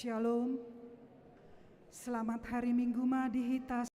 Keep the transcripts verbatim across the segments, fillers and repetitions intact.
Shalom. Selamat hari Minggu ma di hita.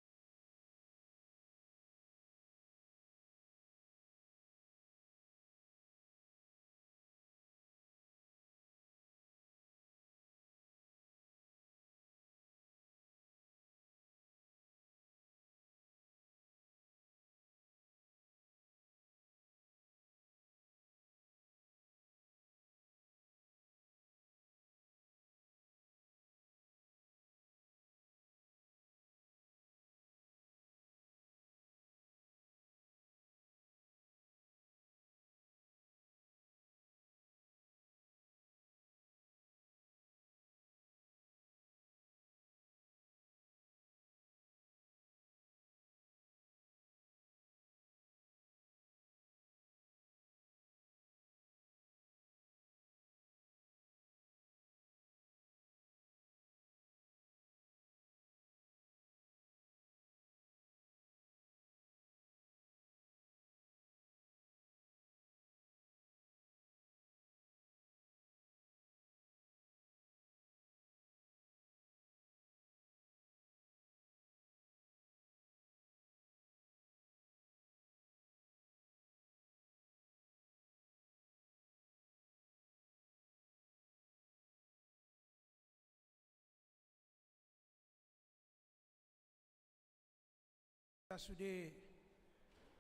Sude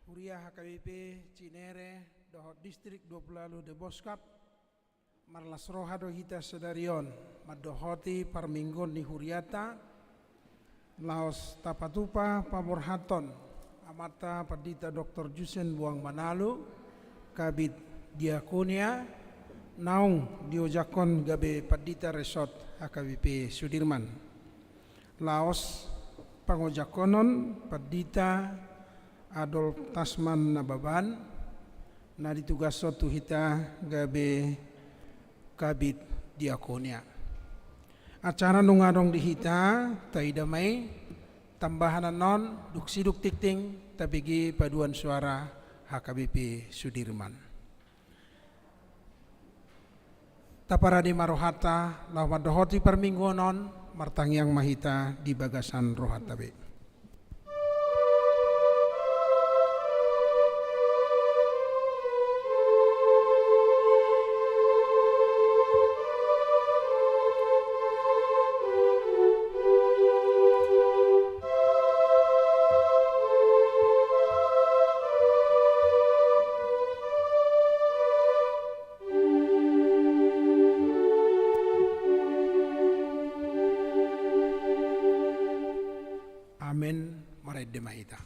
huria H K B P Cinere dohot Distrik dua pulu ualu Deboskap, marlas roha do hita sadari on mandohoti parmingguon ni hurianta, laos tapatupa paborhathon Amanta Pandita Doktor Jusen Boang Manalu, Kabid Diakonia, naung diojakhon gabe Pandita Resort H K B P Sudirman. Laos pangojakhonon Pandita Adolf Tasman Nababan, na ditugashon tu hita gabe Kabid Diakonia. Acara nunga adong di hita, taida ma i, tambahan annon, dung sidung tingting, tabege paduan suara H K B P Sudirman. Taparade ma rohanta, laho mandohoti parmingguon on, martangiang ma hita di bagasan rohanta be. Amen. Marende ma hita.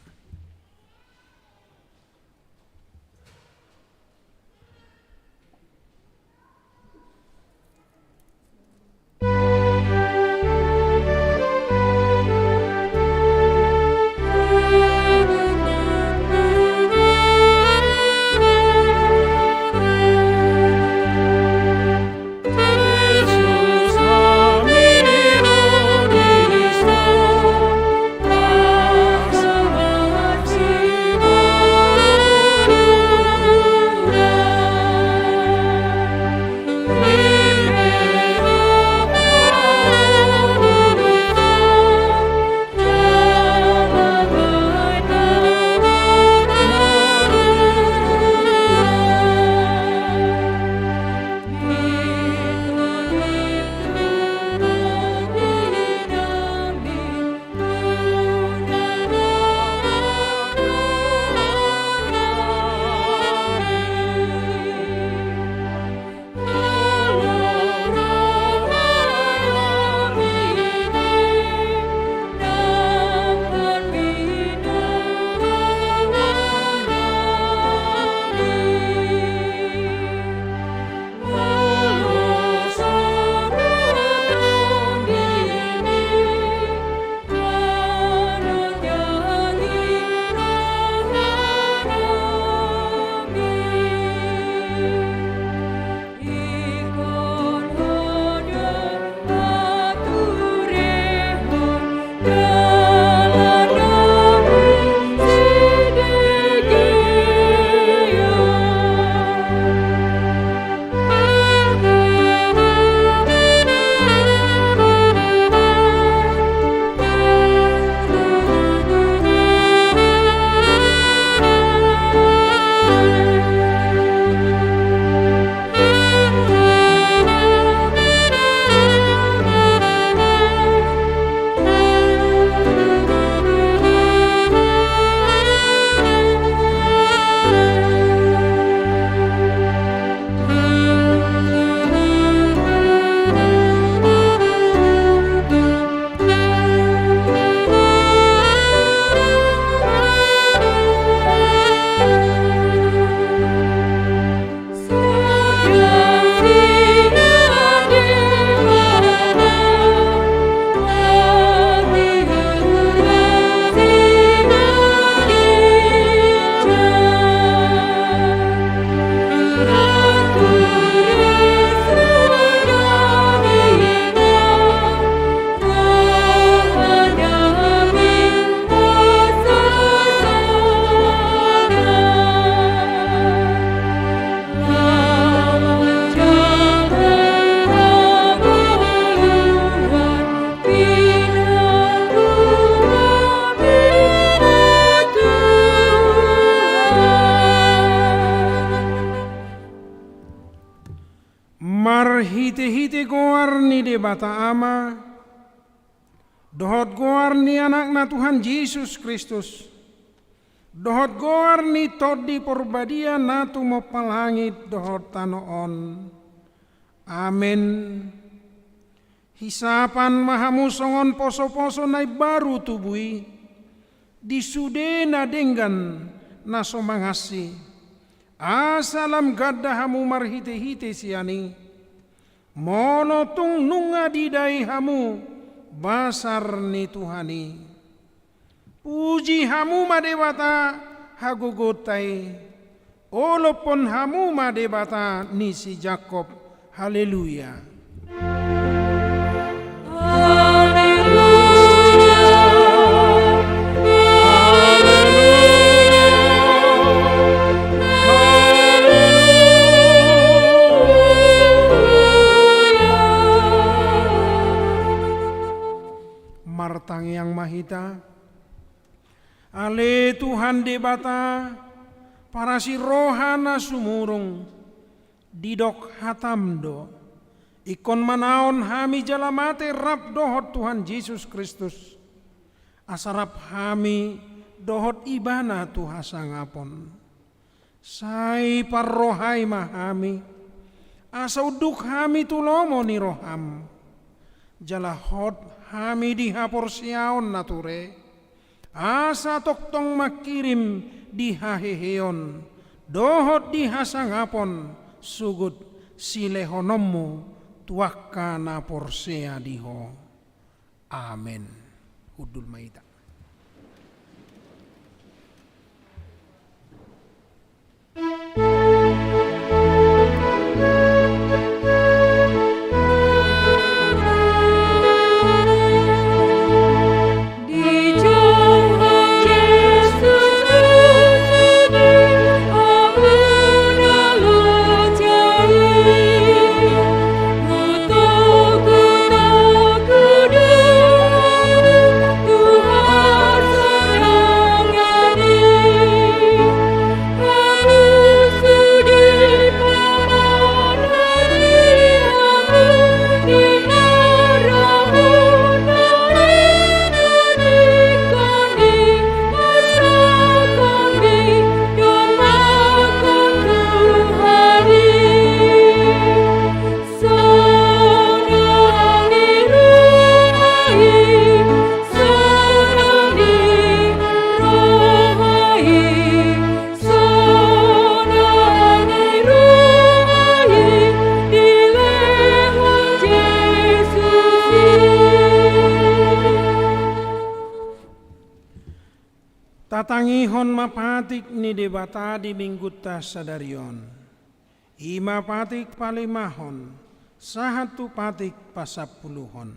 Marhite-hite goar ni Debata Ama, dohot goar ni Anakna Tuhan Jesus Kristus, dohot goar ni Tondi Porbadia na tumompa langit dohot tano on. Amen. Hisapan ma hamu songon poso-poso na imbaru tubu i, di sude na denggan na so mangansi, asa lam ganda hamu marhite-hite sian i, molo tung nunga didai hamu basar ni Tuhan i. Puji hamu ma Debata hagogoonta i, olophon hamu ma Debata ni si Jakob. Haleluya. Martangiang ma hita. Ale Tuhan Debata, parasi roha na sumurung, didok hatam do, ingkon manaon hami jala mate rap dohot Tuhan Jesus Kristus, asa rap hami dohot Ibana tu hasangapon. Sai parrohai ma hami, asa unduk hami tu lomo ni roham. Jala hot hami di haporseaon na ture, asa tongtong mangkirim di haheheon, dohot di hasangapon, sogot silehononmu tu angka na porsea di Ho. Amen. Hundul ma hita. Tatangihon ma patik ni Debata di Minggunta sadari on. I ma patik palimahon, sahat tu patik pasampuluhon.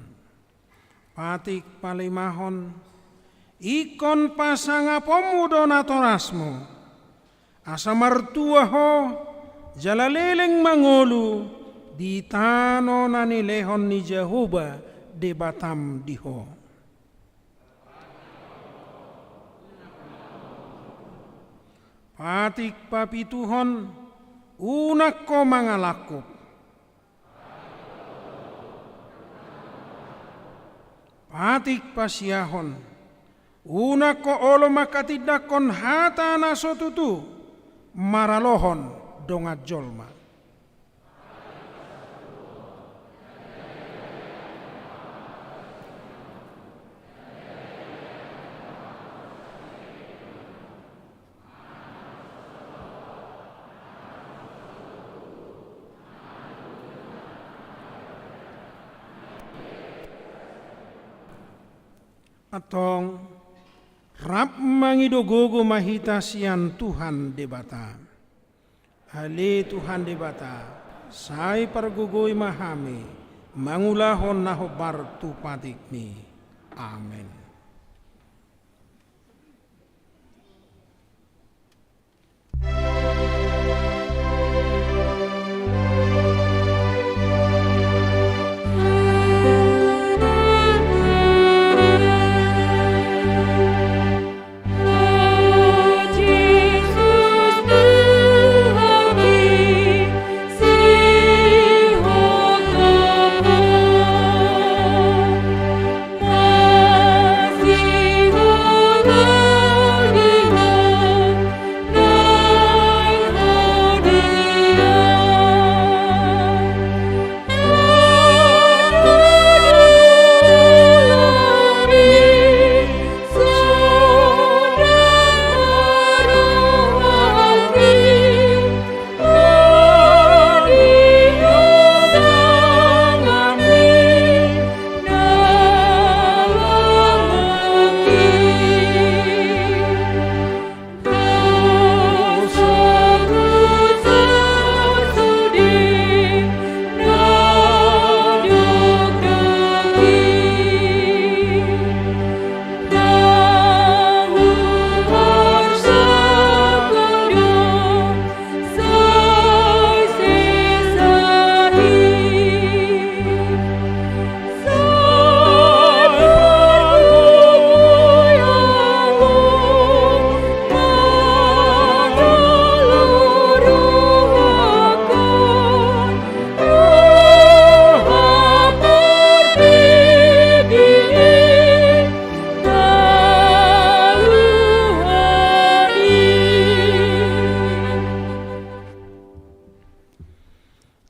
Patik palimahon, ingkon pasangaponmu do natorasmu, asa martua ho, jala leleng mangolu di tano na nilehon ni Jahowa Debatam di ho. Patik papituhon, unang ho mangalangkup. Patik pasiahon, unang ho olo manghatindanghon hata na so tutu maralohon dongan jolma. Antong, rap mangido gogo ma hita sian Tuhan Debata. Ale Tuhan Debata, sai pargogoi ma hami, mangulahon na hombar tu patikmi. Amen.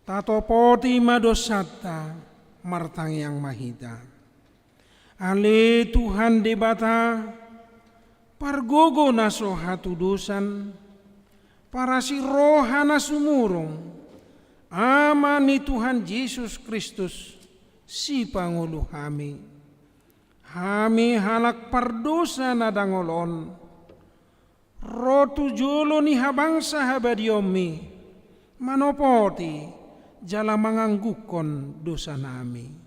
Tatopoti ma dosanta, martangiang ma hita. Ale Tuhan Debata, pargogo na so hatudosan, parasi roha na sumurung, Ama ni Tuhan Jesus Kristus, sipangolu hami. Hami halak pardosa na dangol on, ro tu jolo ni habangsa habadiaonmi, manopoti jala mangangguhon dosanami.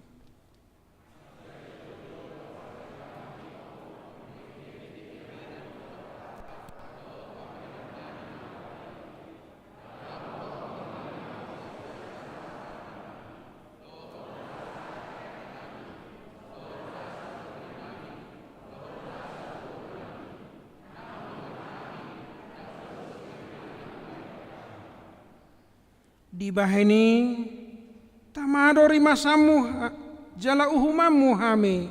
Dibahen i, tama do rimasanmu ha-, jala uhumanmu hami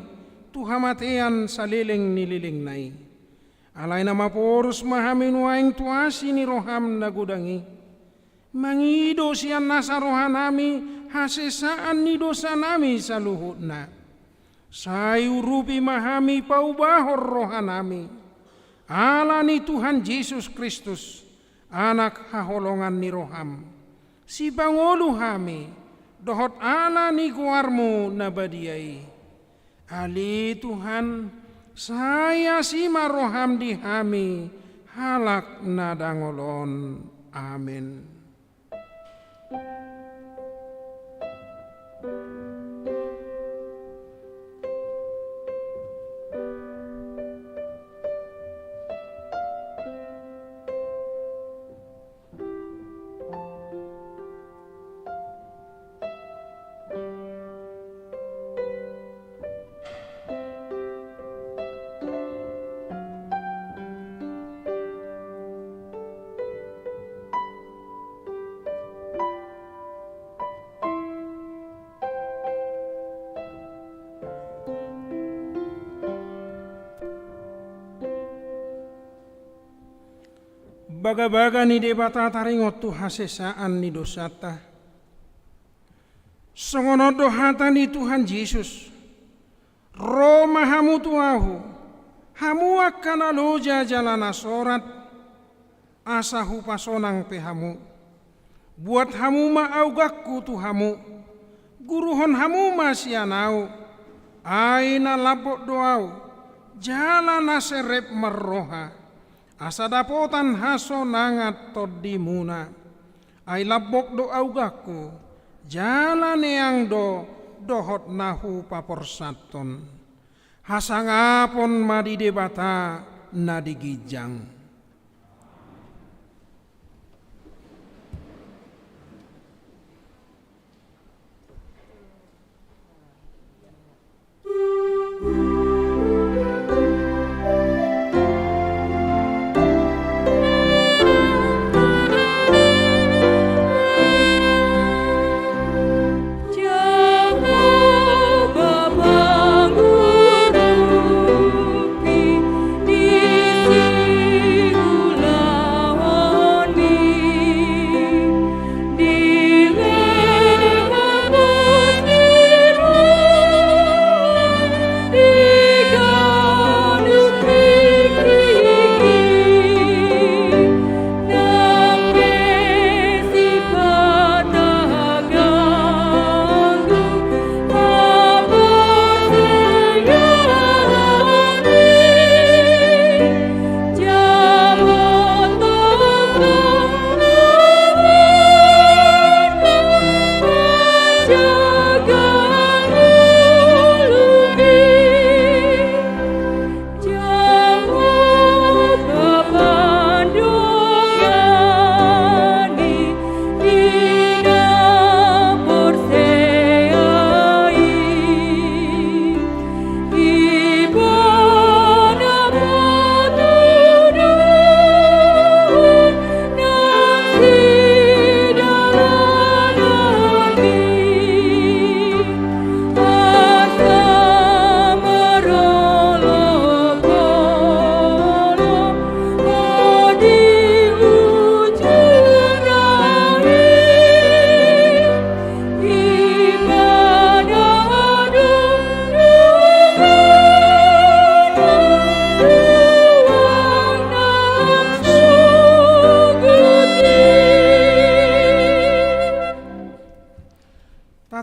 tu hamatean saleleng ni lelengna i. Alai na maporus ma hami nuaeng tu asi ni roham na godang i, mangido sian nasa rohanami hasesaan ni dosanami saluhutna. Sai urupi ma hami paubahon rohanami, ala ni Tuhan Jesus Kristus, Anak haholongan ni roham. Sipangolu hami dohot ala ni goarmu na badia i. Ale Tuhan, sai asi ma roham di hami halak na dangol on. Amen. Bagabaga ni Debata taringot tu hasesaan ni dosanta. Songon on do hata ni Tuhan Jesus: Ro ma hamu tu Ahu, hamu angka na loja jala na sorat, asa hupasonang pe hamu. Buat hamu ma auganku tu hamu, guruhon hamu ma sian Ahu, ai na lambok do Ahu, jala na serep marroha, asa dapotan hasonangan tondimuna. Ai lambok do auganku, jala neang do dohot na hupaporsathon. Hasangapon ma di Debata na di ginjang.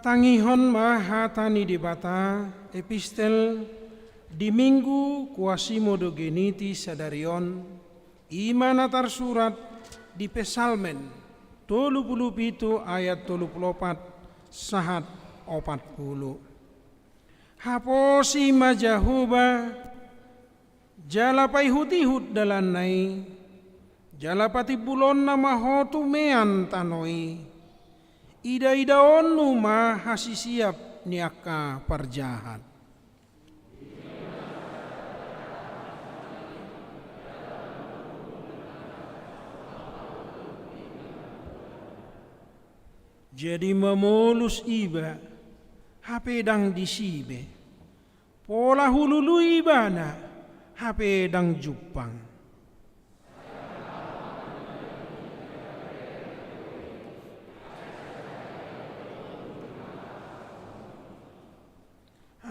Tangihon ma hata ni Debata, epistel di Minggu Quasimodogeniti sadari on, i ma na tarsurat di Psalmen tolu pulu pitu ayat tolu pulu opat sahat opat pulu. Haposi ma Jahowa, jala paihutihut dalanna i, jala patimbulonna ma ho tumean tano i. Idaidaonmu ma hasisiap ni angka parjahat. Jadi mamolus iba, hape ndang disi be. Pola hulului ibana, hape ndang jumpang.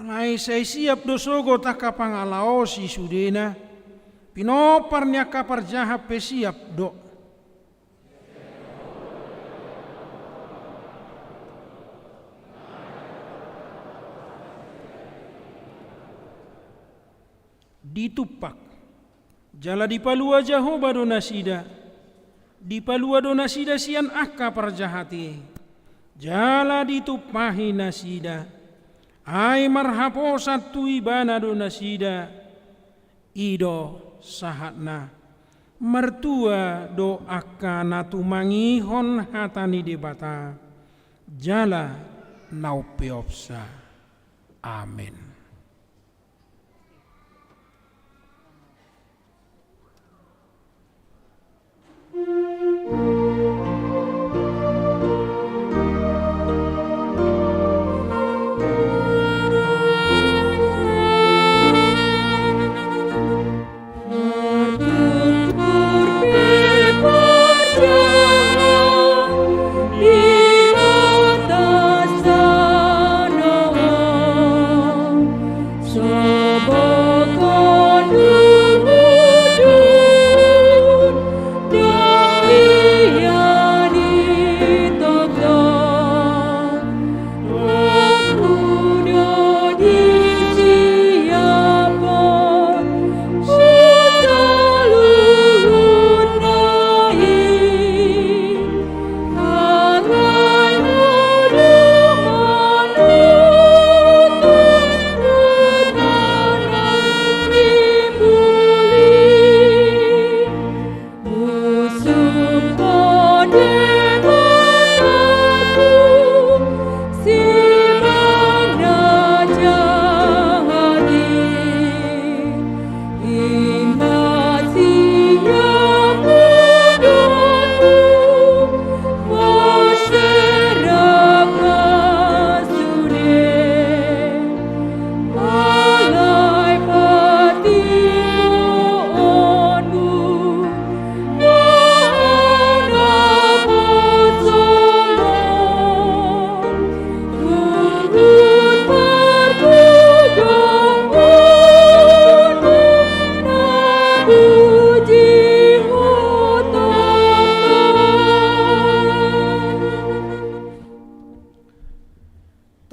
Alai sai siap do sogot angka pangalaosi sudena, pinompar ni angka parjahat pe siap do. Ditumpak, jala dipalua Jahowa do nasida, dipalua do nasida sian angka parjahat i, jala ditumpahi nasida, ai marhaposan tu Ibana do nasida. I do sahatna. Martua do angka na tumangihon hata ni Debata, jala na umpeopsa. Amen.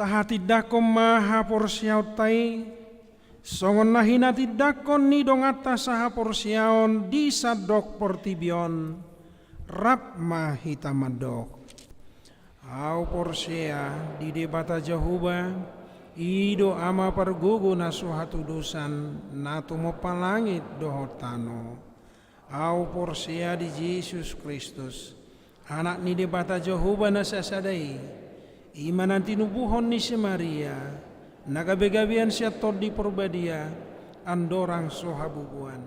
Tahatindangkon ma haporseaonta i, songon na hinatindangkon ni donganta sahaporseaon di sandok portibi on, rap ma hita mandok. Ahu porsea di Debata Jahowa, i do Ama pargogo na so hatudosan, na tumompa langit dohot tano. Ahu porsea di Jesus Kristus, Anak ni Debata Jahowa na sasada i, i ma na tinubuhon ni si Maria, na gabegabean sian Tondi Porbadia, andorang so habubuan.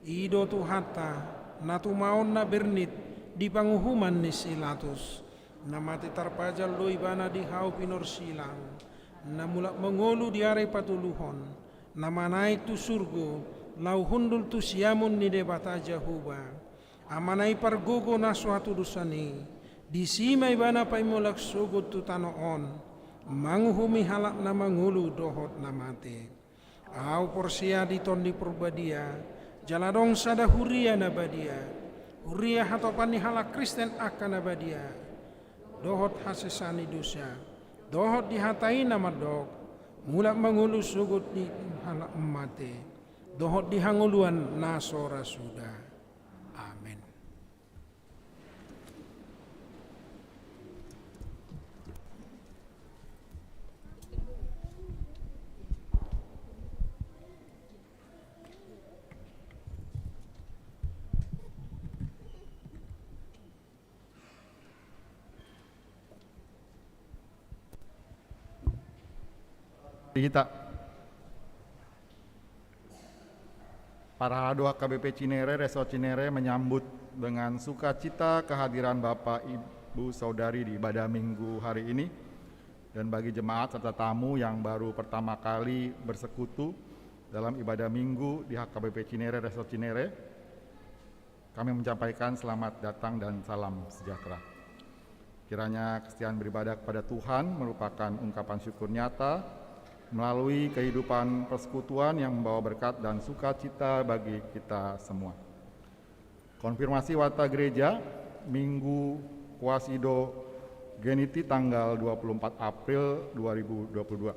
I do Tuhanta, na tumaon na bernit di panguhuman ni si Pilatus, na mate tarpajal do Ibana di hau pinorsilang, na mulak mangolu di ari patoluhon, na manaek tu surgo, laho hundul tu siamun ni Debata Jahowa, Amana i pargogo na so hatudosan i, disi ma Ibana paimulak sogot tu tano on, manguhumi halak na mangolu dohot na mate. Ahu porsea di Tondi Porbadia, jala adong sada huria na badia, huria hatopan ni halak Kristen angka na badia, dohot hasesaan ni dosa, dohot di hata i na mandok, mulak ma ngolu sogot di halak mate, dohot di hangoluan na so ra suda. Amen. Di hita. Parhalado H K B P Cinere, Resort Cinere menyambut dengan sukacita kehadiran Bapak Ibu Saudari di ibadah Minggu hari ini. Dan bagi jemaat serta tamu yang baru pertama kali bersekutu dalam ibadah Minggu di H K B P Cinere, Resort Cinere, kami menyampaikan selamat datang dan salam sejahtera. Kiranya kesetiaan beribadah kepada Tuhan merupakan ungkapan syukur nyata melalui kehidupan persekutuan yang membawa berkat dan sukacita bagi kita semua. Konfirmasi Warta Gereja, Minggu Quasi Dogeniti, tanggal dua puluh empat April dua ribu dua puluh dua.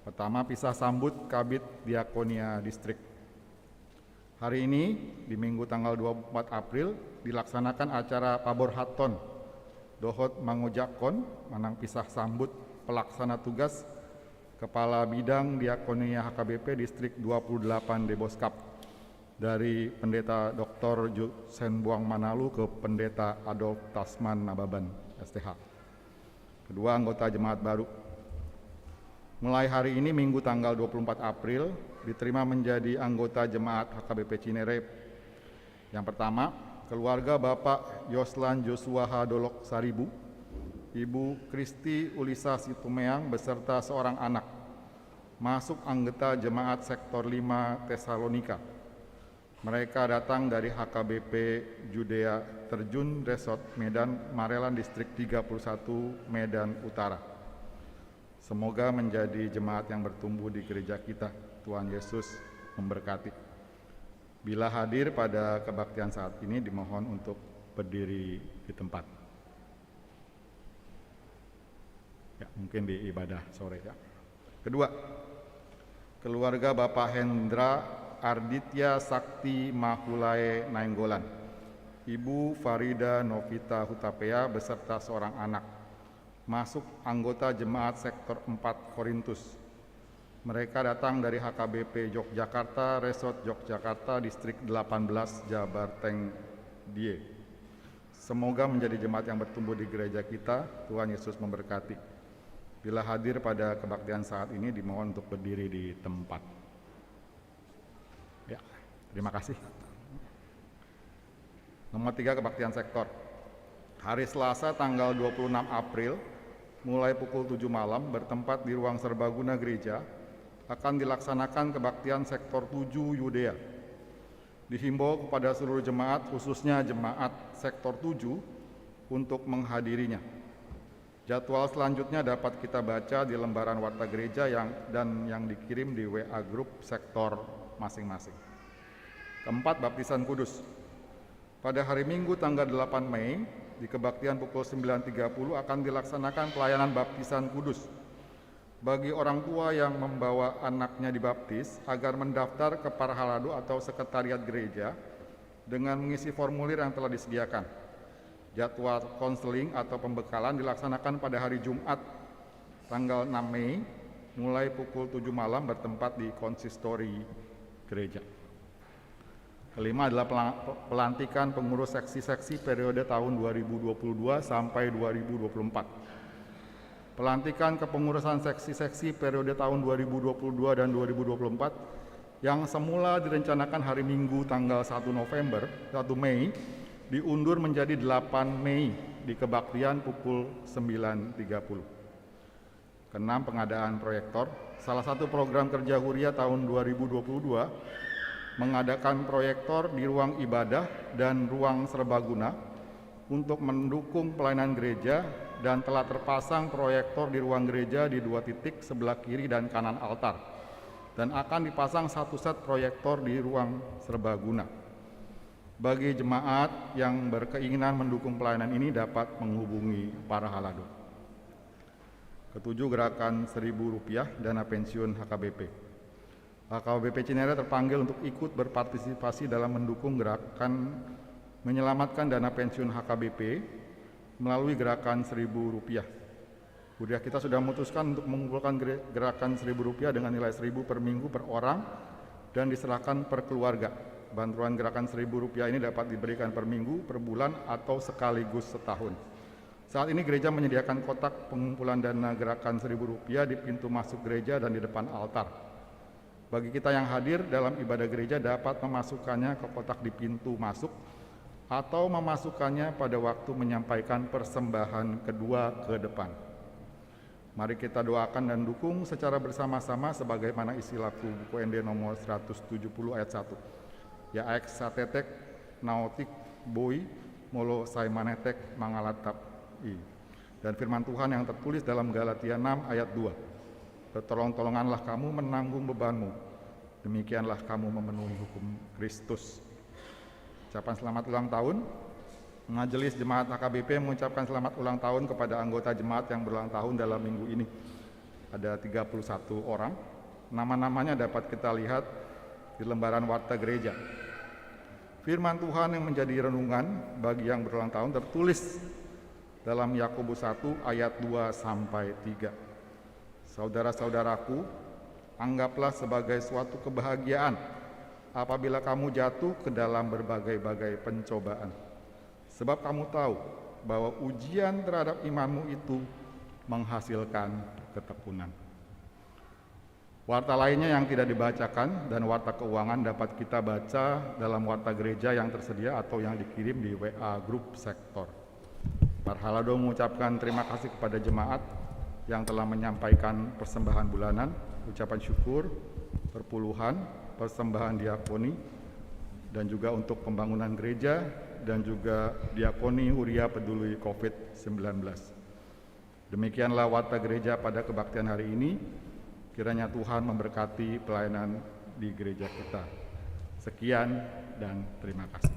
Pertama, pisah sambut Kabid Diakonia Distrik. Hari ini, di Minggu tanggal dua puluh empat April, dilaksanakan acara paborhathon dohot mangojakhon manang pisah sambut pelaksana tugas Kepala Bidang Diakonia H K B P Distrik dua puluh delapan Deboskap, dari Pendeta Doktor Ju-, Senbuang Manalu ke Pendeta Adolf Tasman Nababan, S T H. Kedua, anggota jemaat baru. Mulai hari ini, Minggu tanggal dua puluh empat April, diterima menjadi anggota jemaat H K B P Cinere. Yang pertama, keluarga Bapak Yoslan Joshua H Dolok Saribu, Ibu Kristi Ulisa Situmeang beserta seorang anak, masuk anggota jemaat Sektor lima Tesalonika. Mereka datang dari H K B P Judea Terjun Resort Medan Marelan, Distrik tiga puluh satu, Medan Utara. Semoga menjadi jemaat yang bertumbuh di gereja kita. Tuhan Yesus memberkati. Bila hadir pada kebaktian saat ini, dimohon untuk berdiri di tempat. Ya, mungkin di ibadah sore, ya. Kedua, keluarga Bapak Hendra Arditya Sakti Mahulae Nainggolan, Ibu Farida Novita Hutapea beserta seorang anak, masuk anggota jemaat Sektor empat Korintus. Mereka datang dari H K B P Yogyakarta, Resort Yogyakarta, Distrik delapan belas, Jabarteng Die. Semoga menjadi jemaat yang bertumbuh di gereja kita. Tuhan Yesus memberkati. Bila hadir pada kebaktian saat ini, dimohon untuk berdiri di tempat. Ya, terima kasih. Nomor tiga, kebaktian sektor. Hari Selasa, tanggal dua puluh enam April, mulai pukul tujuh malam, bertempat di ruang serbaguna gereja, akan dilaksanakan kebaktian Sektor tujuh Yudea. Dihimbau kepada seluruh jemaat, khususnya jemaat Sektor tujuh, untuk menghadirinya. Jadwal selanjutnya dapat kita baca di lembaran warta gereja yang, dan yang dikirim di W A grup sektor masing-masing. Keempat, baptisan kudus. Pada hari Minggu tanggal delapan Mei, di kebaktian pukul sembilan tiga puluh akan dilaksanakan pelayanan baptisan kudus. Bagi orang tua yang membawa anaknya dibaptis, agar mendaftar ke parhalado atau sekretariat gereja dengan mengisi formulir yang telah disediakan. Jadwal konseling atau pembekalan dilaksanakan pada hari Jumat, tanggal enam Mei, mulai pukul tujuh malam, bertempat di konsistori gereja. Kelima adalah pela-, pelantikan pengurus seksi-seksi periode tahun dua ribu dua puluh dua sampai dua ribu dua puluh empat. Pelantikan kepengurusan seksi-seksi periode tahun dua ribu dua puluh dua dan dua ribu dua puluh empat yang semula direncanakan hari Minggu tanggal satu November, satu Mei, diundur menjadi delapan Mei di kebaktian pukul sembilan tiga puluh. Keenam, pengadaan proyektor. Salah satu program kerja Huria tahun dua ribu dua puluh dua mengadakan proyektor di ruang ibadah dan ruang serbaguna untuk mendukung pelayanan gereja, dan telah terpasang proyektor di ruang gereja di dua titik sebelah kiri dan kanan altar, dan akan dipasang satu set proyektor di ruang serbaguna. Bagi jemaat yang berkeinginan mendukung pelayanan ini dapat menghubungi parhalado. Ketujuh, gerakan seribu rupiah dana pensiun H K B P. H K B P Cinere terpanggil untuk ikut berpartisipasi dalam mendukung gerakan menyelamatkan dana pensiun H K B P melalui gerakan seribu rupiah. Huria kita sudah memutuskan untuk mengumpulkan gere-, gerakan seribu rupiah dengan nilai seribu per minggu per orang dan diserahkan per keluarga. Bantuan gerakan seribu rupiah ini dapat diberikan per minggu, per bulan, atau sekaligus setahun. Saat ini gereja menyediakan kotak pengumpulan dana gerakan seribu rupiah di pintu masuk gereja dan di depan altar. Bagi kita yang hadir dalam ibadah gereja dapat memasukkannya ke kotak di pintu masuk atau memasukkannya pada waktu menyampaikan persembahan kedua ke depan. Mari kita doakan dan dukung secara bersama-sama sebagaimana isi laku Buku Ende nomor seratus tujuh puluh ayat satu. Ya aek satetek na otik boi, molo sai manetek mangalap tap i. Dan firman Tuhan yang tertulis dalam Galatia enam ayat dua. Bertolong-tolonganlah kamu menanggung bebanmu, demikianlah kamu memenuhi hukum Kristus. Ucapan selamat ulang tahun. Majelis Jemaat H K B P mengucapkan selamat ulang tahun kepada anggota jemaat yang berulang tahun dalam minggu ini. Ada tiga puluh satu orang. Nama-namanya dapat kita lihat di lembaran warta gereja. Firman Tuhan yang menjadi renungan bagi yang berulang tahun tertulis dalam Yakobus satu ayat dua sampai tiga. Saudara-saudaraku, anggaplah sebagai suatu kebahagiaan apabila kamu jatuh ke dalam berbagai-bagai pencobaan. Sebab kamu tahu bahwa ujian terhadap imanmu itu menghasilkan ketekunan. Warta lainnya yang tidak dibacakan dan warta keuangan dapat kita baca dalam warta gereja yang tersedia atau yang dikirim di W A grup sektor. Parhalado mengucapkan terima kasih kepada jemaat yang telah menyampaikan persembahan bulanan, ucapan syukur, perpuluhan, persembahan diakoni, dan juga untuk pembangunan gereja dan juga diakoni Huria Peduli covid sembilan belas. Demikianlah warta gereja pada kebaktian hari ini. Kiranya Tuhan memberkati pelayanan di gereja kita. Sekian dan terima kasih.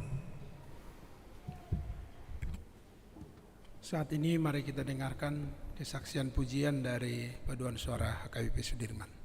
Saat ini mari kita dengarkan kesaksian pujian dari Paduan Suara H K B P Sudirman.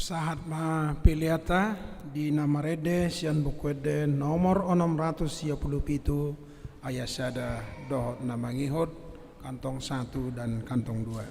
Sahat ma peleanta di na marende sian Buku Ende nomor onom ratus sia pulu pitu, ayat sada dohot na mangihut, kantong satu dan kantong dua.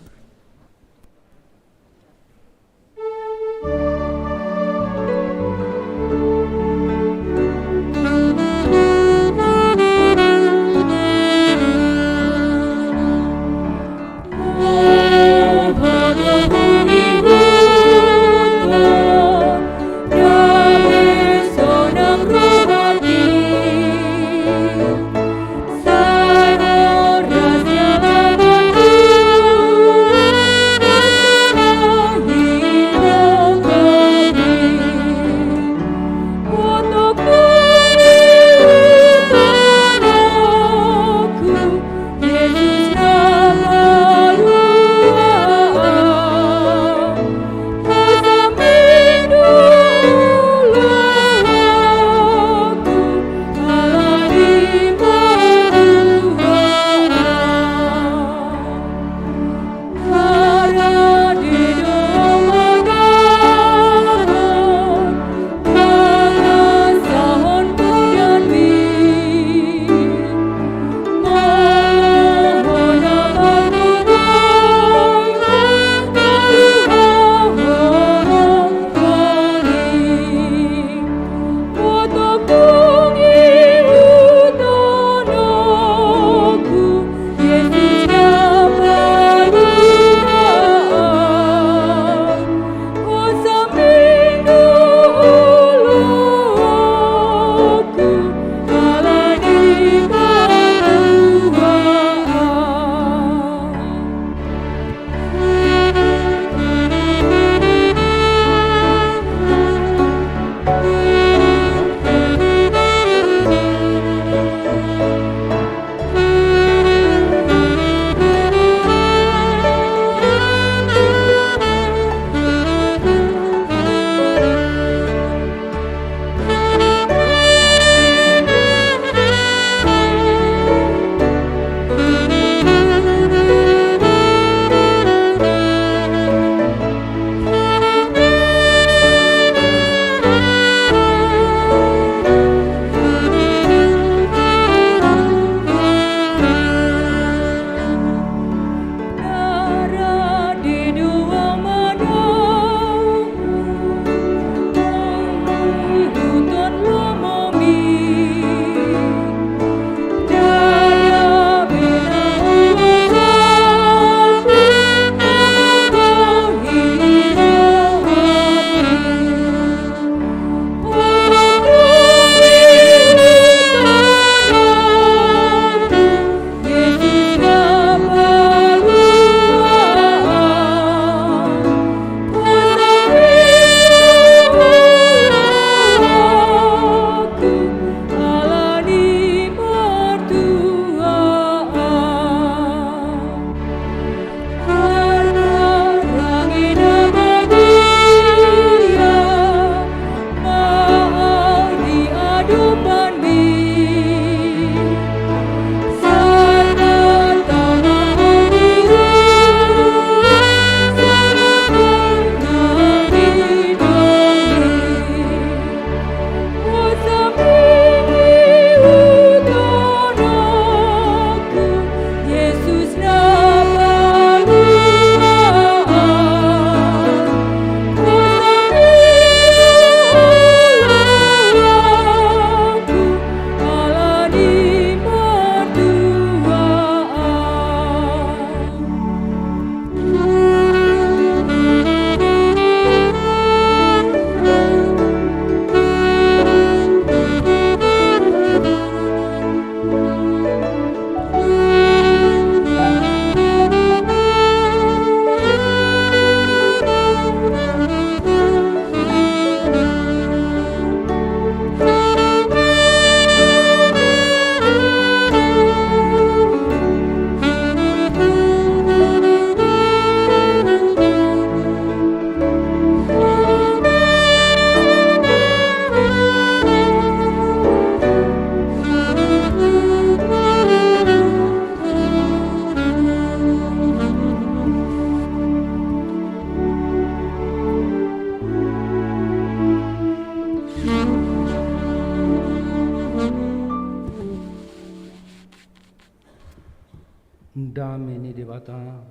Debata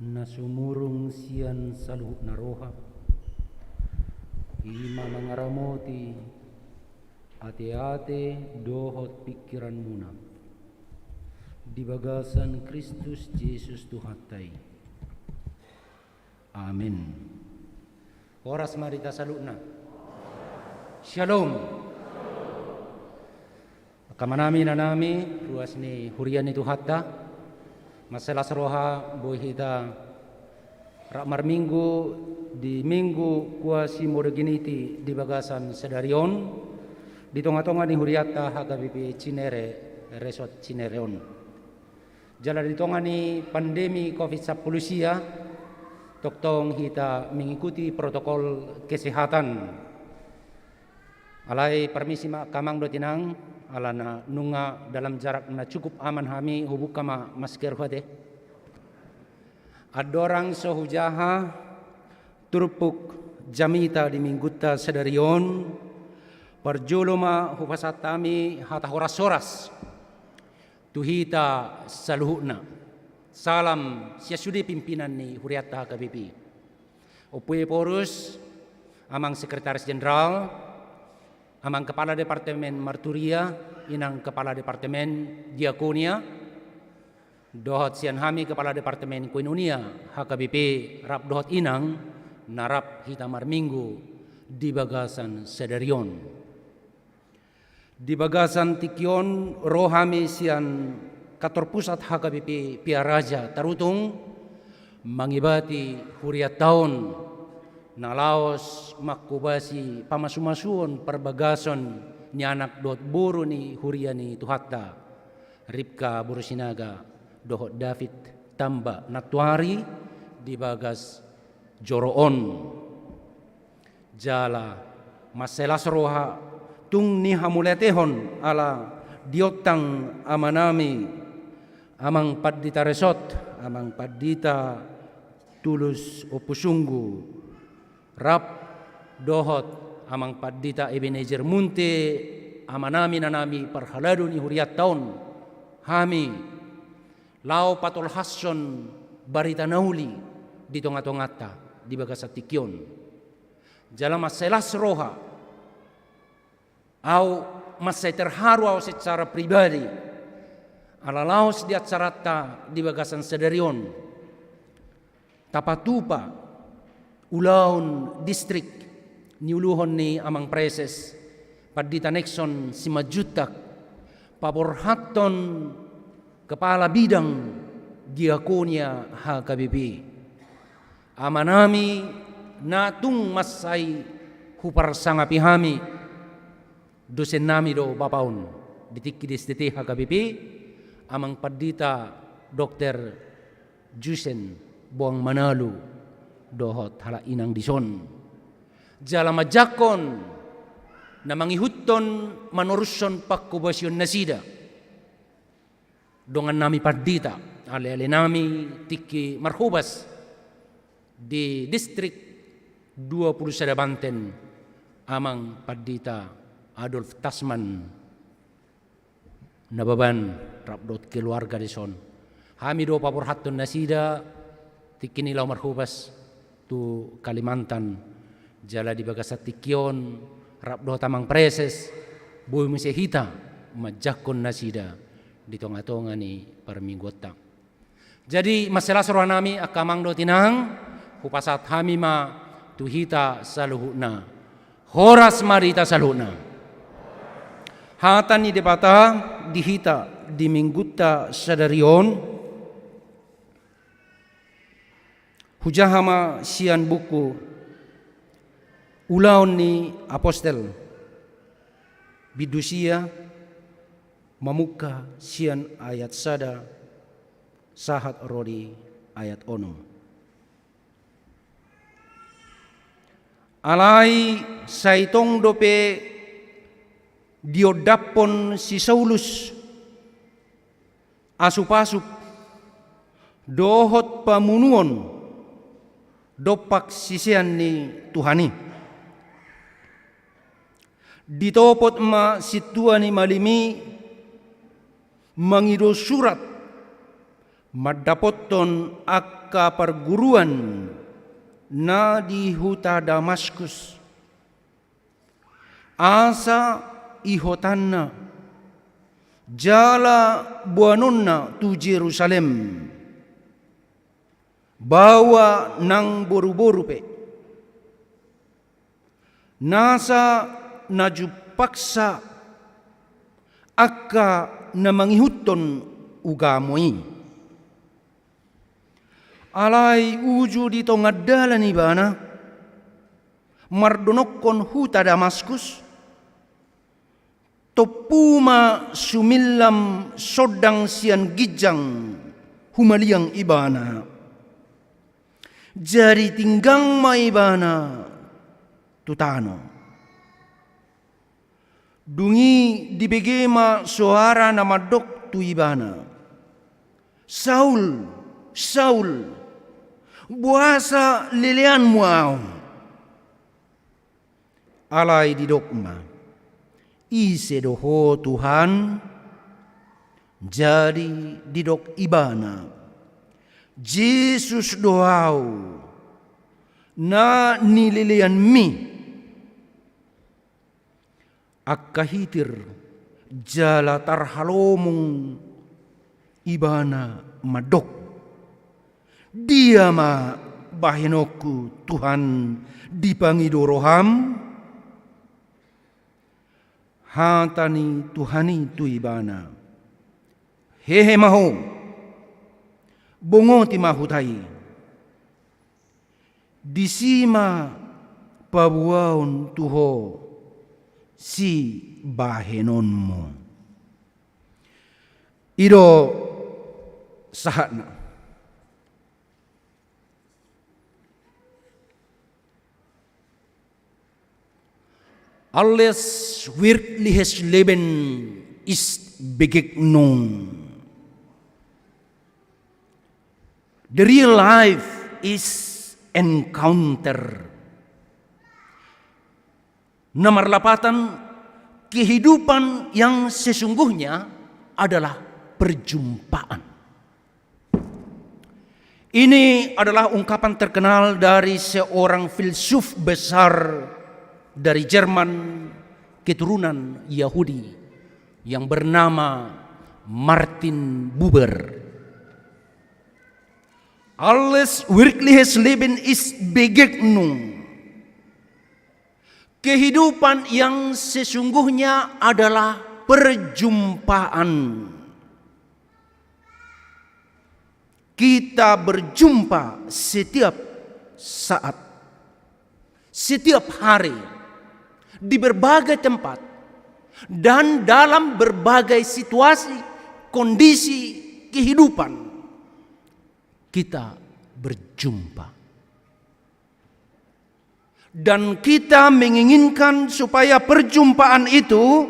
na sumurung sian saluhutna roha, i ma mangaramoti ateate dohot pingkiranmuna di bagasan Kristus Jesus Tuhanta i. Amen. Horas ma di hita saluhutna. Syalom. Angka amanami, inanami, ruas ni huria ni Tuhanta, mansai las roha boi hita rap marminggu di Minggu Quasimodogeniti di bagasan sadari on, di tonga-tonga ni hurianta H K B P Cinere, Resort Cinere on. Jala di tonga ni pandemi covid sampulu sia, tongtong hita mengikuti protokol kesehatan. Alai parmisi ma angka amang dohot inang, alana nunga dalam jarak na cukup aman hami, hubuka ma masker hu ate. Andorang so hujaha turpuk jamita di minggunta sadari on, parjolo ma hupasahat hami hata horas-horas tu hita saluhutna. Salam sian sude pimpinan ni hurianta H K B P. Ompu Ephorus, amang sekretaris jenderal, amang kepala departemen marturia, inang kepala departemen diakonia, dohot sian hami kepala departemen koinonia H K B P, rap dohot inang na rap hita marminggu di bagasan sadari on. Di bagasan tingki on ro hami sian kantor pusat H K B P Pearaja Tarutung, mangibati hurianta on na laos manghobasi pamasu-masuon parbagason ni anak dohot boru ni huria ni Tuhanta, Ripka boru Sinaga dohot David Tamba Nantuari di bagas joro on. Jala mansai las roha tung ni hamauliatehon ala diontang amanami, amang pandita Resort, amang pandita Tulus Ompusunggu, rap dohot amang pandita Ebenezer Munte, amanami, inanami, parhalado ni hurianta on, hami laho patolhashon barita na uli di tonga-tonganta di bagasan tingki on. Jala mansai las roha, ahu mansai terharu ahu secara pribadi, ala laos di acaranta di bagasan sadari on tapatupa ulaon distrik niuluhon ni amang praeses, Pandita Nexon Simanjuntak, paborhathon kepala bidang diakonia H K B P. Amanami na tung mansai huparsangapi hami, dosennami do bapa on di tingki di S D T H K B P, amang pandita Dokter Jusen Boang Manalu dohot halak inang dison. Jala manjangkon na mangihuthon manorushon panghobasion nasida, dongannami pandita, ale-alenami tingki marhobas di distrik dua pulu sada Banten, amang pandita Adolf Tasman Nababan, rap dohot keluarga dison. Hami do paborhathon nasida tingki ni laho marhobas tu Kalimantan. Jala di bagasan tingki on, rap dohot amang praeses, boi muse hita manjangkon nasida di tonga-tonga ni parmingguonta. Jadi mansai las rohanami angka amang dohot inang, hupasahat hami ma tu hita saluhutna. Horas ma di hita saluhutna. Hata ni Debata di hita di minggunta sadari on, hujaha ma sian buku Ulaon ni Apostel, bindu sia, mamungka sian ayat sada sahat ro di ayat onom. Alai sai tong dope diondaphon si Saulus asup-asup dohot pamunuon dompak sisean ni Tuhan i. Ditopot ma sintua ni malim i mangido surat Mandapothon angka parguruan na di huta Damaskus, asa ihotanna jala boanonna tu Jerusalem, baoa nang boruboru pe. Nasa na jumpangsa angka na mangihuthon ugamo i. Alai uju di tonga dalan ibana, mardonokkon huta Damaskus, tompu ma sumillam sondang sian ginjang humaliang ibana. Jadi tinggang ma ibana tu tano. Dung i dibege ma soara na mandok tu ibana: Saul, Saul, boasa leleanmu ahu? Alai didok ma: Ise do ho, Tuhan? Jadi didok ibana: Jesus do ahu, na nileleanmi. Angka hitir jala tarhalomong ibana mandok: Dia ma bahenonku, Tuhan, dipangido roham? Hata ni Tuhan i tu ibana: Hehe ma ho, bongoti ma huta i. Disi ma paboaon tu ho sibahenonmu. I do sahatna. Alles wirkliches Leben ist Begegnung. The real life is encounter. Na marlapatan, kehidupan yang sesungguhnya adalah perjumpaan. Ini adalah ungkapan terkenal dari seorang filsuf besar dari Jerman, keturunan Yahudi, yang bernama Martin Buber. Alles wirkliches Leben ist Begegnung. Kehidupan yang sesungguhnya adalah perjumpaan. Kita berjumpa setiap saat, setiap hari, di berbagai tempat, dan dalam berbagai situasi, kondisi kehidupan. Kita berjumpa. Dan kita menginginkan supaya perjumpaan itu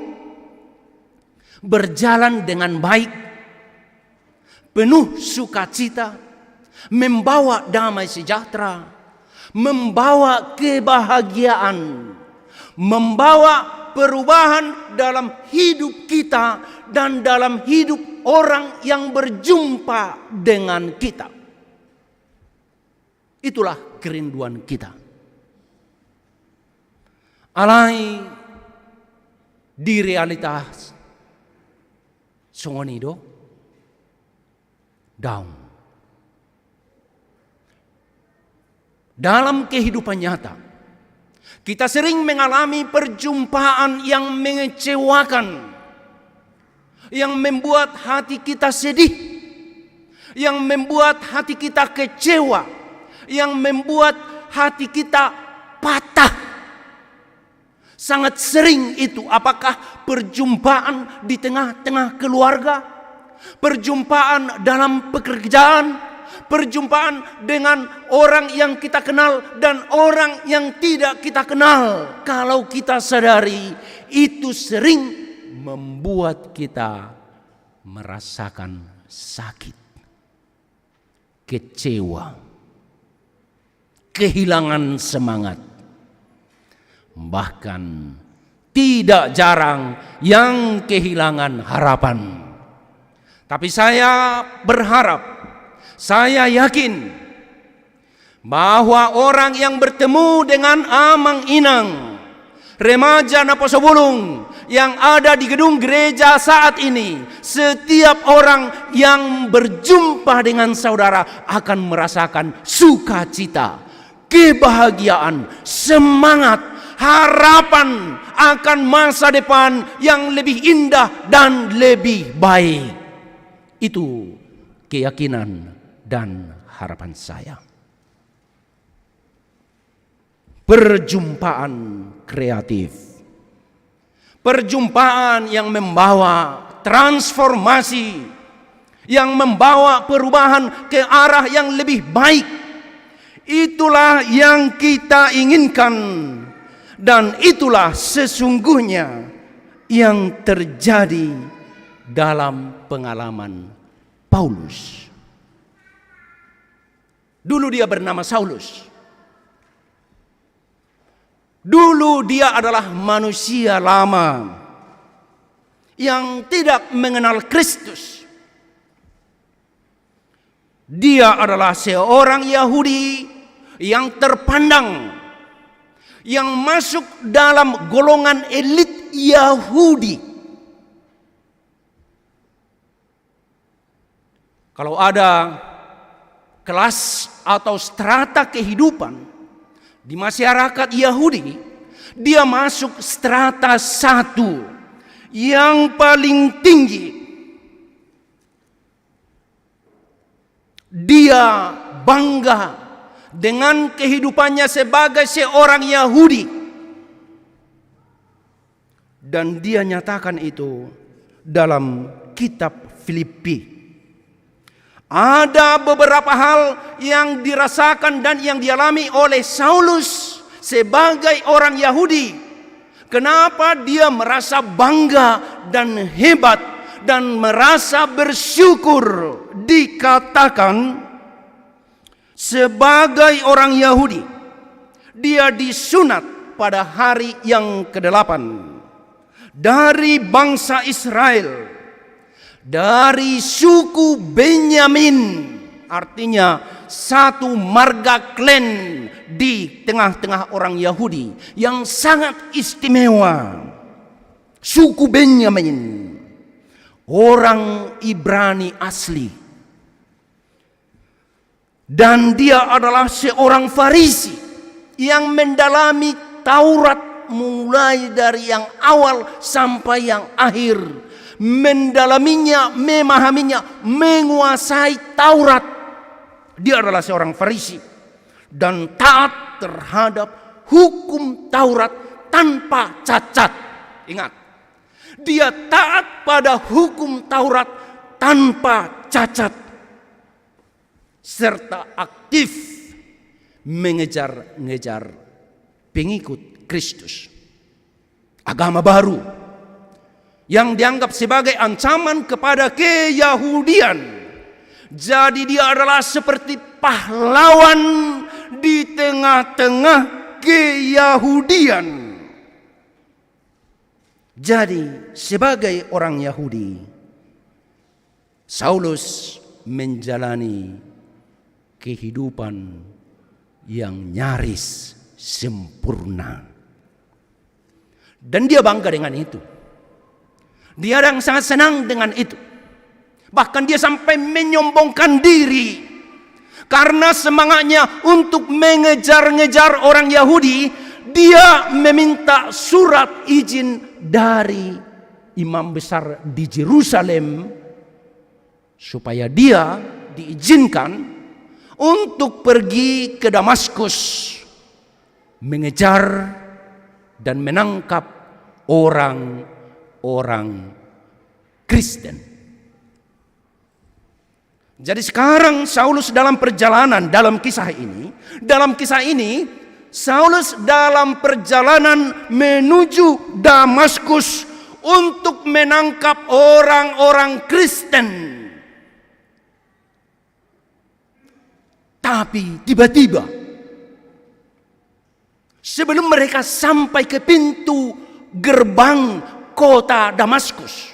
berjalan dengan baik, penuh sukacita, membawa damai sejahtera, membawa kebahagiaan, membawa perubahan dalam hidup kita dan dalam hidup orang yang berjumpa dengan kita. Itulah kerinduan kita. Alai di realitas songon i do? Daong. Dalam kehidupan nyata, kita sering mengalami perjumpaan yang mengecewakan, yang membuat hati kita sedih, yang membuat hati kita kecewa, yang membuat hati kita patah. Sangat sering itu, apakah perjumpaan di tengah-tengah keluarga, perjumpaan dalam pekerjaan, perjumpaan dengan orang yang kita kenal dan orang yang tidak kita kenal. Kalau kita sadari, itu sering membuat kita merasakan sakit, kecewa, kehilangan semangat, bahkan tidak jarang yang kehilangan harapan. Tapi saya berharap Saya yakin bahwa orang yang bertemu dengan amang inang, remaja naposo bulung yang ada di gedung gereja saat ini, setiap orang yang berjumpa dengan saudara akan merasakan sukacita, kebahagiaan, semangat, harapan akan masa depan yang lebih indah dan lebih baik. Itu keyakinan dan harapan saya. Perjumpaan kreatif. Perjumpaan yang membawa transformasi, yang membawa perubahan ke arah yang lebih baik. Itulah yang kita inginkan, dan itulah sesungguhnya yang terjadi dalam pengalaman Paulus. Dulu dia bernama Saulus. Dulu dia adalah manusia lama yang tidak mengenal Kristus. Dia adalah seorang Yahudi yang terpandang, yang masuk dalam golongan elit Yahudi. Kalau ada kelas atau strata kehidupan di masyarakat Yahudi, dia masuk strata satu yang paling tinggi. Dia bangga dengan kehidupannya sebagai seorang Yahudi. Dan dia nyatakan itu dalam kitab Filipi. Ada beberapa hal yang dirasakan dan yang dialami oleh Saulus sebagai orang Yahudi. Kenapa dia merasa bangga dan hebat dan merasa bersyukur? Dikatakan, sebagai orang Yahudi, dia disunat pada hari yang kedelapan. Dari bangsa Israel, dari suku Benyamin, artinya satu marga klan di tengah-tengah orang Yahudi yang sangat istimewa. Suku Benyamin, orang Ibrani asli. Dan dia adalah seorang Farisi yang mendalami Taurat mulai dari yang awal sampai yang akhir. Mendalaminya, memahaminya, menguasai Taurat. Dia adalah seorang Farisi dan taat terhadap hukum Taurat tanpa cacat. Ingat, dia taat pada hukum Taurat tanpa cacat serta aktif mengejar-ngejar pengikut Kristus. Agama baru yang dianggap sebagai ancaman kepada keyahudian. Jadi dia adalah seperti pahlawan di tengah-tengah keyahudian. Jadi, sebagai orang Yahudi, Saulus menjalani kehidupan yang nyaris sempurna. Dan dia bangga dengan itu. Dia yang sangat senang dengan itu. Bahkan dia sampai menyombongkan diri. Karena semangatnya untuk mengejar-ngejar orang Yahudi, dia meminta surat izin dari imam besar di Jerusalem supaya dia diizinkan untuk pergi ke Damaskus mengejar dan menangkap orang-orang Kristen. Jadi sekarang Saulus dalam perjalanan, dalam kisah ini, dalam kisah ini, Saulus dalam perjalanan menuju Damaskus untuk menangkap orang-orang Kristen. Tapi tiba-tiba, sebelum mereka sampai ke pintu gerbang kota Damaskus,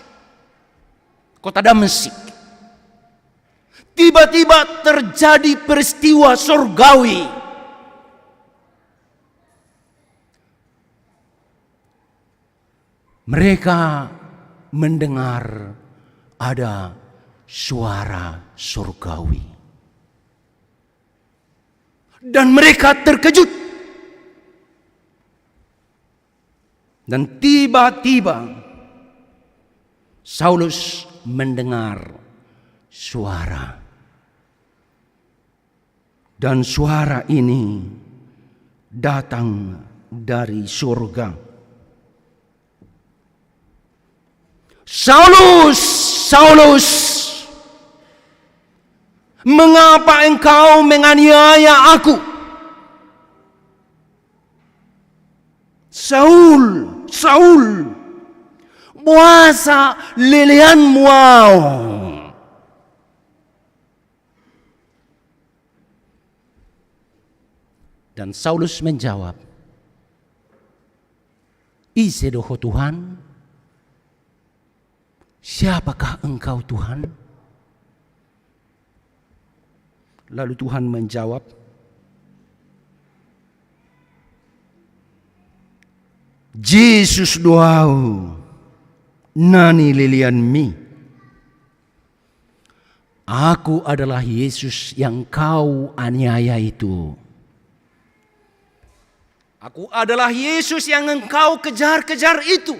kota Damsik, Tiba-tiba terjadi peristiwa surgawi. Mereka mendengar ada suara surgawi. Dan mereka terkejut. Dan tiba-tiba Saulus mendengar suara. Dan suara ini datang dari surga. "Saulus, Saulus, mengapa engkau menganiaya aku?" "Saul, Saul, boasa leleanmu ahu?" Dan Saulus menjawab, "Ise do ho, Tuhan? Siapakah Engkau, Tuhan?" Lalu Tuhan menjawab, "Jesus do Ahu, na nileleanmi. Aku adalah Yesus yang kau aniaya itu. Aku adalah Yesus yang engkau kejar-kejar itu."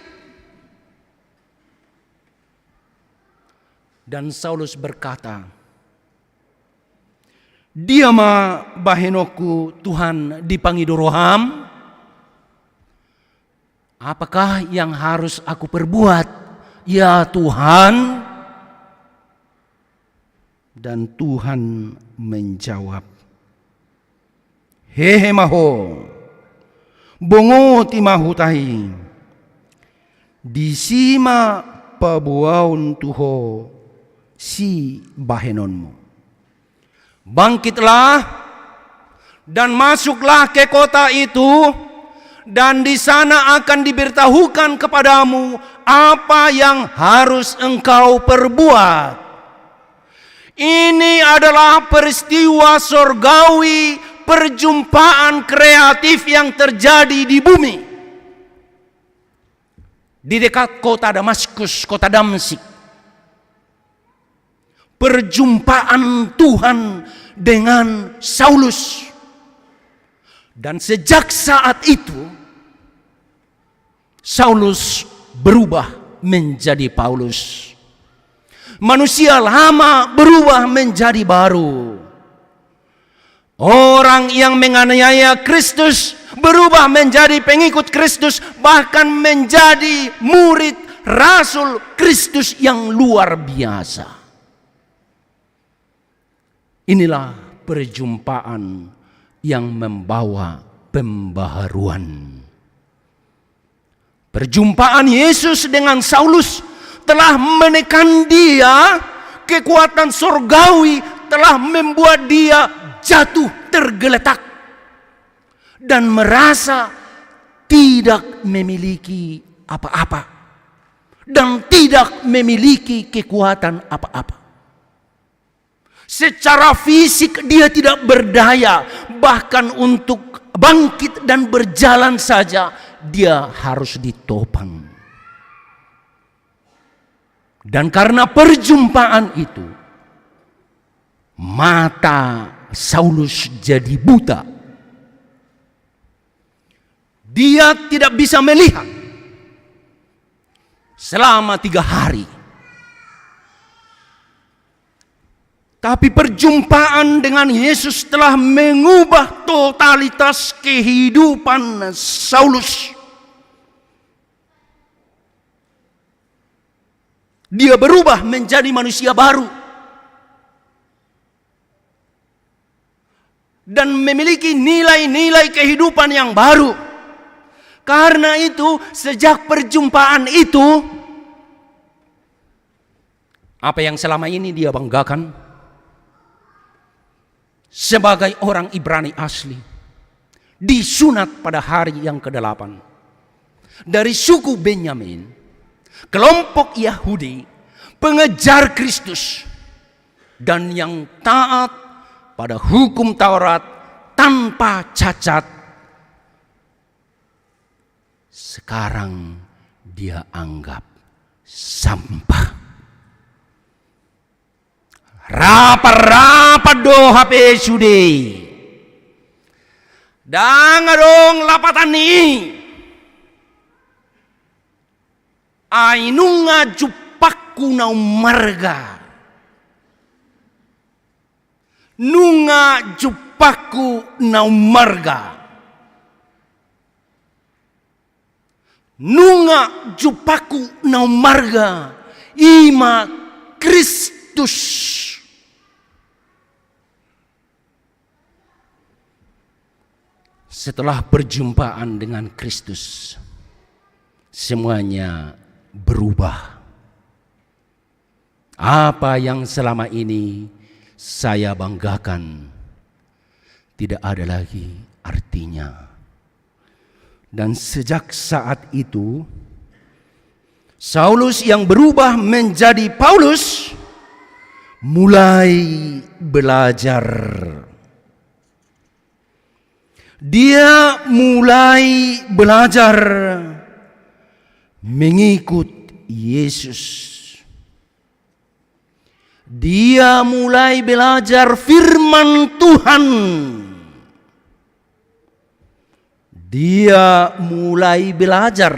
Dan Saulus berkata, "Dia ma bahenonku, Tuhan, dipangido roham? Apakah yang harus aku perbuat, ya Tuhan?" Dan Tuhan menjawab, "Hehe ma ho, bongoti ma huta i. Disi ma paboaon tu ho sibahenonmu. Bangkitlah dan masuklah ke kota itu, dan di sana akan diberitahukan kepadamu apa yang harus engkau perbuat." Ini adalah peristiwa sorgawi, perjumpaan kreatif yang terjadi di bumi. Di dekat kota Damaskus, kota Damsyik. Perjumpaan Tuhan dengan Saulus. Dan sejak saat itu, Saulus berubah menjadi Paulus. Manusia lama berubah menjadi baru. Orang yang menganiaya Kristus berubah menjadi pengikut Kristus, bahkan menjadi murid rasul Kristus yang luar biasa. Inilah perjumpaan yang membawa pembaharuan. Perjumpaan Yesus dengan Saulus telah menekan dia, kekuatan sorgawi telah membuat dia jatuh tergeletak dan merasa tidak memiliki apa-apa dan tidak memiliki kekuatan apa-apa. Secara fisik dia tidak berdaya, bahkan untuk bangkit dan berjalan saja dia harus ditopang. Dan karena perjumpaan itu, mata Saulus jadi buta. Dia tidak bisa melihat selama tiga hari. Tapi perjumpaan dengan Yesus telah mengubah totalitas kehidupan Saulus. Dia berubah menjadi manusia baru dan memiliki nilai-nilai kehidupan yang baru. Karena itu, sejak perjumpaan itu, apa yang selama ini dia banggakan sebagai orang Ibrani asli, disunat pada hari yang kedelapan, dari suku Benyamin, kelompok Yahudi, pengejar Kristus, dan yang taat pada hukum Taurat tanpa cacat, sekarang dia anggap sampah. Rap-rapan do hape sude. Ndang adong lapatan ni i. Ai nunga jumpangku na ummarga. Nunga jumpangku na ummarga. Nunga jumpangku na ummarga, i ma Kristus. Setelah perjumpaan dengan Kristus, semuanya berubah. Apa yang selama ini saya banggakan tidak ada lagi artinya. Dan sejak saat itu, Saulus yang berubah menjadi Paulus mulai belajar. Dia mulai belajar mengikut Yesus. Dia mulai belajar firman Tuhan. Dia mulai belajar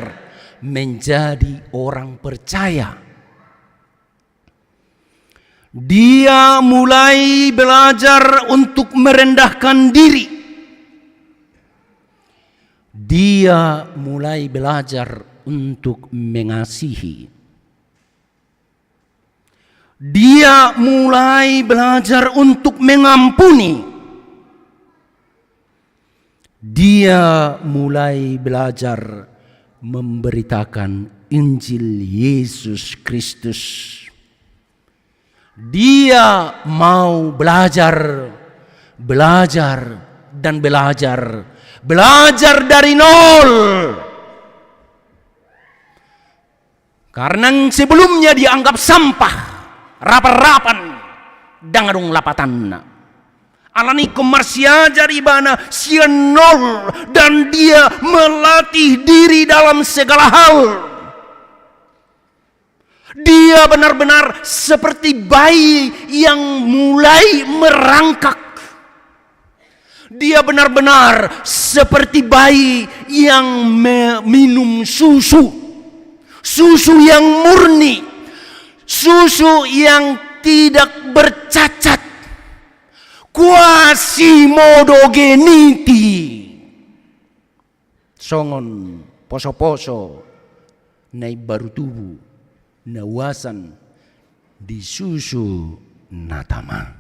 menjadi orang percaya. Dia mulai belajar untuk merendahkan diri. Dia mulai belajar untuk mengasihi. Dia mulai belajar untuk mengampuni. Dia mulai belajar memberitakan Injil Yesus Kristus. Dia mau belajar, belajar, dan belajar. Belajar dari nol. Karena yang sebelumnya dianggap sampah, rap-rapan, ndang adong lapatanna. Alani ingkon marsiajar ibana sian nol dan dia melatih diri dalam segala hal. Dia benar-benar seperti bayi yang mulai merangkak. Dia benar-benar seperti bayi yang me-, minum susu. Susu yang murni. Susu yang tidak bercacat. Quasimodogeniti. Songon poso-poso na imbaru tubu, na uasan di susu na tama.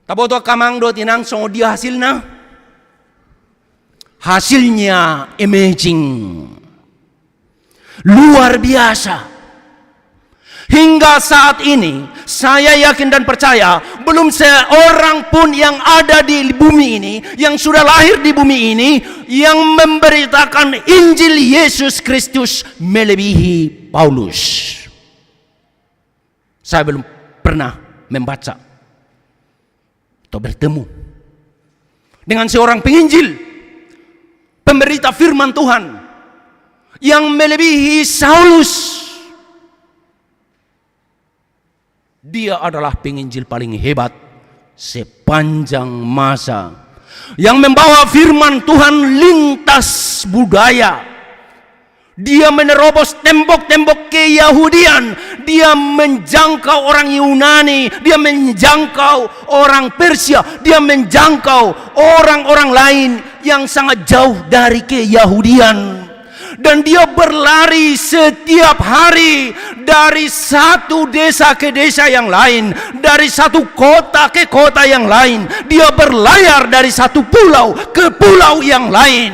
Taboto angka amang dohot inang songon dia hasilna? Hasilnya amazing. Luar biasa. Hingga saat ini, saya yakin dan percaya, belum seorang pun yang ada di bumi ini, yang sudah lahir di bumi ini, yang memberitakan Injil Yesus Kristus melebihi Paulus. Saya belum pernah membaca atau bertemu dengan seorang penginjil, pemberita firman Tuhan yang melebihi Saulus. Dia adalah penginjil paling hebat sepanjang masa, yang membawa firman Tuhan lintas budaya. Dia menerobos tembok-tembok keyahudian. Dia menjangkau orang Yunani. Dia menjangkau orang Persia. Dia menjangkau orang-orang lain yang sangat jauh dari keyahudian. Dan dia berlari setiap hari dari satu desa ke desa yang lain, dari satu kota ke kota yang lain. Dia berlayar dari satu pulau ke pulau yang lain.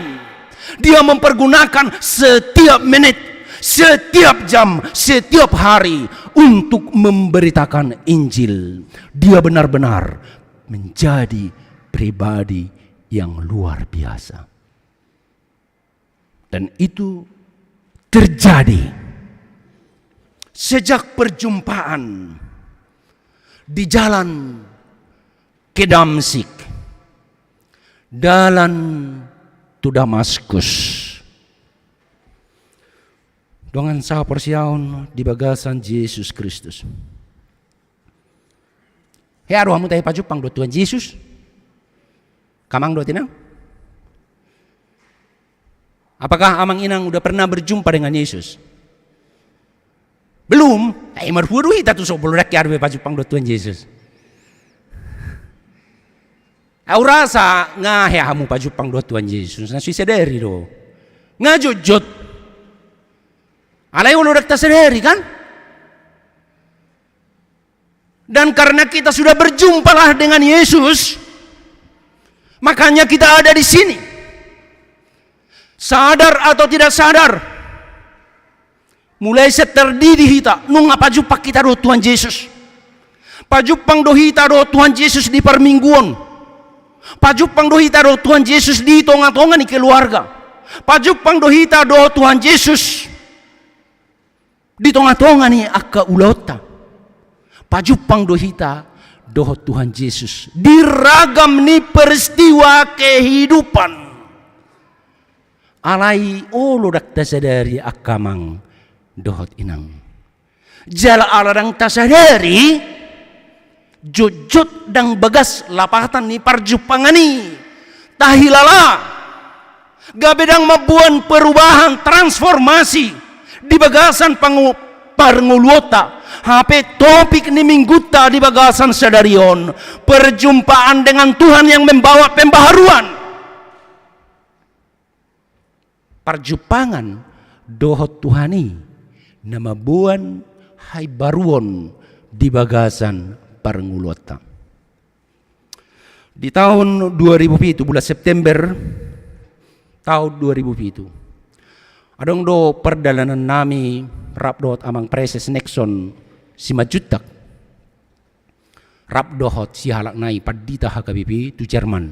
Dia mempergunakan setiap menit, setiap jam, setiap hari untuk memberitakan Injil. Dia benar-benar menjadi pribadi yang luar biasa. Dan itu terjadi. Sejak perjumpaan di jalan ke Damsyik, dalan tu Damaskus. Dongan sahaporseaon di bagasan Jesus Kristus. Hea do hamu tahe pajumpang dohot Tuhan Jesus? Amang dohot inang? Apakah amang inang udah pernah berjumpa dengan Yesus? Belum. Ai marhua do hita tu so molo ndang hea dope pajumpang dohot Tuhan Jesus. Au rasa nga hea hamu pajumpang dohot Tuhan Jesus, na so sadari do. Nga jotjot. Alai olo ndang tasadari kan? Dan karena kita sudah berjumpalah dengan Yesus, makanya kita ada di sini. Sadar atau tidak sadar, mulai sian tardidi hita nunga pajumpang hita dohot Tuhan Jesus. Pajumpang do hita dohot Tuhan Jesus di parmingguon. Pajumpang do hita dohot Tuhan Jesus di tongatonga ni keluarga. Pajumpang do hita dohot Tuhan Jesus di tongatonga ni angka ulaonta. Pajumpang do hita dohot Tuhan Jesus di ragam ni peristiwa kehidupan. Alai olo ndang tasadari angka amang dohot inang. Jala ala ndang tasadari, jotjot ndang bagas lapatan ni parjumpangan i. Tahilala, gabe ndang mamboan perubahan, transformasi di bagasan pangu-, parngoluonta. Hape topik ni minggunta di bagasan sadari on, perjumpaan dengan Tuhan yang membawa pembaharuan. Parjumpangan dohot Tuhan i na mamboan haimbaruon di bagasan parngoluonta. Di taon dua ribu pitu, bulan September taon dua ribu pitu, adong do pardalanan nami rap dohot amang Praeses Nexon Simanjuntak, rap dohot sihalak nai pandita H K B P tu Jerman.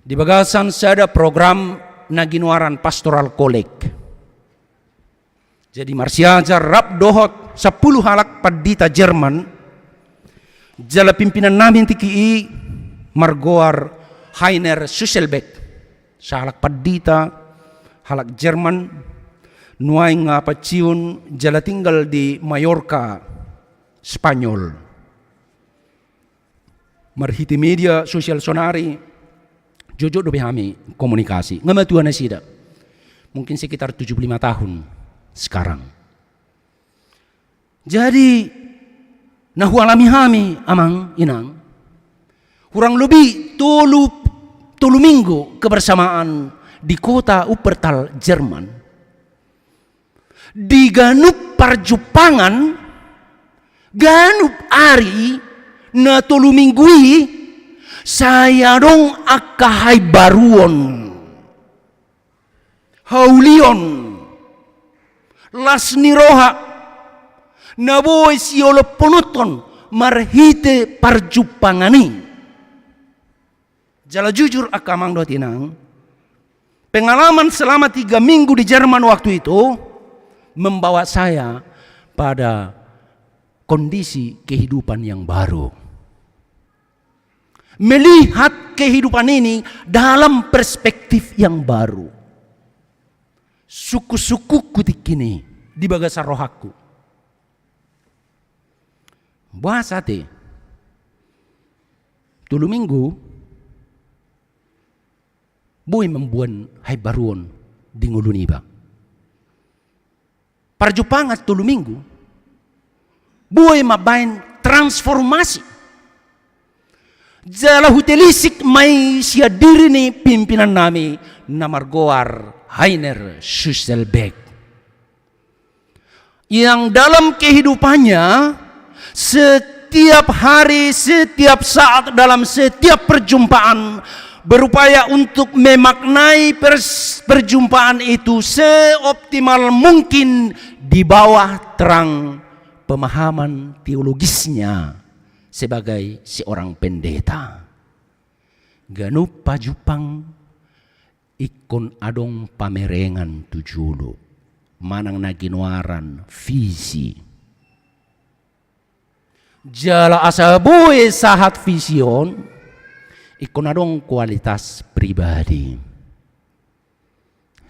Di bagasan sada program na ginoaran Pastoral Collect. Jadi marsiajar rap dohot sampulu halak pandita Jerman, jala pimpinan nami tingki i margoar Heiner Schüsselbeck, sahalak pandita, halak Jerman, nuaeng nga pensiun jala tinggal di Mallorca, Spanyol. Marhite media sosial sonari, jotjot dope hami komunikasi. Nga matua nasida. Mungkin sekitar tujuh puluh lima tahun sekarang. Jadi, na hualami hami, amang, inang, kurang lebih tolu, tolu minggu kebersamaan di kota Wuppertal, Jerman. Di ganup parjumpangan, ganup ari na tolu minggu i, sai adong angka haimbaruon, haulion, las ni roha, na boi siolophonon marhite parjumpangan i. Jala jujur angka amang dohot inang, pengalaman selama tiga minggu di Jerman waktu itu membawa saya pada kondisi kehidupan yang baru. Melihat kehidupan ini dalam perspektif yang baru. Sungkunsungkunku tingki i di bagasan rohangku. Boasa ate? Tolu minggu boi mamboan haimbaruon di ngolu niba. Parjumpangan tolu minggu boi mambaen transformasi. Jala hutelisik ma i sian diri ni pimpinan nami na margoar Heiner Schüsselbeck. Yang dalam kehidupannya, setiap hari, setiap saat, dalam setiap perjumpaan, berupaya untuk memaknai pers-, perjumpaan itu seoptimal mungkin di bawah terang pemahaman teologisnya sebagai seorang pendeta. Ganup pajumpang ingkon adong pamerengan tu jolo. manang na ginoaran visi. Jala asa boi sahat visi on, ingkon adong kualitas pribadi.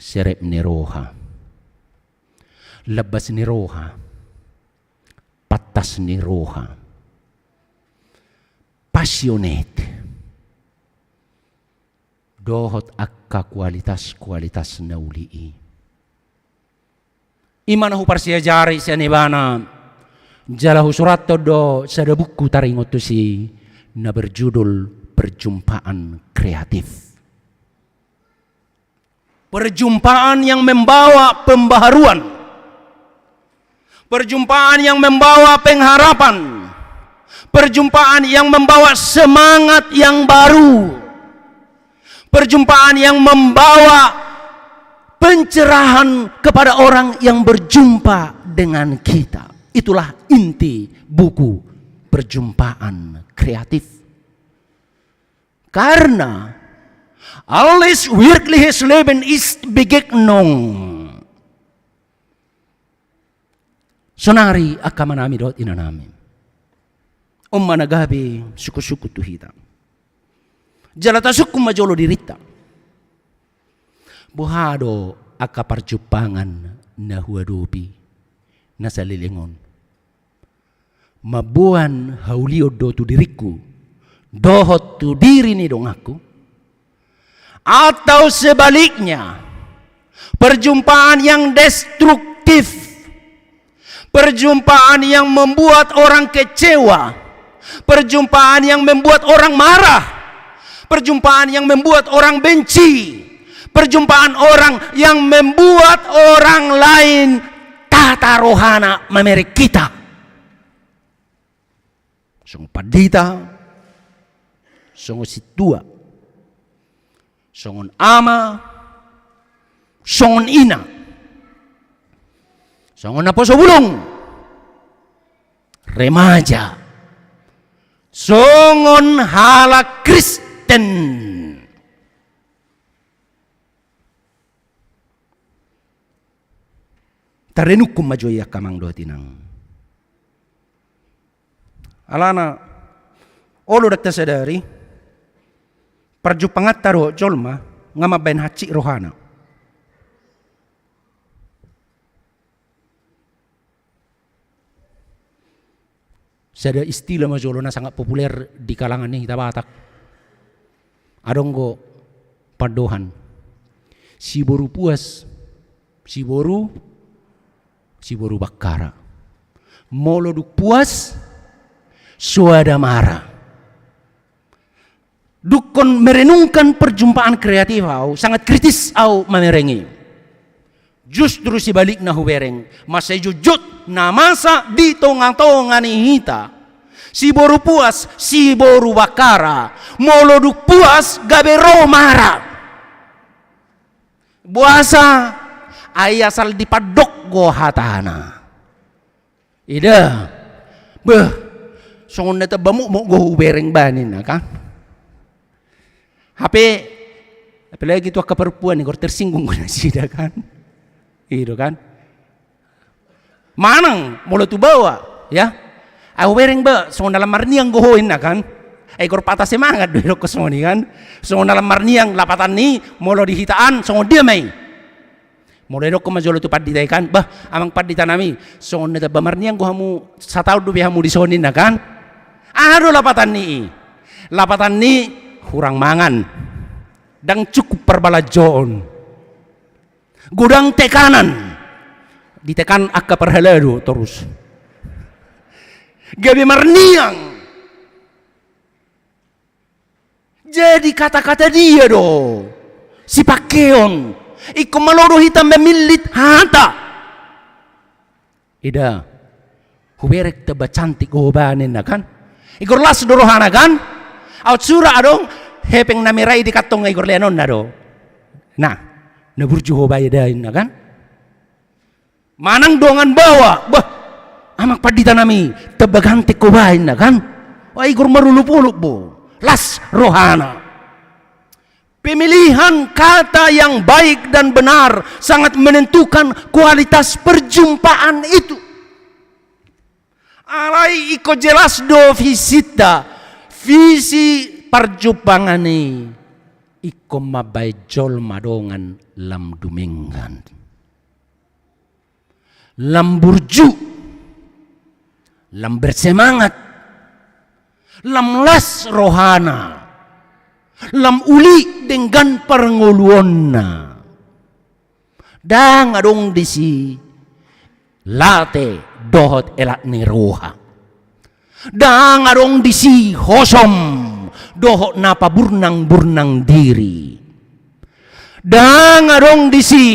Serep ni roha, lambas ni roha, pantas ni roha, passionate, dohot angka kualitas-kualitas na uli i. I ma na huparsiajari sian ibana, jala husurathon do sada buku taringot tusi na berjudul Perjumpaan Kreatif. Perjumpaan yang membawa pembaharuan. Perjumpaan yang membawa pengharapan. Perjumpaan yang membawa semangat yang baru. Perjumpaan yang membawa pencerahan kepada orang yang berjumpa dengan kita. Itulah inti buku Perjumpaan Kreatif. Karena alles Wirkliches Leben ist Begegnung. Sonari angka amanami dohot inanami, on ma na gabe sungkun-sungkun tu hita. Jala tasungkun ma jolo dirinta. Boha do angka parjumpangan na huadopi na saleleng on? Mamboan haulion do tu diringku dohot tu diri ni donganku? Atau sebaliknya, perjumpaan yang destruktif, perjumpaan yang membuat orang kecewa, perjumpaan yang membuat orang marah, perjumpaan yang membuat orang benci, perjumpaan orang yang membuat orang lain tata rohana mamereng hita. Songon pandita, songon sintua, songon ama, songon ina, songon naposo bulung, remaja, songon halak Kristen. Tarenungkun ma jo i angka amang dohot inang. Alana olo do tasadari, parjumpanganta dohot jolma nga mambahen hansit rohana. Sada istilah ma jolo na sangat populer di kalangan ni hita Batak. Adong do pandohan: siboru puas, siboru, siboru bakkara. Molo dung puas, soada mara. Dungkon merenungkan perjumpaan kreatif au, sangat kritis au mamereng i. Justru sebalikna hubereng, mansai jotjot na masa di tongatonga ni hita. Siboru puas, siboru bakkara. Molo dung puas, gabe ro mara. Boasa? Ai asal dipandok do hatana. Ida, beh, songon na tamba mukmuk do hubereng ba ninna kan. Hape, apalagi tu angka perempuan, igor tersinggung do nasida kan. I do kan. Manang molo tu baoa, ya. Ai hubereng ba songon na lam marniang do ho ninna kan. Ai igor patah semangat do idokkon songon i kan. Songon na lam marniang lapatan ni, molo di hita an songon dia ma i. Molo idokkon ma jolo tu pandita i kan, bah, amang pandita nami, songon na tamba marniang do hamu, sataon dope hamu dison ninna kan. Aha do lapatan ni i? Lapatan ni hurang mangan, ndang cukup parbalanjoon, godang tekanan, ditekan angka parhalado torus, gabe marniang. Jadi kata-kata dia do sipangkeon. Ingkon malo do hita mamillit hata. Ida, hubereng tamba cantik do ho ba ninna kan. Igor las do rohana kan. Aut sura adong hepeng na mera i di kantong, igor leanonna do. Nah, na burju ho ba ida ninna kan. Manang dongan baoa, bah, amang pandita nami, tamba ganteng ho ba ninna kan. Wah, igor marolopolop bo, las rohana. Pemilihan kata yang baik dan benar sangat menentukan kualitas perjumpaan itu. Alai ingkon jelas do visinta, visi parjumpangan i ingkon mambahen jolma dongan lam dumenggan. Lam burju, lam bersemangat, lam las rohana, lam uli denggan parngoluonna. Ndang adong disi late dohot elak ni roha. Ndang adong disi hosom dohot na paburnang-burnang diri. Ndang adong disi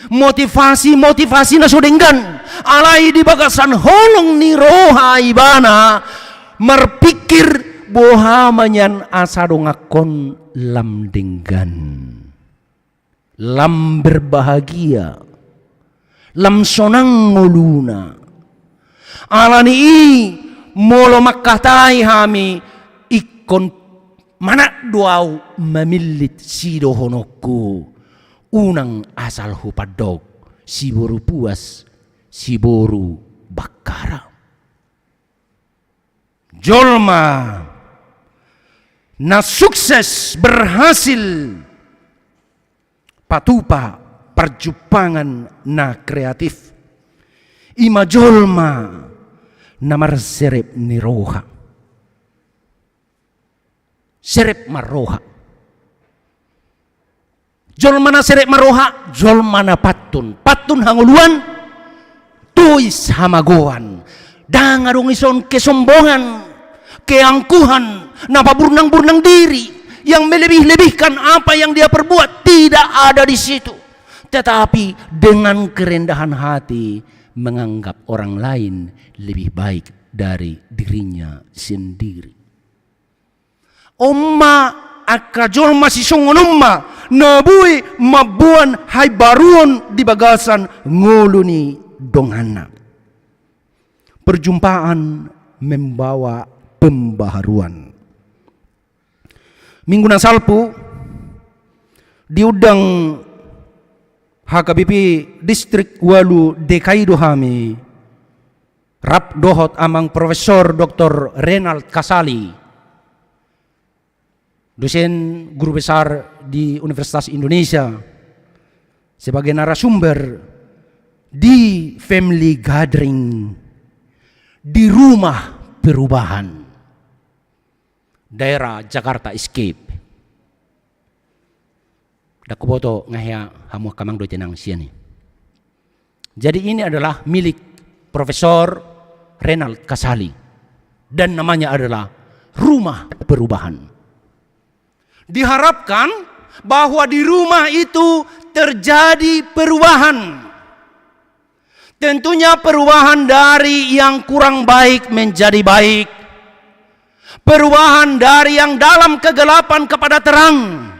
motivasi-motivasi na so denggan, alai di bagasan holong ni roha ibana marpikir, boha ma nian asa dongankon lam denggan, lam berbahagia, lam sonang ngoluna. Alani i, molo mangkatai hami, ingkon manat do ahu mamillit sidohononku, unang asal hupandok siboru puas, siboru bakkara. Jolma na sukses, berhasil patupa parjumpangan na kreatif, i ma jolma na marserep ni roha. Serep marroha. Jolma na serep marroha, jolma na pantun. Pantun hangoluan, tois hamagoan. Ndang adong dison kesombongan, keangkuhan, na paburnang-burnang diri, yang melebih-lebihkan apa yang dia perbuat, tidak ada di situ. Tetapi dengan kerendahan hati, menganggap orang lain lebih baik dari dirinya sendiri. On ma angka jolma sisongon on ma na boi mamboan haimbaruon di bagasan ngolu ni donganna. Perjumpaan membawa pembaharuan. Minggu na salpu diundang H K B P Distrik Walu D K I do hami, rap dohot amang Profesor Doktor Renald Kasali, dosen guru besar di Universitas Indonesia, sebagai narasumber di family gathering di Rumah Perubahan, daerah Jakarta Escape. Ndang huboto nga hea hamu angka amang dohot inang sian i. Jadi ini adalah milik Profesor Renald Kasali dan namanya adalah Rumah Perubahan. Diharapkan bahwa di rumah itu terjadi perubahan. Tentunya perubahan dari yang kurang baik menjadi baik. Perubahan dari yang dalam kegelapan kepada terang.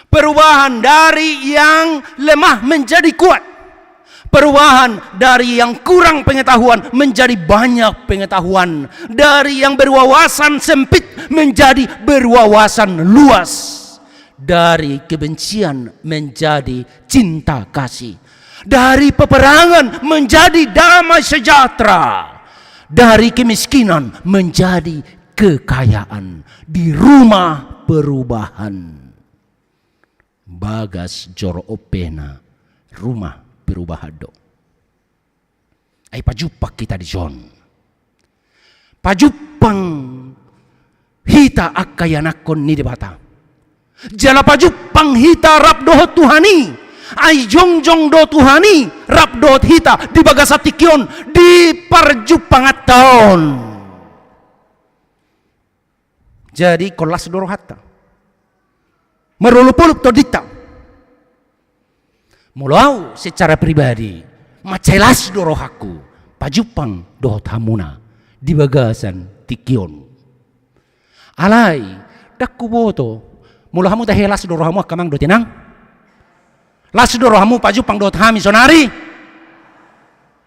Perubahan dari yang lemah menjadi kuat. Perubahan dari yang kurang pengetahuan menjadi banyak pengetahuan. Dari yang berwawasan sempit menjadi berwawasan luas. Dari kebencian menjadi cinta kasih. Dari peperangan menjadi damai sejahtera. Dari kemiskinan menjadi kekayaan. Di Rumah Perubahan. Bagas joro ompena Rumah Perubahan do. Ai pajumpang hita dison. Pajumpang hita angka ianakhon ni Debata. Jala pajumpang hita rap dohot Tuhan i. Ai jongjong do Tuhan i rap dohot hita di bagasan tingki on, di parjumpanganta on. Jadi ingkon las do rohanta. Marolopolop tondinta. Molo ahu secara pribadi, mansai las do rohangku pajumpang dohot hamuna di bagasan tingki on. Alai, ndang huboto, molo hamu tahe las do rohamu angka amang dohot inang? Las do rohamu pajumpang dohot hami sonari?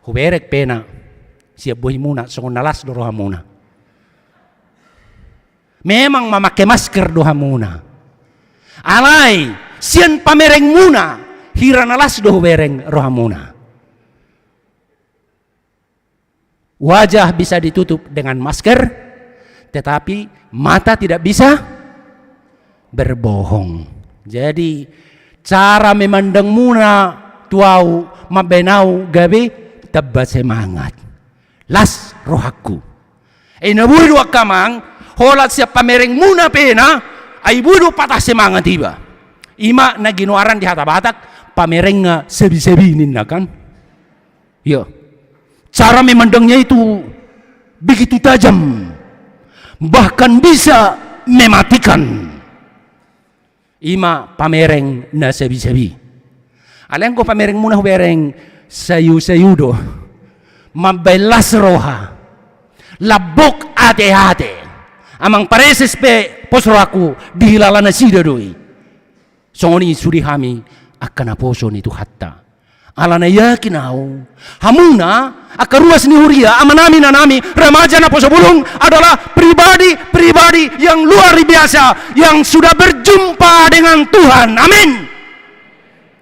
Huberek pe na sian bohimuna songon na las do rohamuna. Memang mamake masker do hamuna. Alai sian pamerengmuna, hira na las do hubereng rohamuna. Wajah bisa ditutup dengan masker, tetapi mata tidak bisa berbohong. Jadi, cara memandangmuna tu ahu mambahen ahu gabe tamba semangat. Las rohangku. E, na boi do angka amang, holan sian pamerengmuna pe na, ai boi do patah semangat iba. I ma na ginoaran di hata Batak, pamereng na sabi-sabi ninna kan. Iya. Cara memandangnya itu begitu tajam, bahkan bisa mematikan. I ma pamereng na sabi-sabi. Alai anggo pamerengmuna hubereng sayu-sayu do. Mambahen las roha. Lambok ate-ate. Amang pareses pe pos rohangku dihilala nasida do i. Songon i sude hami angka naposo ni Tuhanta. Alana yakin ahu, hamuna angka ruas ni huria, amanami, inanami, remaja, naposo bulung adalah pribadi-pribadi yang luar biasa, yang sudah berjumpa dengan Tuhan. Amin.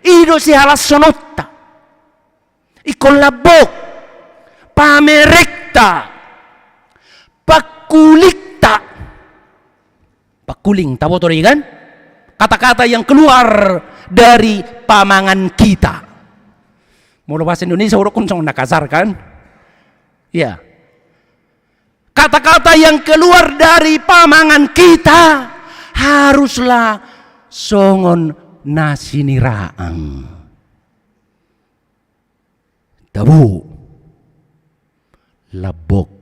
I do sihalashononta. Ingkon lambok, pamerengta, pangkulinta. Pangkuling, taboto do i kan? Kata-kata yang keluar dari pamangan kita. Molo bahasa Indonesia hudokkon songon na kasar kan? Iya. Kata-kata yang keluar dari pamangan kita haruslah songon na siniraan. Tabo. Lambok.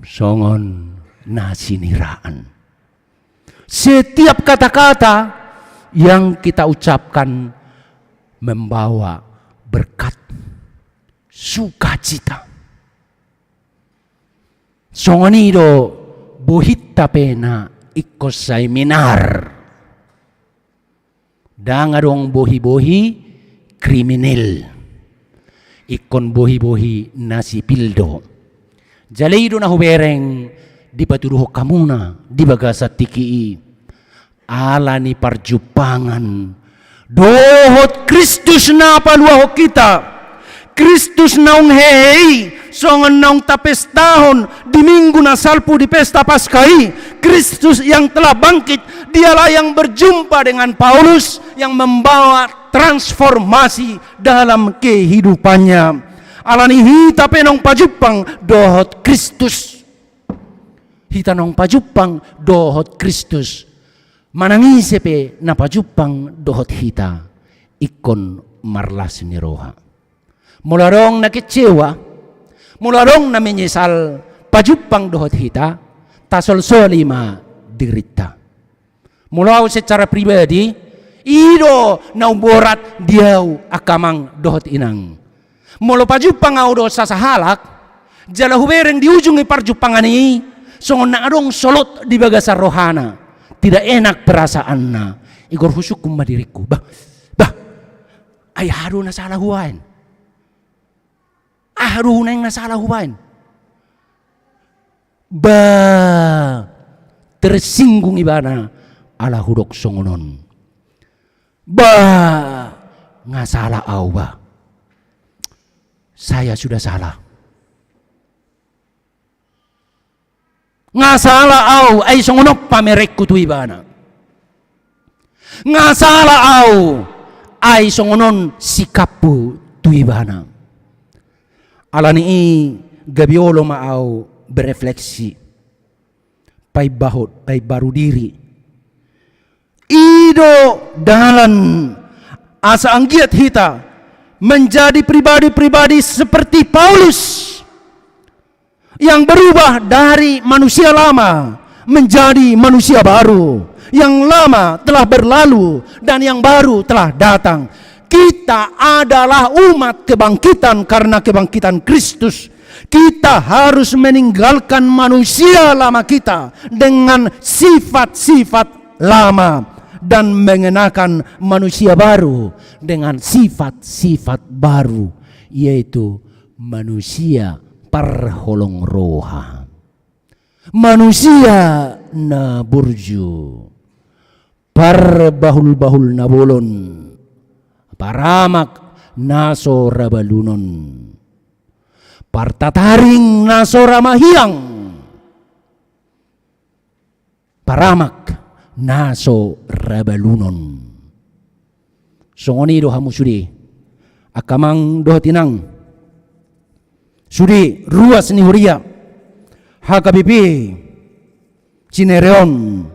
Songon na siniraan. Setiap kata-kata yang kita ucapkan membawa berkat, sukacita. Songon i do bohinta pe na ingkon seminar. Ndang adong bohi-bohi kriminel. Ingkon bohi-bohi na sipil do. Jala i do na hubereng dipatuduhon hamuna di bagasan tingki i. Ala ni parjumpangan dohot Kristus na paluahon hita. Kristus naung hehe i, songon naung tapestahon di Minggu na salpu di pesta Paskah i, Kristus yang telah bangkit, dialah yang berjumpa dengan Paulus, yang membawa transformasi dalam kehidupannya. Ala ni hita pe naung pajumpang dohot Kristus. Hita naung pajumpang dohot Kristus. Manang ise pe na pajumpang dohot hita, ingkon marlas ni roha. Molo adong na kecewa, molo adong na menyesal pajumpang dohot hita, tasolsoli ma dirinta. Molo ahu secara pribadi, i do na umborat di ahu angka amang dohot inang. Molo pajumpang ahu dohot sasahalak, jala hubereng di ujung ni parjumpangan i, songon na adong solot di bagasan rohana, tidak enak perasaanna, igor husungkun ma diringku, bah, bah, ai aha do na sala hubaen? Aha do naeng na sala hubaen? Bah, tersinggung ibana ala hudok songon on. Bah, nga sala ahu bah. Saya sudah salah. Nga sala ahu, ai songon on pamerengku tu ibana. Nga sala ahu, ai songon on sikapku tu ibana. Ala ni i gabe olo ma ahu berefleksi. Paimbaru, paimbaru diri. I do dalan asa anggiat hita menjadi pribadi-pribadi seperti Paulus yang berubah dari manusia lama menjadi manusia baru. Yang lama telah berlalu dan yang baru telah datang. Kita adalah umat kebangkitan karena kebangkitan Kristus. Kita harus meninggalkan manusia lama kita dengan sifat-sifat lama dan mengenakan manusia baru dengan sifat-sifat baru, yaitu manusia parholong roha. Manusia na burju, parbahulbahul na bolon, paramak na so rabalunon, partataring na so ramahiang, paramak na so rabalunon. Songon i do hamu sude, angka amang dohot inang, sude ruas ni huria H K B P Cinere on,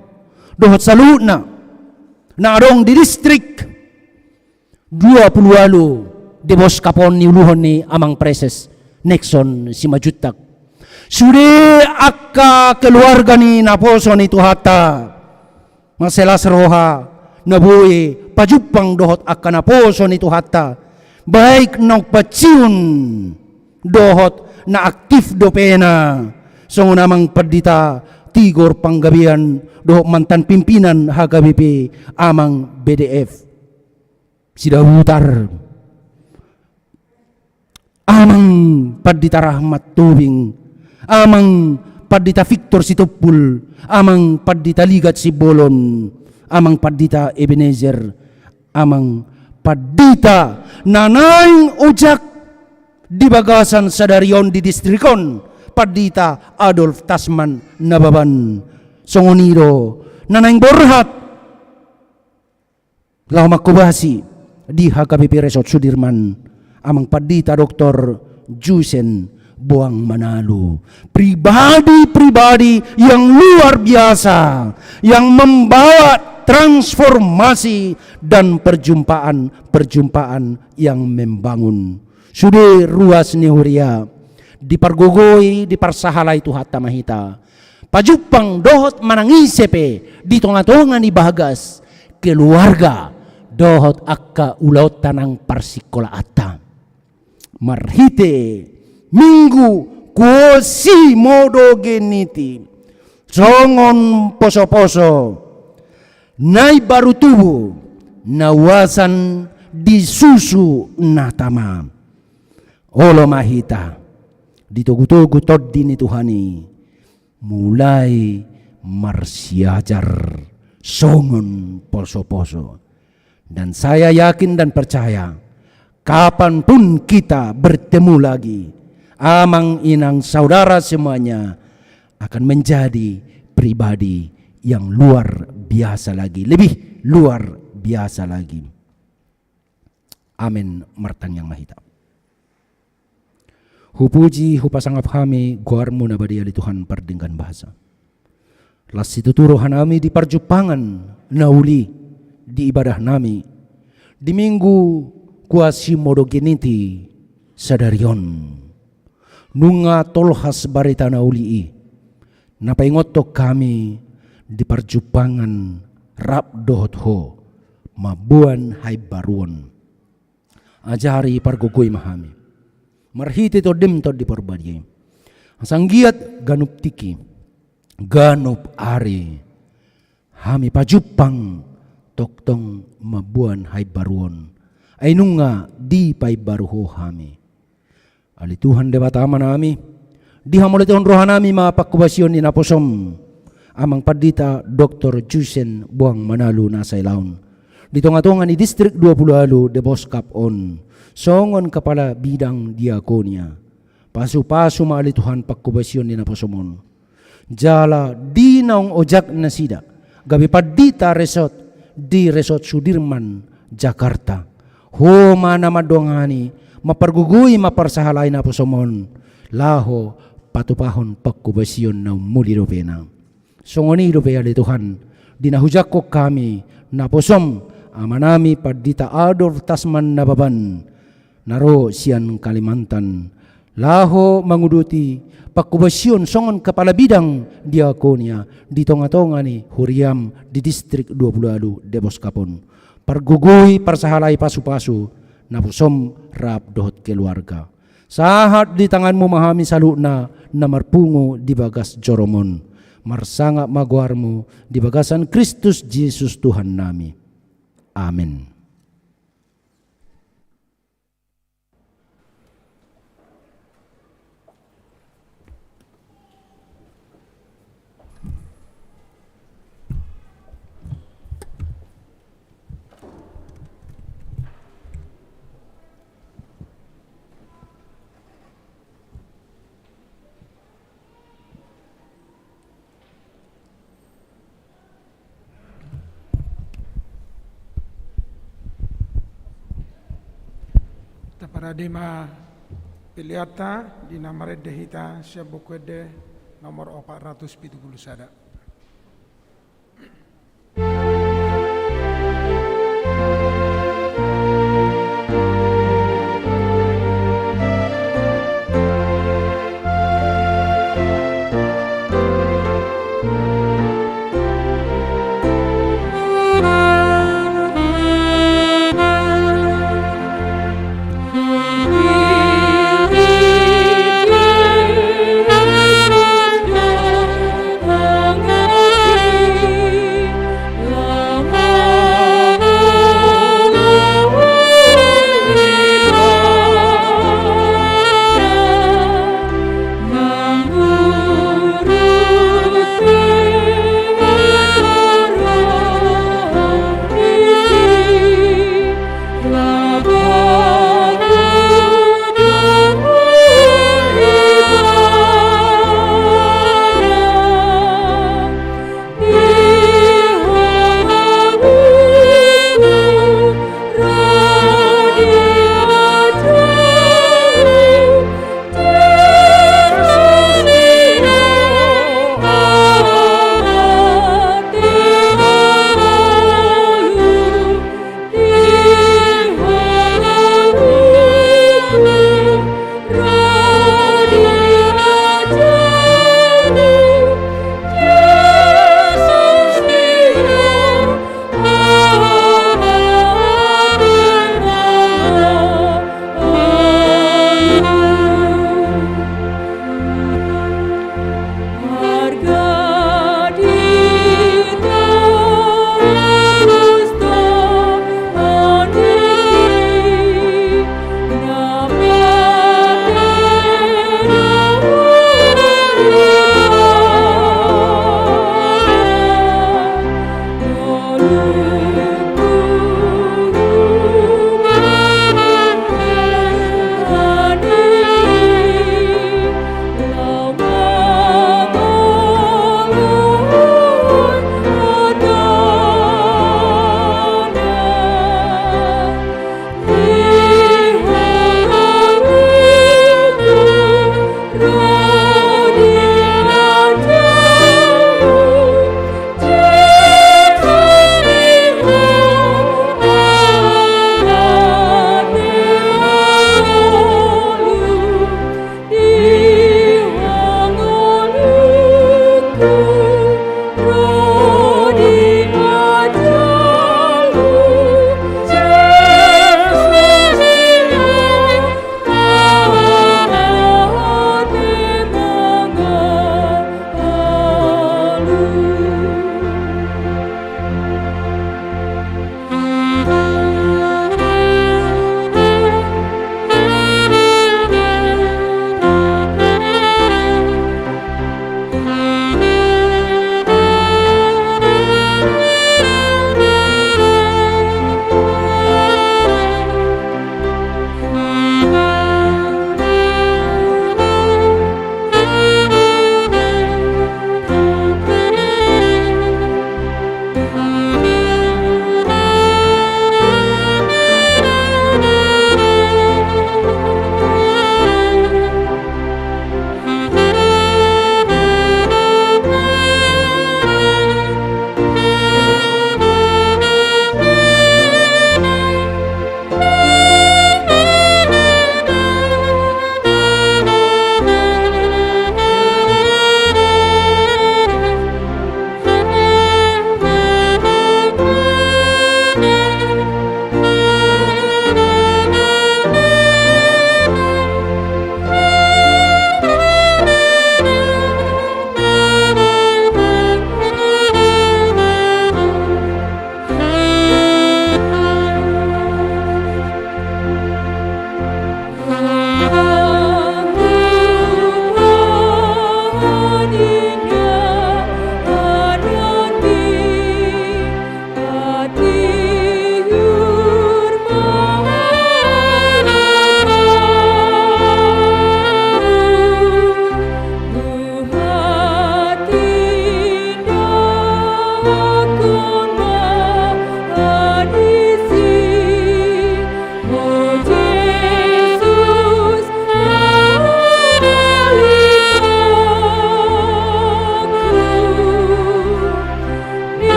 dohot saluhutna na adong di distrik dua pulu ualu Deboskap on, niuluhon ni Amang Praeses Nexon Simanjuntak. Sude angka keluarga ni naposo ni Tuhanta, marsilas roha na boi pajumpang dohot angka naposo ni Tuhanta, baik naung pensiun dohot na aktif dopena, songon Amang Pandita Tigor Panggabean dohot mantan pimpinan H K B P, Amang B D F Sidabutar, Amang Pandita Rahmat Tobing, Amang Pandita Victor Sitompul, Amang Pandita Ligat Simbolon, Amang Pandita Ebenezer, Amang Pandita na naeng ojak di bagasan sadari on di distrik on, Pandita Adolf Tasman Nababan. Songon i do na naeng borhat laho manghobasi di H K B P Resort Sudirman, Amang Pandita Doktor Jusen Boang Manalu. Pribadi-pribadi yang luar biasa, yang membawa transformasi dan perjumpaan-perjumpaan yang membangun. Sude ruas ni huria, dipargogoi, diparsahalai Tuhanta ma hita pajumpang dohot manang ise pe di tonga-tonga ni bagas keluarga dohot angka ulaonta nang parsikolaanta. Marhite Minggu Quasimodogeniti, songon poso-poso na imbaru tubu, na uasan di susu na tama. Olo ma hita ditogu-togu Tondi ni Tuhan i, mulai marsiajar songon poso-poso. Dan saya yakin dan percaya, kapanpun kita bertemu lagi, amang, inang, saudara semuanya akan menjadi pribadi yang luar biasa lagi, lebih luar biasa lagi. Amen. Martangiang ma hita. Hupuji, hupasangap hami goarmu na badia ale Tuhan pardenggan basa. Las situtu rohanami di parjumpangan na uli, di ibadah nami di Minggu Quasimodogeniti sadari on. Nunga tolhas barita na uli i na paingothon hami di parjumpangan rap dohot Ho mamboan haimbaruon. Ajari, pargogoi ma hami marhite Tondim Tondi Parbadia i, asa anggiat ganup tingki, ganup ari hami pajumpang tongtong mamboan haimbaruon, ai nunga dipaimbaru Ho hami. Ale Tuhan Debata Amanami, dihamauliatehon rohanami ma panghobasion ni naposom, Amang Pandita Doktor Jusen Boang Manalu na sailaon, di tonga-tonga ni distrik dua pulu ualu Deboskap on, songon kepala bidang diakonia. Pasu-pasu ma ale Tuhan panghobasion ni naposom on. Jala di naung ojak nasida gabe pandita resort di Resort Sudirman, Jakarta, Ho ma na mandongani, mampargogoi, mamparsahalai naposom on laho patupahon panghobasion na ummuli dopena. Songon i dope ale Tuhan, di na hujangkon hami naposom amanami Pandita Adolf Tasman Nababan, na ro sian Kalimantan, laho manguduti panghobasion songon kepala bidang diakonia di tonga-tonga ni huriam di distrik dua pulu ualu Deboskap on. Pargogoi, parsahalai, pasu-pasu naposom rap dohot keluarga. Sahat di tanganmu ma hami saluhutna na marpungu di bagas jorom on. Marsangap ma goarmu di bagasan Kristus Jesus Tuhannami. Amen. Nadi ma peleanta di na marende hita sian Buku Ende nomor opat ratus pitu pulu sada.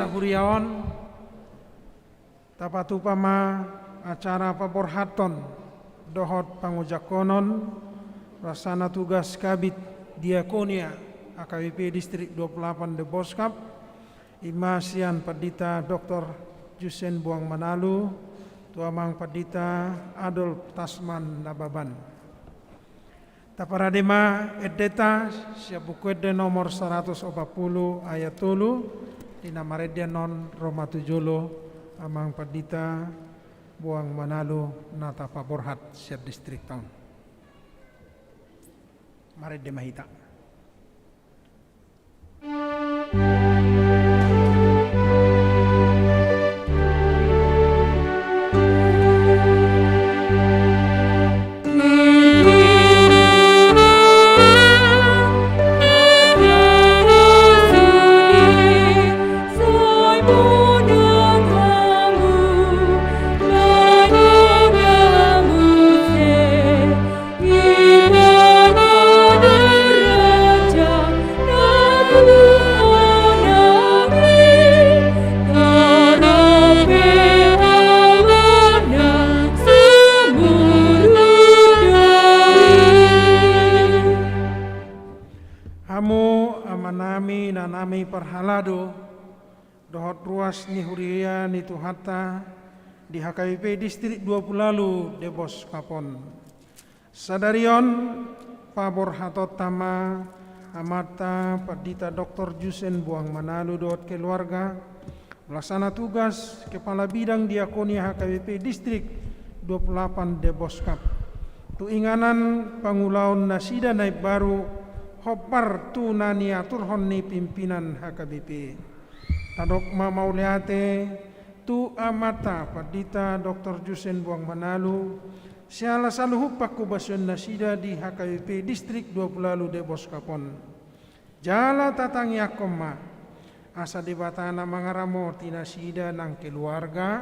huria on, tapatupa ma acara paborhathon dohot pangojangkonon pelaksana tugas Kabid Diakonia H K B P Distrik dua puluh delapan Deboskap, i ma sian Pandita Doktor Jussen Boang Manalu tu Amang Pandita Adolf Tasman Nababan. Taparade ma endenta sian Buku Ende nomor saratus opat pulu ayat tolu, di na marendean on ro ma tu jolo Amang Pandita Boang Manalu na tapaborhat sian distrikta on. Marende ma hita. Hamu amanami, inanami parhalado, dohot ruas ni huria ni Tuhanta di H K B P Distrik dua pulu ualu Deboskap on. Sadari on paborhatonta ma amanta Pandita Doktor Jussen Boang Manalu dohot keluarga, pelaksana tugas Kepala Bidang Diakonia H K B P Distrik dua pulu delapan Deboskap, tu inganan pangulaon nasida na imbaru hombar tu na niaturhon ni pimpinan H K B P. Tadok ma mauliate tu amanta Pandita Doktor Jussen Boang Manalu, siala saluhut pangkobasion nasida di H K B P Distrik dua pulu ualu Deboskap on. Jala tatangiangkon ma asa Debata na mangaramoti nasida nang keluarga.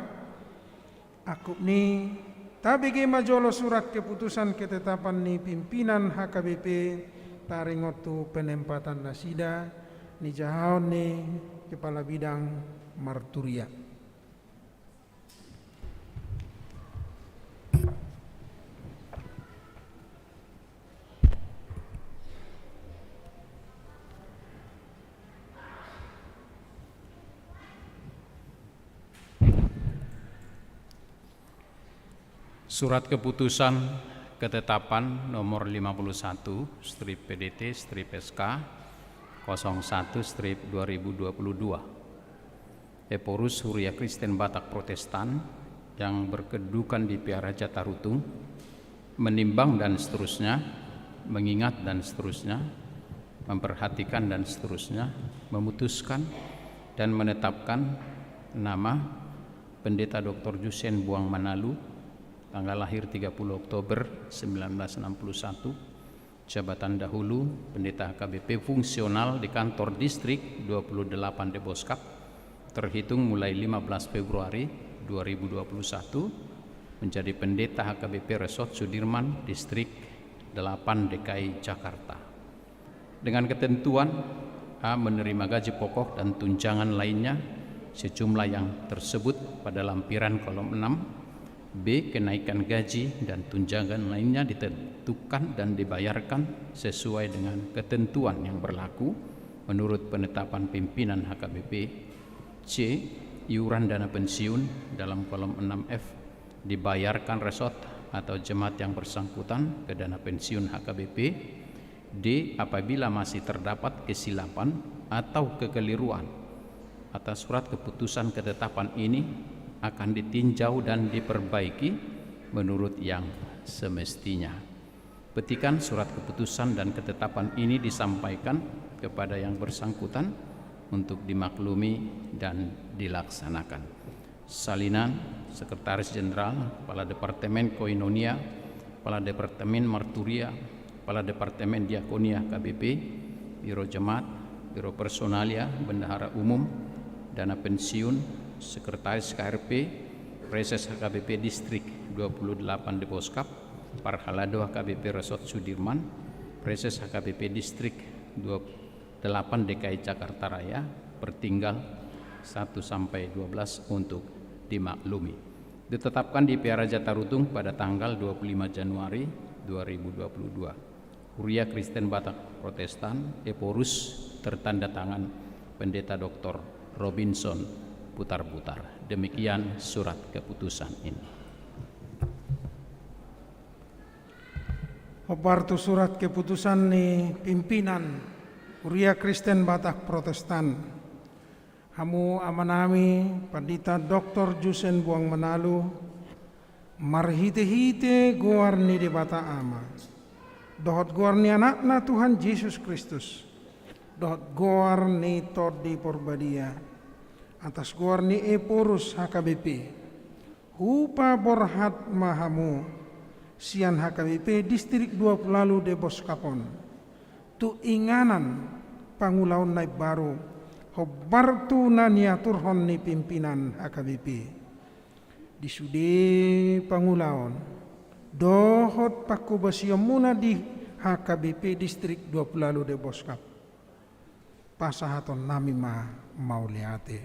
Angkup ni i, tabege ma jolo surat keputusan ketetapan ni pimpinan H K B P taringot tu penempatan nasida, nijahaon ni Kepala Bidang Marturia. Surat keputusan ketetapan nomor lima puluh satu strip P D T strip S K kosong satu strip dua ribu dua puluh dua. Ephorus Huria Kristen Batak Protestan yang berkedudukan di Piara Jatarutung, menimbang dan seterusnya, mengingat dan seterusnya, memperhatikan dan seterusnya, memutuskan dan menetapkan nama Pendeta Doktor Jussen Boang Manalu, tanggal lahir tiga puluh Oktober sembilan belas enam puluh satu, jabatan dahulu Pendeta H K B P fungsional di Kantor Distrik dua puluh delapan Deboskap, terhitung mulai lima belas Februari dua ribu dua puluh satu, menjadi Pendeta H K B P Resort Sudirman, Distrik delapan D K I Jakarta. Dengan ketentuan: A, menerima gaji pokok dan tunjangan lainnya sejumlah yang tersebut pada lampiran kolom enam. B, kenaikan gaji dan tunjangan lainnya ditentukan dan dibayarkan sesuai dengan ketentuan yang berlaku menurut penetapan pimpinan H K B P. C, iuran dana pensiun dalam kolom enam F dibayarkan resort atau jemaat yang bersangkutan ke dana pensiun H K B P. D, apabila masih terdapat kesilapan atau kekeliruan atas surat keputusan ketetapan ini, akan ditinjau dan diperbaiki menurut yang semestinya. Petikan surat keputusan dan ketetapan ini disampaikan kepada yang bersangkutan untuk dimaklumi dan dilaksanakan. Salinan, Sekretaris Jenderal, Kepala Departemen Koinonia, Kepala Departemen Marturia, Kepala Departemen Diakonia H K B P, Biro Jemaat, Biro Personalia, Bendahara Umum, Dana Pensiun, Sekretaris K R P, Praeses H K B P Distrik dua puluh delapan Deboskap, Parhalado H K B P Resort Sudirman, Praeses H K B P Distrik dua puluh delapan D K I Jakarta Raya, Pertinggal, satu sampai dua belas untuk dimaklumi. Ditetapkan di Pearaja Tarutung pada tanggal dua puluh lima Januari dua ribu dua puluh dua. Huria Kristen Batak Protestan, Ephorus, tertanda tangan Pendeta Doktor Robinson Butarbutar. Demikian surat keputusan ini. Hombar tu surat keputusan ni pimpinan Huria Kristen Batak Protestan. Hamu amanami, Pandita Doktor Jusen Buang Manalu, marhite-hite goar ni Debata Ama, dohot goar ni Anakna Tuhan Jesus Kristus, dohot goar ni Tondi Porbadia, atas goar ni Ephorus H K B P, hupaborhat ma hamu sian H K B P Distrik dua Pulu Ualu Deboskap on tu inganan pangulaon na imbaru, hombar tu na niaturhon ni pimpinan H K B P. Di sude pangulaon dohot pangkobasionmuna di H K B P Distrik dua Pulu Ualu Deboskap, pasahatonnami ma mauliate.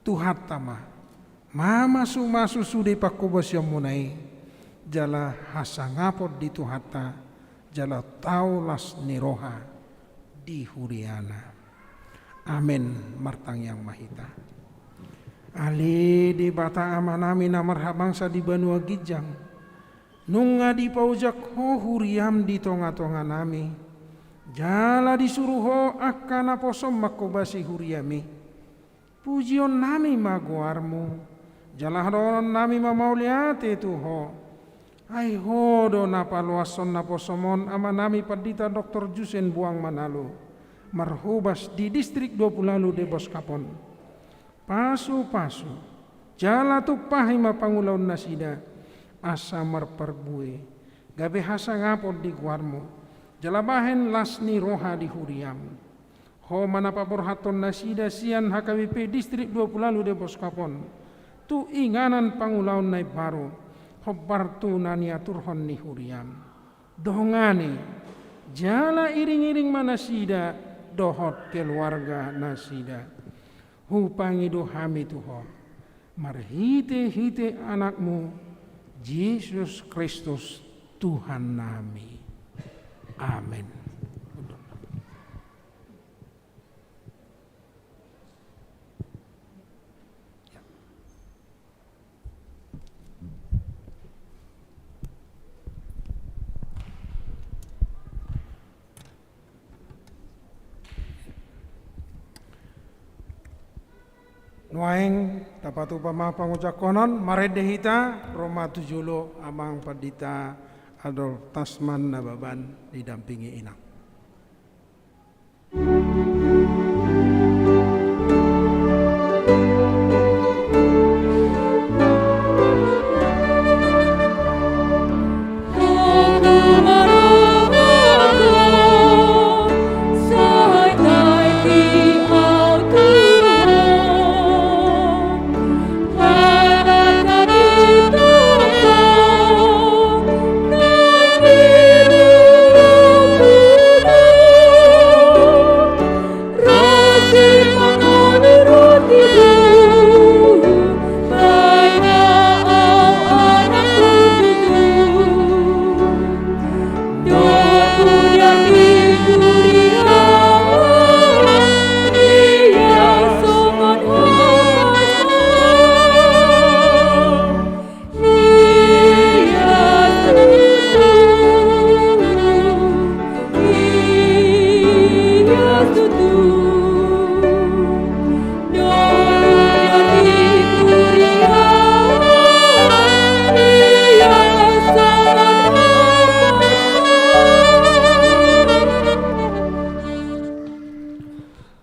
Tuhanta ma mamasu-masu sude pangkobasionmuna i, jala hasangapon di Tuhanta, jala tau las ni roha di huriana. Amen. Martangiang ma hita. Ale Debata Amanami na marhabangsa di banua ginjang, nunga dipaojak Ho huriam di tonga-tonganami, jala disuru Ho angka naposom mangkobasi huriami. Pujionnami ma goarmu, jala hadohononnami ma mauliate tu Ho. Ai Ho do na paloashon naposom on amanami Pandita Doktor Jusen Buang Manalu, marhobas di Distrik dua Pulu Ualu Deboskap on. Pasu-pasu, jala tumpahi ma pangulaonnasida, asa marparbue, gabe hasangapon di goarmu, jala bahen las ni roha di huriam. Ho ma na paborhathon nasida sian H K B P Distrik dua Pulu Ualu Deboskap on tu inganan pangulaon na imbaru, hombar tu na niaturhon ni huriam. Dongani, jala iring-iring ma nasida dohot keluarga nasida. Hupangido hami tu Ho marhite-hite Anakmu, Jesus Kristus, Tuhannami. Amen. Nuaeng tapatupa ma pangucaphon on, marende hita, ro ma tu jolo Amang Pandita Adolf Tasman Nababan didampingi inang.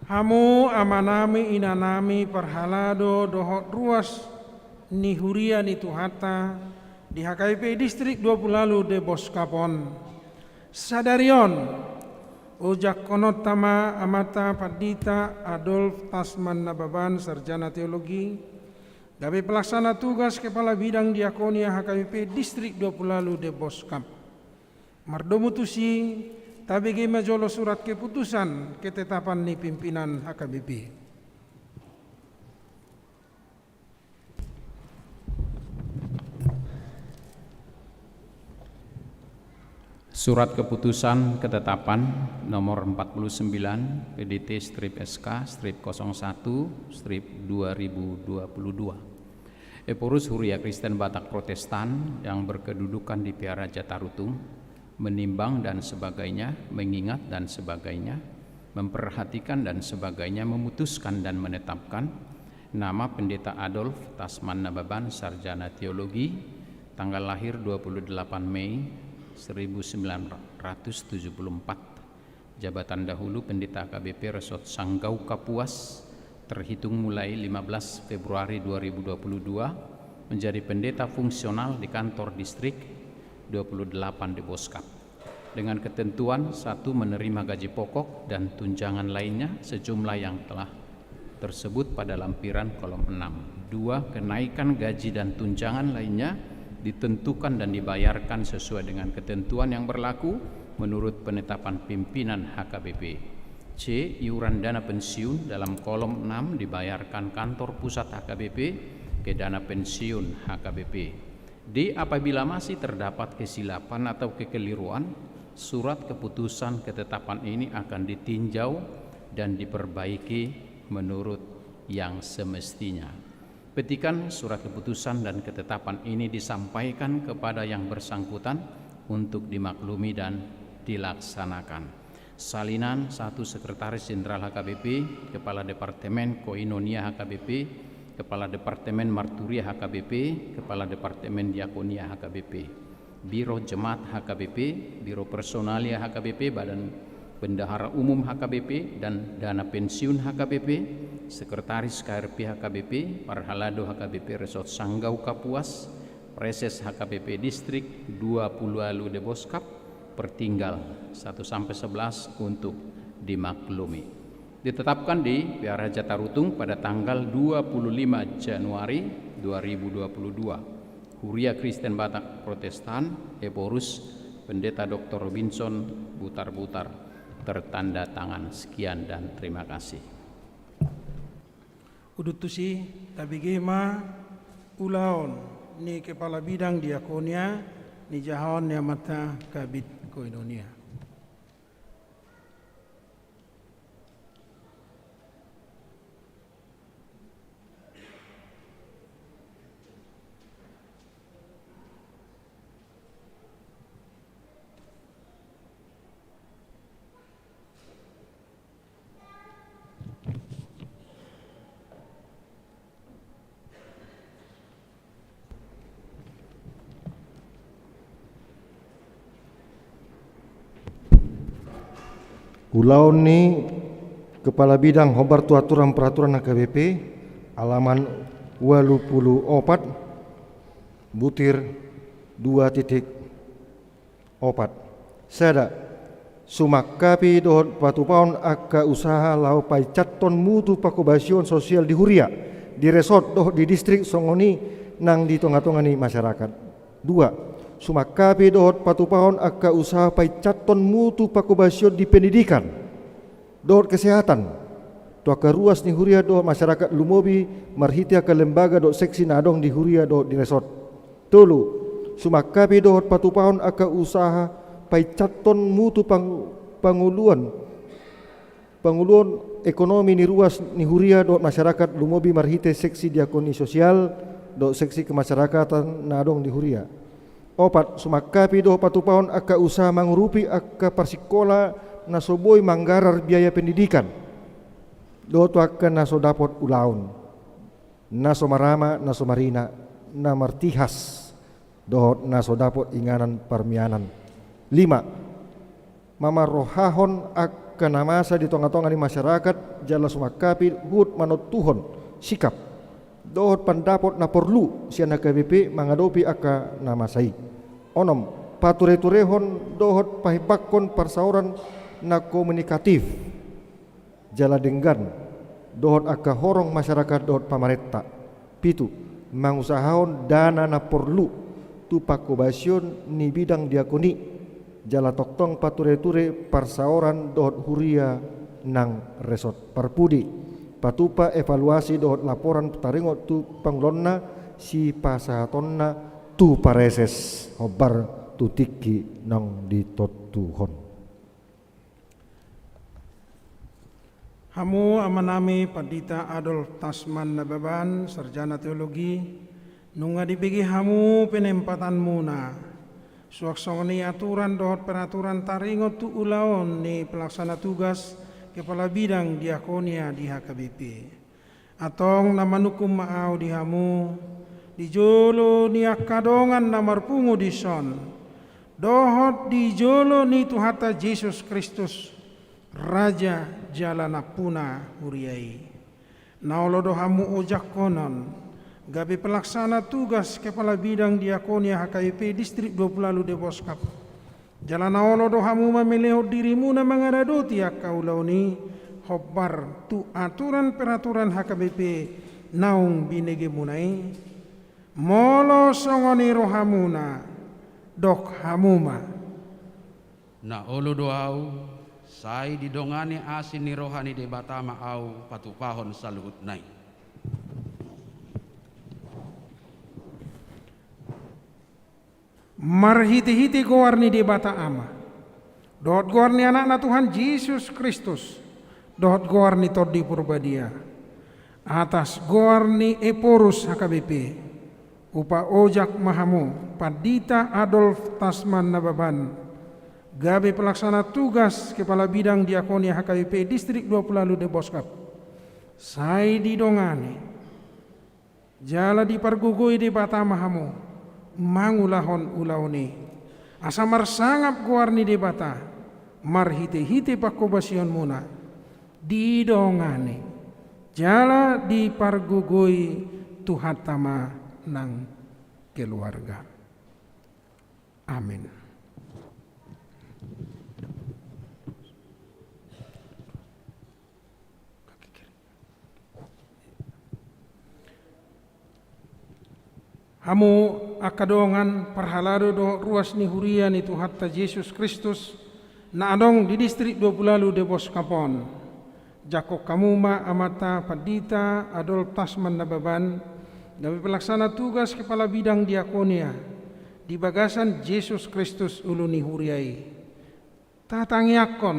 Hamu amanami, inanami, parhalado dohot ruas ni huria ni Tuhanta di H K B P Distrik dua Pulu Ualu Deboskap on. Sadari on, ojakhononta ma amanta Pandita Adolf Tasman Nababan, Sarjana Teologi, gabe pelaksana tugas Kepala Bidang Diakonia H K B P Distrik dua Pulu Ualu Deboskap. Mardomu tusi, tabege ma jolo surat keputusan ketetapan ni pimpinan H K B P. Surat Keputusan Ketetapan nomor empat puluh sembilan P D T strip S K strip kosong satu strip dua ribu dua puluh dua. Ephorus Huria Kristen Batak Protestan yang berkedudukan di Pearaja Tarutung, menimbang dan sebagainya, mengingat dan sebagainya, memperhatikan dan sebagainya, memutuskan dan menetapkan nama Pendeta Adolf Tasman Nababan, Sarjana Teologi, tanggal lahir dua puluh delapan Mei seribu sembilan ratus tujuh puluh empat, jabatan dahulu Pendeta H K B P Resort Sanggau Kapuas, terhitung mulai lima belas Februari dua ribu dua puluh dua, menjadi pendeta fungsional di kantor distrik dua puluh delapan di Boskap, dengan ketentuan: satu, menerima gaji pokok dan tunjangan lainnya sejumlah yang telah tersebut pada lampiran kolom enam. Dua, kenaikan gaji dan tunjangan lainnya ditentukan dan dibayarkan sesuai dengan ketentuan yang berlaku menurut penetapan pimpinan H K B P. C, iuran dana pensiun dalam kolom enam dibayarkan kantor pusat H K B P ke dana pensiun H K B P. D, apabila masih terdapat kesilapan atau kekeliruan, surat keputusan ketetapan ini akan ditinjau dan diperbaiki menurut yang semestinya. Petikan, surat keputusan dan ketetapan ini disampaikan kepada yang bersangkutan untuk dimaklumi dan dilaksanakan. Salinan, satu, Sekretaris Jenderal H K B P, Kepala Departemen Koinonia H K B P, Kepala Departemen Marturia H K B P, Kepala Departemen Diakonia H K B P, Biro Jemaat H K B P, Biro Personalia H K B P, Badan Bendahara Umum H K B P, dan Dana Pensiun H K B P, Sekretaris K R P H K B P, Parhalado H K B P Resort Sanggau Kapuas, Praeses H K B P Distrik dua puluh ualu Deboskap, pertinggal satu sampai sebelas untuk dimaklumi. Ditetapkan di Pearaja Tarutung pada tanggal dua puluh lima Januari dua ribu dua puluh dua. Huria Kristen Batak Protestan, Ephorus, Pendeta Doktor Robinson Butarbutar, tertanda tangan. Sekian dan terima kasih. Udut tusi, tabege ma ulaon ni Kepala Bidang Diakonia ni jahaon ni Amanta Kabid Koinonia. Ulaon ni Kepala Bidang Hombar tu Aturan Peraturan H K B P, alaman ualu pulu opat, butir dua titik opat. Sada, sumangkapi dohot patupaon angka usaha laho painsathon mutu pangkobasion sosial di huria, di resort dohot di distrik songon i nang di tonga-tonga ni masyarakat. Dua, sumangkapi dohot patupaon angka usaha painsathon mutu pangkobasion di pendidikan dohot kesehatan tu angka ruas ni huria dohot masyarakat, lumobi marhite angka lembaga dohot seksi na adong di huria dohot di resort. Tolu, sumangkapi dohot patupaon angka usaha painsathon mutu pang-, pangoluan, pangoluan ekonomi ni ruas ni huria dohot masyarakat, lumobi marhite seksi diakoni sosial dohot seksi kemasyarakatan na adong di huria. Opat, sumangkapi dohot patupaon angka usaha mangurupi angka parsikola na so boi manggarar biaya pendidikan dohot tu angka na so dapot ulaon, na so marama, na so marina, na martihas, dohot na so dapot inganan parmianan. Lima, mamarrohahon angka na masa di tonga-tonga ni masyarakat, jala sumangkapi huhut manontuhon sikap dohot pandapot na porlu sian H K B P mangadopi angka na masa i. Onom, pature-turehon dohot pahembangkon parsaoran na komunikatif jala denggan dohot angka horong masyarakat dohot pamarenta. Pitu, mangusahahon dana na porlu tu pangkobasion ni bidang diakoni, jala tongtong pature-ture parsaoran dohot huria nang resort. Parpudi, patupa evaluasi dohot laporan taringot tu pangulaonna sipasahatonna tu pareses hombar tu tingki naung ditontuhon. Hamu amanami Pandita Adolf Tasman Nababan, sarjana teologi, nunga dibege hamu penempatanmuna. Suang songon i aturan dohot peraturan taringot tu ulaon ni pelaksana tugas kepala bidang diakonia di H K B P. Antong na manungkun ma ahu di hamu, di jolo ni angka dongan na marpungu dison, dohot di jolo ni Tuhanta Jesus Kristus, Raja jala nampuna huria i. Na olo do hamu ojakkonon, gabe pelaksana tugas kepala bidang diakonia H K B P distrik dua pulu ualu Deboskap. Jala na olo do hamu mamelehon dirimuna mangaradoti angka ulaon i, hombar tu aturan peraturan H K B P naung binegemuna i. Molo songon i rohamuna, dok hamu ma. Na olo do ahu, sai didongani asi ni roha ni Debata ma ahu patupahon saluhutna i. Marhitehite goar ni Debata Ama, dohot goar ni Anakna Tuhan Jesus Kristus, dohot goar ni Tondi Porbadia, atas goar ni Ephorus H K B P, hupaojak ma hamu Pandita Adolf Tasman Nababan, gabe pelaksana tugas kepala bidang diakonia H K B P distrik dua pulu ualu Deboskap. Sai didongani jala dipargogoi Debata ma hamu mangulahon ulaon i, asa marsangap goar ni Debata marhitehite panghobasionmuna, didongani jala dipargogoi Tuhanta ma nang keluarga. Amin. Hamu angka dongan parhalado dohot ruas ni huria ni Tuhanta Jesus Kristus na adong di distrik dua pulu ualu Deboskap on. Jangkon hamu ma amanta Pandita Adolf Tasman Nababan gabe pelaksana tugas kepala bidang diakonia di bagasan Jesus Kristus ulu ni huria i. Tatangiangkon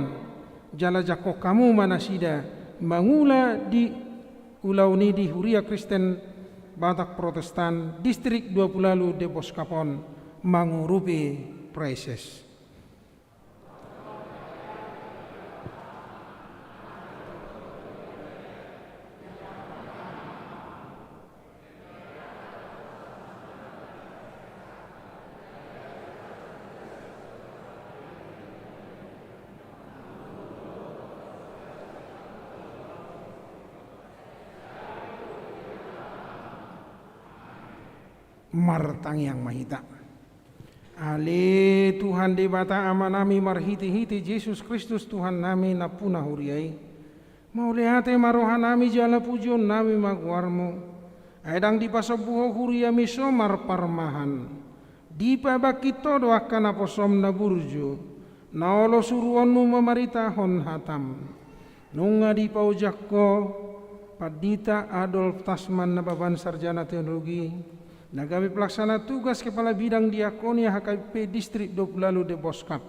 jala jangkon hamu ma nasida mangula di ulaon i di Huria Kristen Batak Protestan distrik dua pulu ualu Deboskap on mangurupi praeses. Martangiang ma hita. Ale Tuhan Debata Amanami, marhitehite Jesus Kristus Tuhannami nampuna huria i, mauliate ma rohanami jala pujionnami ma goarmu. Ai ndang dipasombu Ho huriami so marparmahan. Dipabangkit Ho do angka naposom na burju, na olo suruonmu mamaritahon hatam. Nunga dipaojak Ho Pandita Adolf Tasman Nababan, sarjana teologi, na gabe pelaksana tugas kepala bidang diakonia H K B P distrik dua pulu ualu Deboskap.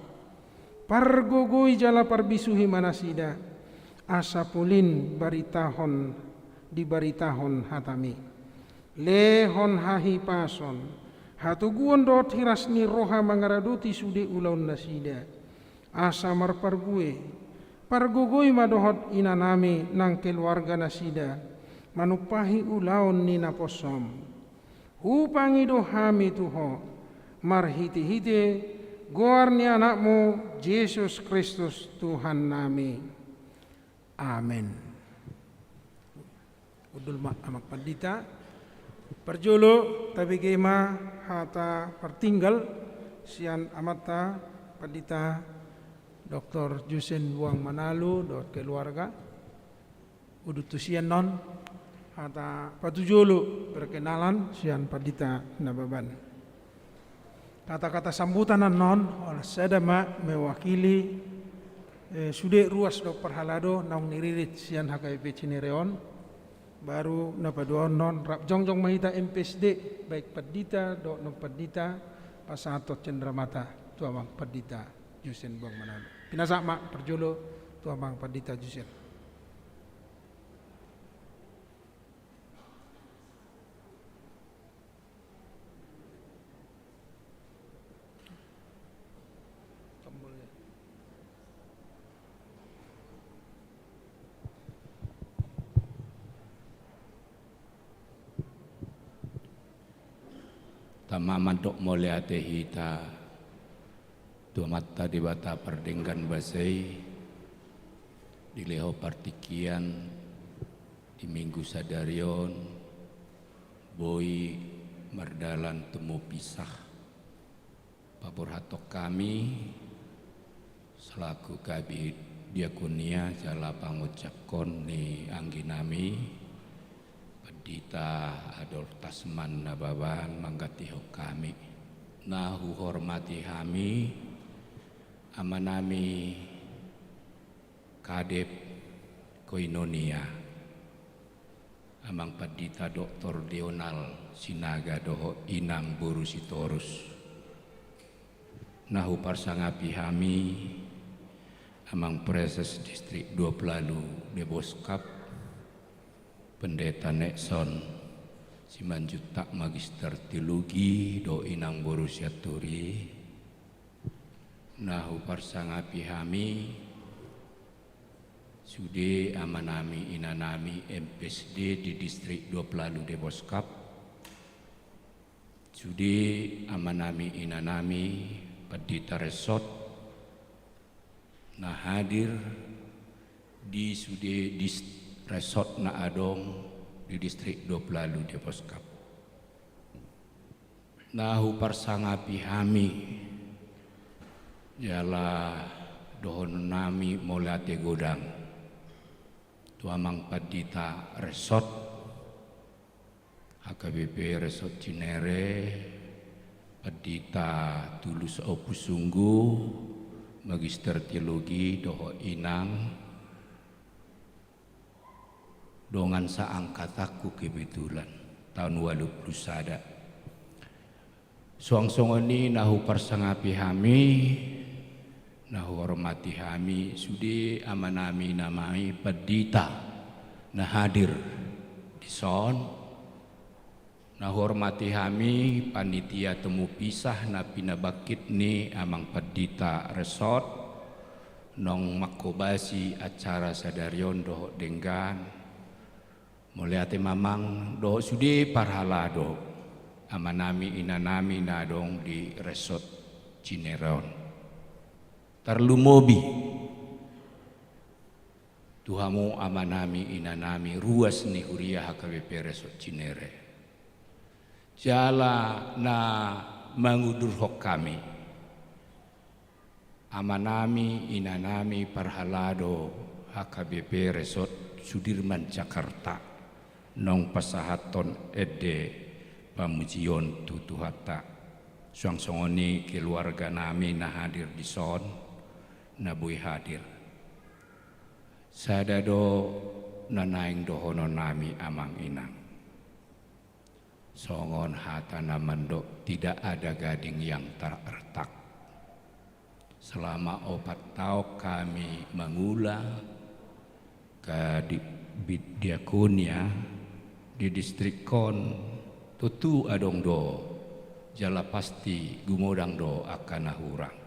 Pargogoi jala parbisuhi ma nasida, asa polin baritahon, dibaritahon hatami. Lehon hahipason, hatoguon dohot hiras ni roha mangaradoti sude ulaonnasida. Asa marparbue, pargogoi ma dohot inanami nang keluarganasida manumpahi ulaon ni naposom. Hupangido hami tu Ho, marhitehite goar ni Anakmu, Jesus Kristus, Tuhannami. Amen. Hundul ma Amang Pandita. Parjolo tabege ma hata partinggal sian Amanta Pandita Doktor Jusen Buang Manalu dohot keluarga. Udut tusi annon hata patujolo perkenalan sian Pandita Nababan. Kata-kata sambutan annon holan sada ma mewakili, eh, sude ruas dohot parhalado naung niririt sian H K B P Cinere on. Baru na paduahon annon rap jongjong ma hita M P S D, baik pandita dohot non pandita, Pasahathon cendramata tu amang pandita Jusen Boang Manalu. Pinasahat ma parjolo tu amang pandita Jusen. Tama mandok mauliate hita tu Amanta Debata pardenggan basa i, dilehon partingkian di Minggu sadari on, boi mardalan tumu pisah. Paborhathon hami selaku Kabid Diakonia jala pangonjakkon ni angginami Pandita Adolf Tasman Nababan manggantikan hami. Na huhormati hami amanami Kadep Koinonia, Amang Pandita Doktor Deonal Sinaga dohot Inang Boru Sitorus. Na huparsangapi hami Amang Praeses Distrik Dua Puluh Walu Deboskap, Pendeta Nexon Simanjuntak, Magister Teologi, dohot Inang Boru Sianturi. Na huparsangapi hami sude amanami inanami M P S D di Distrik Dua Puluh Walu Deboskap, sude amanami inanami pandita resort na hadir di sude dis-, resort na adong di Distrik Dua Puluh Walu Deboskap. Na huparsangapi hami jala dohononnami mauliate godang tu amang pandita resort H K B P Resort Cinere, Pandita Tulus Aupusunggu, Magister Teologi, dohot Inang, dongan saangkatanku kebetulan, taon ualu pulu sada. Suang songon i na huparsangapi hami, na huhormati hami, sude amanami inanami pandita na hadir dison, na huhormati hami panitia tumu pisah na pinabangkit ni amang pandita resort, naung manghobasi acara sadari on dohot denggan. Mauliate ma amang dohot sude parhalado, amanami inanami na adong di resort Cinere on. Tarlumobi tu hamu amanami inanami ruas ni huria H K B P Resort Cinere. Jala na mangudurhon hami amanami inanami parhalado H K B P Resort Sudirman Jakarta, naung pasahathon ende pamujion tu Tuhanta. Suang songon i keluarganami na hadir dison, na boi hadir. Sada do na naeng dohononnami amang inang. Songon hata na mandok, tidak ada gading yang tak retak. Selama opat taon hami mangula Kadipbid Diakonia di distrik on, tontu adong do jala pasti gumodang do angka na hurang.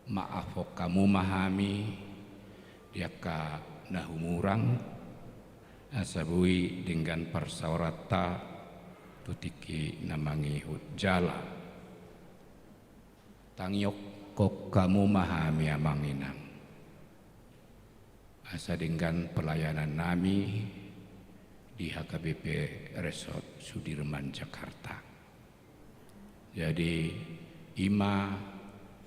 Maafhon hamu ma hami di angka na humurang, asa boi denggan parsaoranta tu tingki na mangihut. Jala tangiangkon hamu ma hami amang inang, asa denggan pelayanannami di H K B P Resort Sudirman Jakarta. Jadi, i ma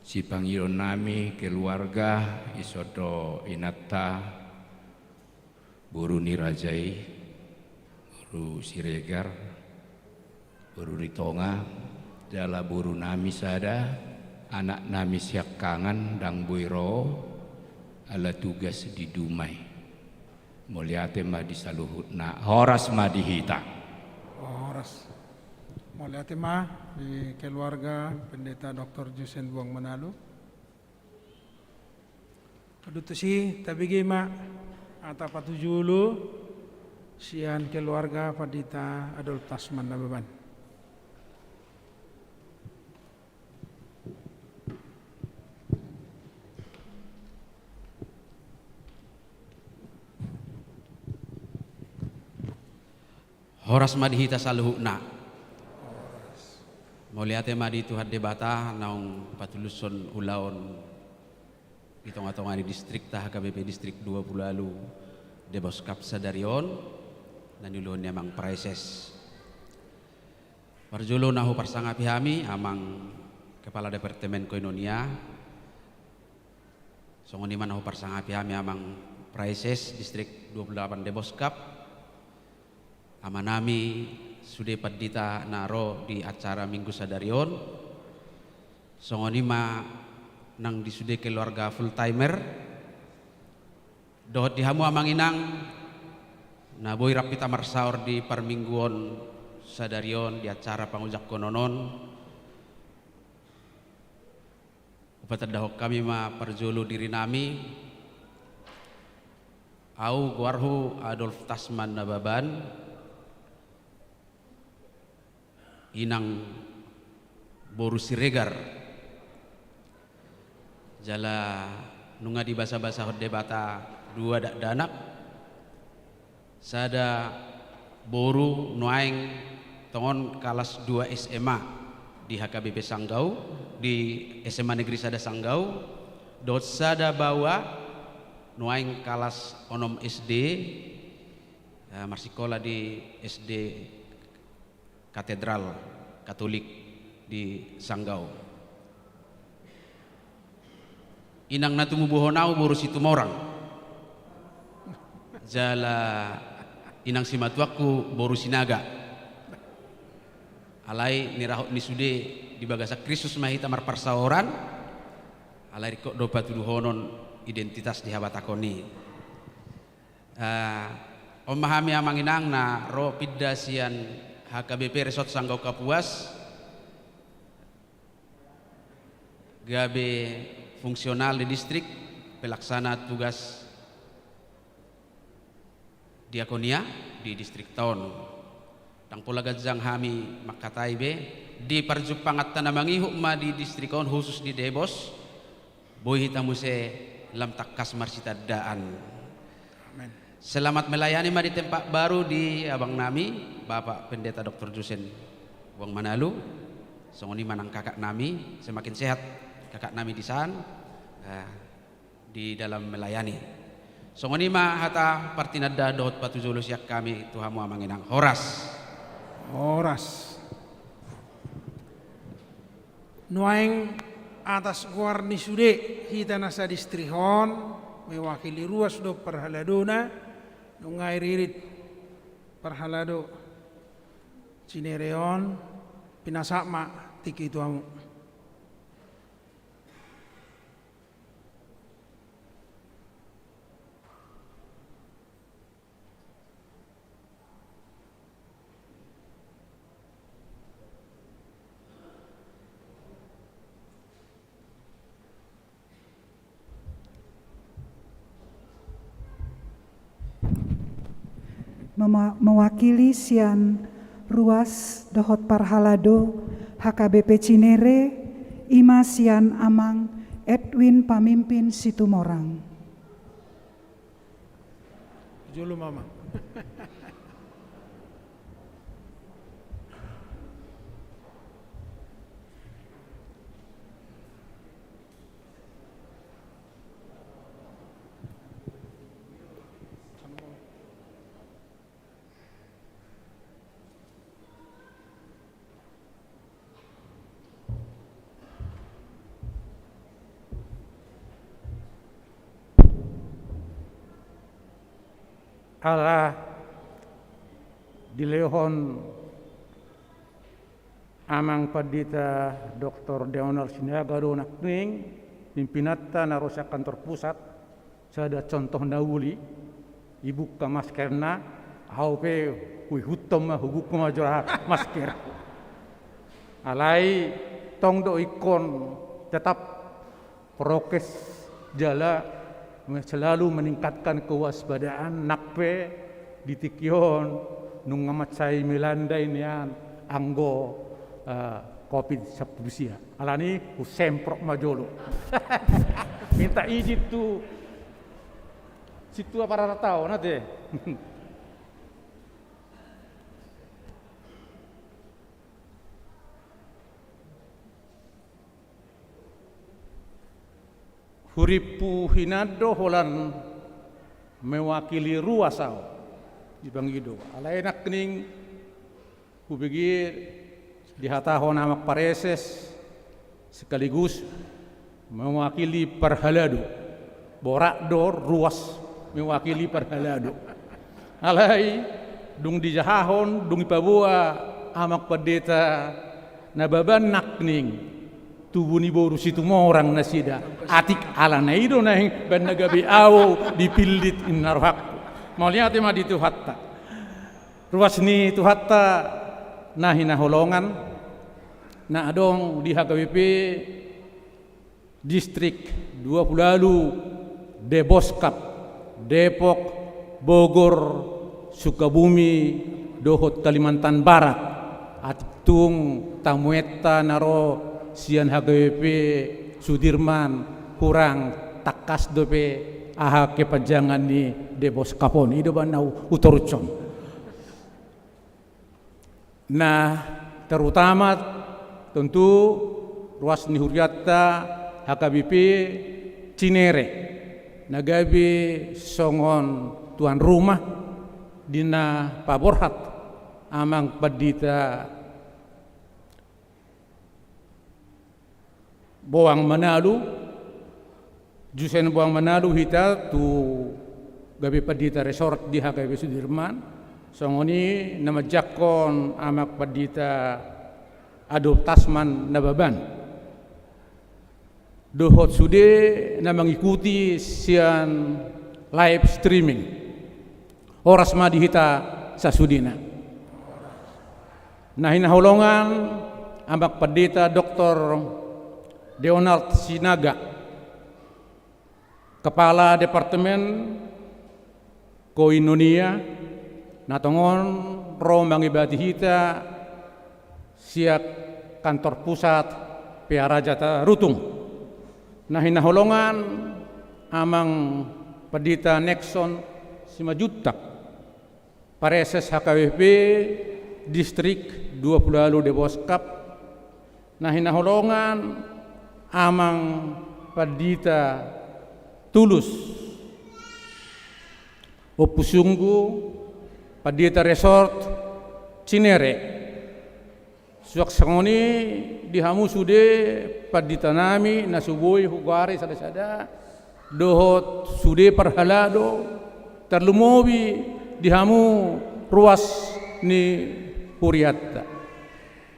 sipangidoonnami keluarga, dison do inanta, boru ni raja i, boru Siregar, boru ni tonga, jala borunami sada, anaknami siangkangan ndang boi ro, ala tugas di dumai. Mauliate ma di saluhutna, horas ma di hita. Horas. Mauliate ma di keluarga Pendeta Doktor Jusen Buang Manalu. Dung tusi tabege ma hata patujolo sian keluarga Pandita Adolf Tasman Nababan. Horas ma di hita saluhutna. Mauliate ma di Tuhan Debata naung patulushon ulaon di tonga-tonga ni distrikta H K B P Distrik dua pulu ualu Deboskap sadari on na niuluhon ni amang praeses. Parjolo na huparsangapi hami amang Kepala Departemen Koinonia. Songon i ma na huparsangapi hami amang praeses Distrik dua pulu delapan Deboskap, amanami sude pandita na ro di acara Minggu sadari on. Songon i ma nang di sude keluarga full timer dohot di hamu amang inang na boi rap hita marsaor di parmingguon sadari on di acara pangujangkonon on. Hupatandahon hami ma parjolo dirinami. Ahu goarhu Adolf Tasman Nababan, inang boru Siregar. Jala nunga dibasabasahon Debata dua dakdanak, sada boru nuaeng tongon kalas dua S M A di H K B P Sanggau, di S M A Negeri Sada Sanggau, dohot sada baoa nuaeng kalas onom S D, eh, marsikola di S D Katedral Katolik di Sanggau. Inang na tumubuhon ahu boru Situmorang. Jala inang simatuangku boru Sinaga. Alai nirahut ni sude di bagasan Kristus ma hita marparsaoran. Alai ringkot do patuduhonon identitas di habatahon i. Eh, on ma hami amang inang na ro pinda sian H K B P Resort Sanggau Kapuas, gabe fungsional di distrik, pelaksana tugas diakonia di distrikta on. Ndang pola ganjang hami mangkatai be, di parjumpanganta na mangihut ma di distrik on, khusus di Debos, boi hita muse lam tangkas marsitandaan. Amin. Selamat melayani ma di tempat baru di abang nami, Bapak Pendeta Doktor Jusen Buang Manalu. Songon i ma nang kakak nami, semakin sehat kakak nami di san, eh, di dalam melayani. Songon i ma hata partinanda dohot patujolo sian hami tu hamu amang inang. Horas. Horas. Nuaeng atas goar ni sude hita na sadistrik on, mewakili ruas dohot parhaladona, nunga iririt parhalado Cinere on, pinasahat ma tingki tu hamu. Mema-, mewakili sian ruas dohot parhalado H K B P Cinere, i ma sian amang Edwin Pamimpin Situmorang. Jolo mama. Ala dilehon amang pandita Doktor Deonal Sinaga do nangkining pimpinanta na ro sian kantor pusat, sada contoh na uli, dibuka maskerna, ahu pe huihuthon ma, hubuka ma jolo masker. Alai tong do ingkon tetap prokes jala selalu meningkatkan kewaspadaan, nang pe di tingki on nunga mansai melandai nian anggo, eh, covid sampulu sia. Alani husemprot ma jolo. Minta izin tu sintua pararata on ate. Hurimpu hinan do holan mewakili ruas ahu dipangido. Alai nangkining hubege dihatahon amang pareses sekaligus mewakili parhalado. Borat do ruas mewakili parhalado. Alai dung dijahahon, dung dipaboa amang pandita Nababan nangkining tubu ni boru Situmorang nasida. Atik ala na i do naeng baen na gabe ahu dipillit inna rohangku. Mauliate ma di Tuhanta. Ruas ni Tuhanta na hinaholongan na adong di H K B P Distrik dua pulu ualu, Deboskap, Depok, Bogor, Sukabumi dohot Kalimantan Barat. Atik tung tamuenta na ro sian H K B P Sudirman hurang tangkas dope aha kepanjangan ni Deboskap on. I do baen na hutorushon. Nah, terutama tentu ruas ni hurianta H K B P Cinere na gabe songon tuan rumah di na paborhat amang pandita Boang Manalu, jusen Boang Manalu hita tu gabe pandita resort di H K B P Sudirman, songon i na manjangkon amang pandita Adop Tasman Nababan. Dohot sude na mangikuti sian live streaming. Horas ma di hita sasudena. Na hinaholongan amang pandita Doktor Deonald Sinaga, Kepala Departemen Koinonia, na tongon ro mangibati hita sian kantor pusat Pearaja Tarutung. Na hinaholongan amang pandita Nexon Simanjuntak, pareses H K B P Distrik dua pulu ualu Deboskap. Na hinaholongan amang pandita Tulus Ompusunggu, pandita resort Cinere. Suang songon i di hamu sude pandita nami na so boi hugoari sada-sada dohot sude parhalado, tarlumobi di hamu ruas ni hurianta.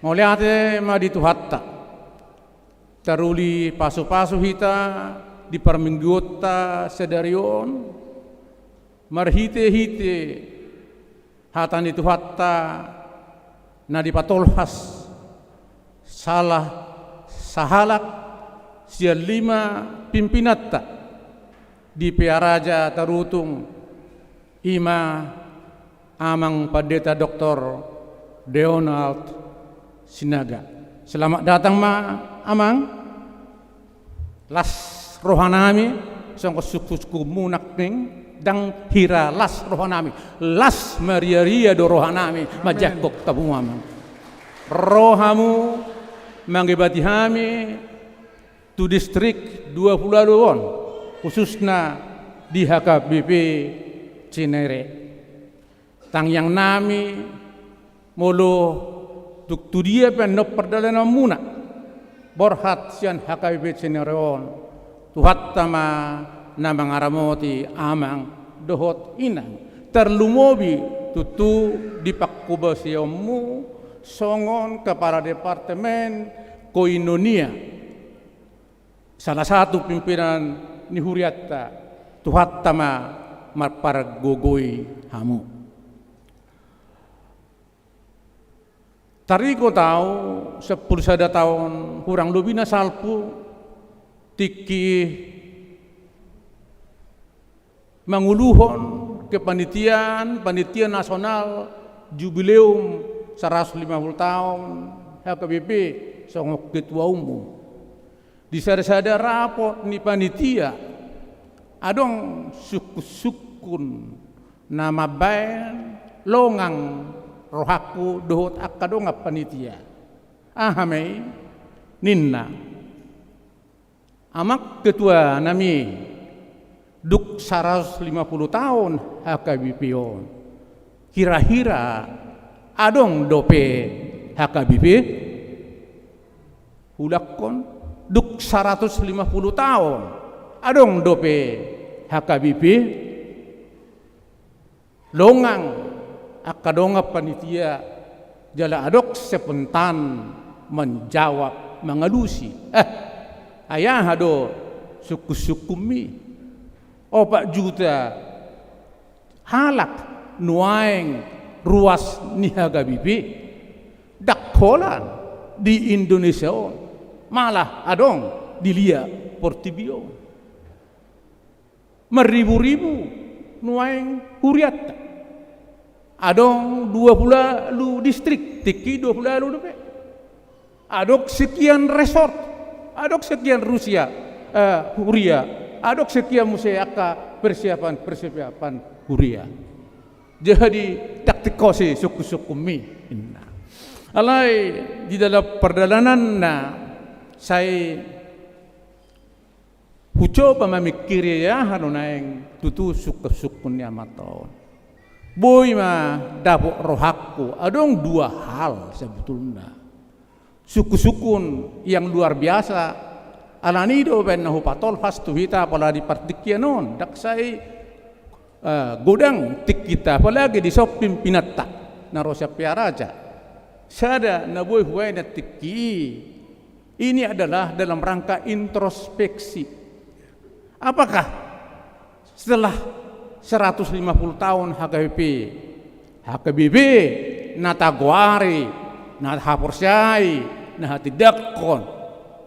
Mauliate ma di Tuhanta. Taruli pasu-pasu hita di parmingguonta sadari on marhite-hite hata ni Tuhanta na dipatolhas salah sahalak sian lima pimpinanta di Pearaja Tarutung, i ma amang pandita Doktor Deonald Sinaga. Selamat datang ma amang. Las rohanami songon sungkun-sungkunmu nangkin, ndang hira las rohanami, las maria-ria do rohanami manjangkon hamu amang. Ro hamu mangibati hami tu Distrik dua pulu ualu on, khususna di H K B P Cinere. Tangiangnami molo tung tu dia pe annon pardalananmuna borhat sian H K B P Cinere on, Tuhanta ma na mangaramoti amang dohot inang, tarlumobi tutu di panghobasionmu songon Kepala Departemen Koinonia, salah satu pimpinan ni hurianta. Tuhanta ma marpargogoi hamu. Taringot au, sampulu sada taon hurang lobi na salpu, tingki manguluhon kepanitiaan, panitia nasional jubileum saratus lima pulu taon H K B P songon ketua umum. Di sada-sada rapot ni panitia, adong sungkun-sungkun na mambaen longang rohangku dohot angka dongan panitia. Aha ma i? Ninna. Amang ketua nami, dung saratus lima pulu taon H K B P on, hira-hira adong dope H K B P? Huulangkon, dung saratus lima pulu taon adong dope H K B P? Longang angka dongan panitia, jala adong spontan manjawab, mangalusi. Eh, ai aha do sungkun-sungkunmi? Opat juta halak nuaeng ruas ni H K B P. Ndang holan di Indonesia on, malah adong di liat portibi on. Marribu-ribu nuaeng hurianta. Adong dua pulu ualu distrik, tingki dua pulu ualu dope. Adong sekian resort, adong sekian Rusia, eh, huria, adong sekian muse angka persiapan-persiapan huria. Jadi, ndang tingkos i sungkun-sungkunmi, ninna. Alai di dalam perdalananna, sai hucoba mamingkiri aha do naeng tutu sungkun-sungkun ni amanta on. Boi ma dapot rohangku, adong dua hal sebetulna. Sungkun-sungkun yang luar biasa, alani do baen na hupatolhas tu hita apala di partingkian on, ndang sai, eh, godang tingkinta, apalagi dison pimpinanta na ro sian Pearaja. Sada na boi hubaen tingki i, ini adalah dalam rangka introspeksi. Apakah setelah seratus lima puluh tahun H K B P, H K B P na tagoari, na haporseai, na hatindangkon,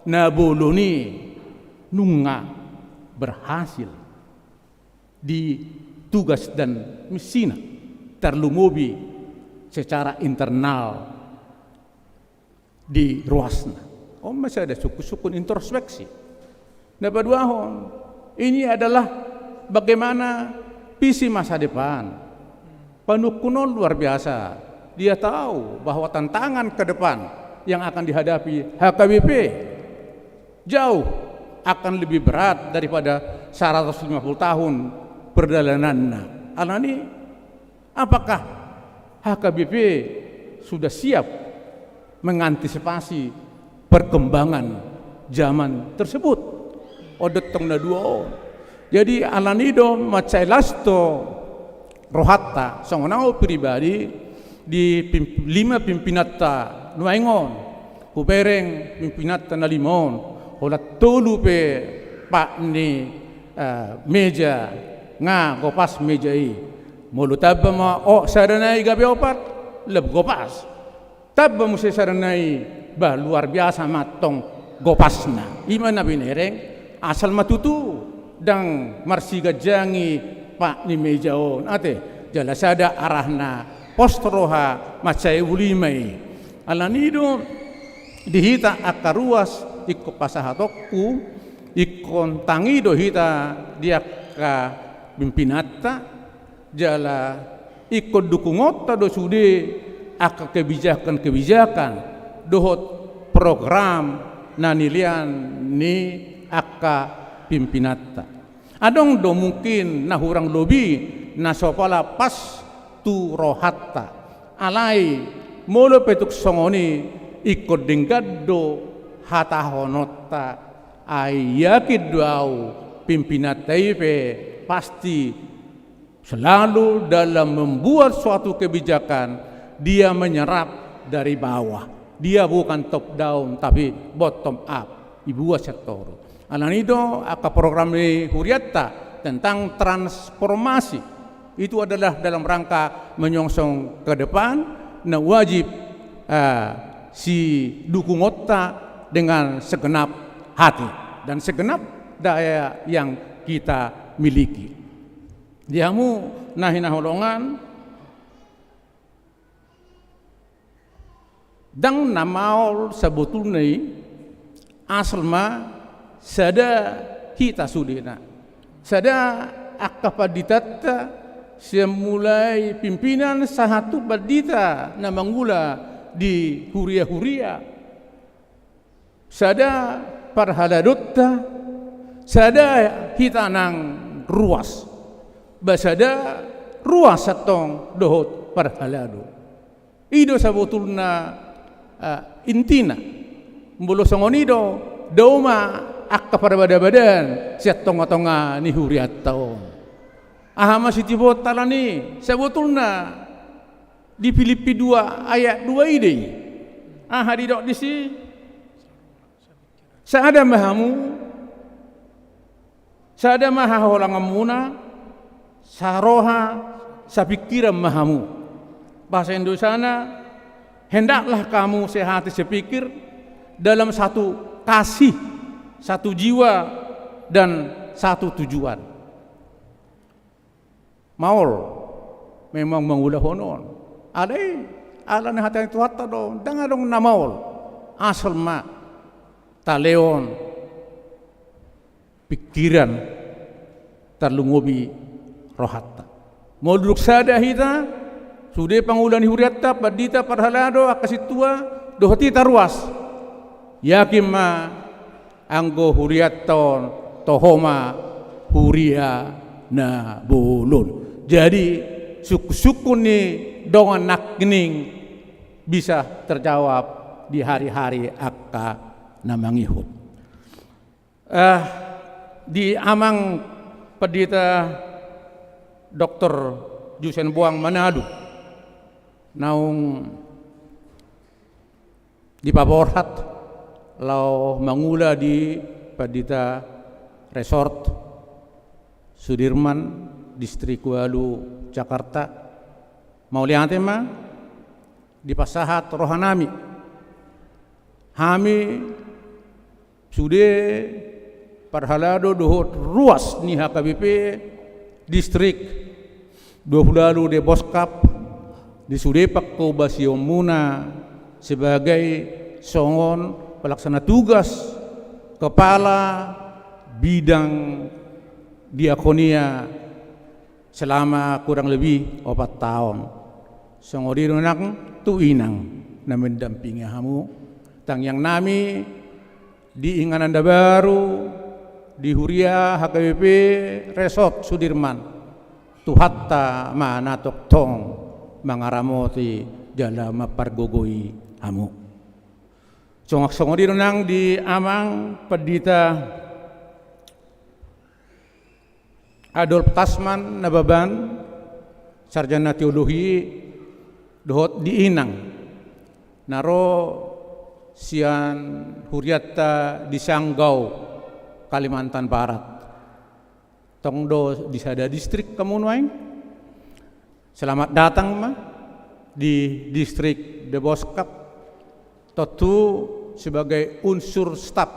na bolon i nunga berhasil di tugas dan misina, tarlumobi secara internal di ruasna. On ma sada sungkun-sungkun introspeksi. Na paduahon, ini adalah bagaimana visi masa depan. Panungkun on luar biasa. Dia tahu bahwa tantangan ke depan yang akan dihadapi H K B P jauh akan lebih berat daripada seratus lima puluh tahun perdalananna. Alani, apakah H K B P sudah siap mengantisipasi perkembangan zaman tersebut? On do tong na dua on. Jadi, alani do mansai las do rohanta, songon au pribadi, di pim-, lima pimpinanta nuaeng on. Hubereng pimpinanta na lima on, holan tolu pe pat ni, eh, meja, nga gopas meja i. Molo tamba ma, o, sada nai gabe opat, lebih gopas. Tamba muse sada nai, bah, luar biasa ma tong gopasna. I ma na binereng, asal ma tutu ndang marsiganjangi pat ni meja on, ate, jala sada arahna, pos roha mansai uli ma i. Alani do di hita angka ruas, ingkon pasahatonku, ingkon tangi do hita di angka pimpinanta, jala ingkon dukungonta do sude angka kebijakan-kebijakan dohot program na nilean ni angka pimpinanta. Adong do mungkin na hurang lobi na so pola pas tu rohanta. Alai, molo pe tung songon i, ingkon denggan do hatahononta, ai yakin do au pimpinanta i pe pasti selalu dalam membuat suatu kebijakan, dia menyerap dari bawah. Dia bukan top down, tapi bottom up. Dibuat sian toru. Alani do angka program ni hurianta tentang transformasi. Itu adalah dalam rangka menyongsong ke depan, na wajib, eh, sidukungonta dengan segenap hati dan segenap daya yang kita miliki. Di hamu na hinaholongan, ndang na maol sabotulna i, asal ma sada hita sudena. Sada angka panditanta, sian mulai pimpinan sahat tu pandita na mangula di huria-huria. Sada parhaladonta, sada hita nang ruas. Ba sada ruas antong dohot parhalado. I do sabotulna, eh, intina. Molo songon i do, dao ma angka parbada-badaan sian tonga-tonga ni hurianta on. Aha ma sitiboonta ala ni i? Sabotulna di Pilippi dua ayat dua i do i. Aha didok disi? Sada ma hamu, sada ma haholanganmuna, saroha, sapingkiran ma hamu. Bahasa Indonesiana, hendaklah kamu sehati sepikir dalam satu kasih, satu jiwa, dan satu tujuan. Maol memang mangulahon on. Alai, ala ni hata ni Tuhanta do, ndang adong na maol. Asal ma talehon pingkiran, tarlumobi rohanta. Molo dung sada hita, sude pangula ni hurianta, pandita, parhalado, angka sintua, dohot hita ruas. Yakin ma, anggo hurianta on, toho ma huria na bolon. Jadi, sungkun-sungkun ni dongan nangkining bisa terjawab di hari-hari angka na mangihut. Eh, di amang Pandita Doktor Jusen Boang Manado, naung dipaborhat laho mangula di Pandita Resort Sudirman, Distrik Ualu, Jakarta. Mauliate ma dipasahat rohanami. Hami sude parhalado dohot ruas ni H K B P Distrik dua pulu ualu Deboskap, di sude pangkobasionmuna sebagai songon pelaksana tugas kepala bidang diakonia selama kurang lebih opat taon. Songon i do nang tu inang na mendampingi hamu, tangiangnami di inganan na baru, di huria H K B P Resort Sudirman, Tuhanta ma na tongtong mangaramoti jala mampargogoi hamu. Songon, songon i do nang di amang Pandita Adolf Tasman Nababan, sarjana teologi, dohot di inang na ro sian hurianta di Sanggau, Kalimantan Barat. Tong do di sada distrik hamu nuaeng. Selamat datang ma di Distrik Deboskap. Tontu sebagai unsur staf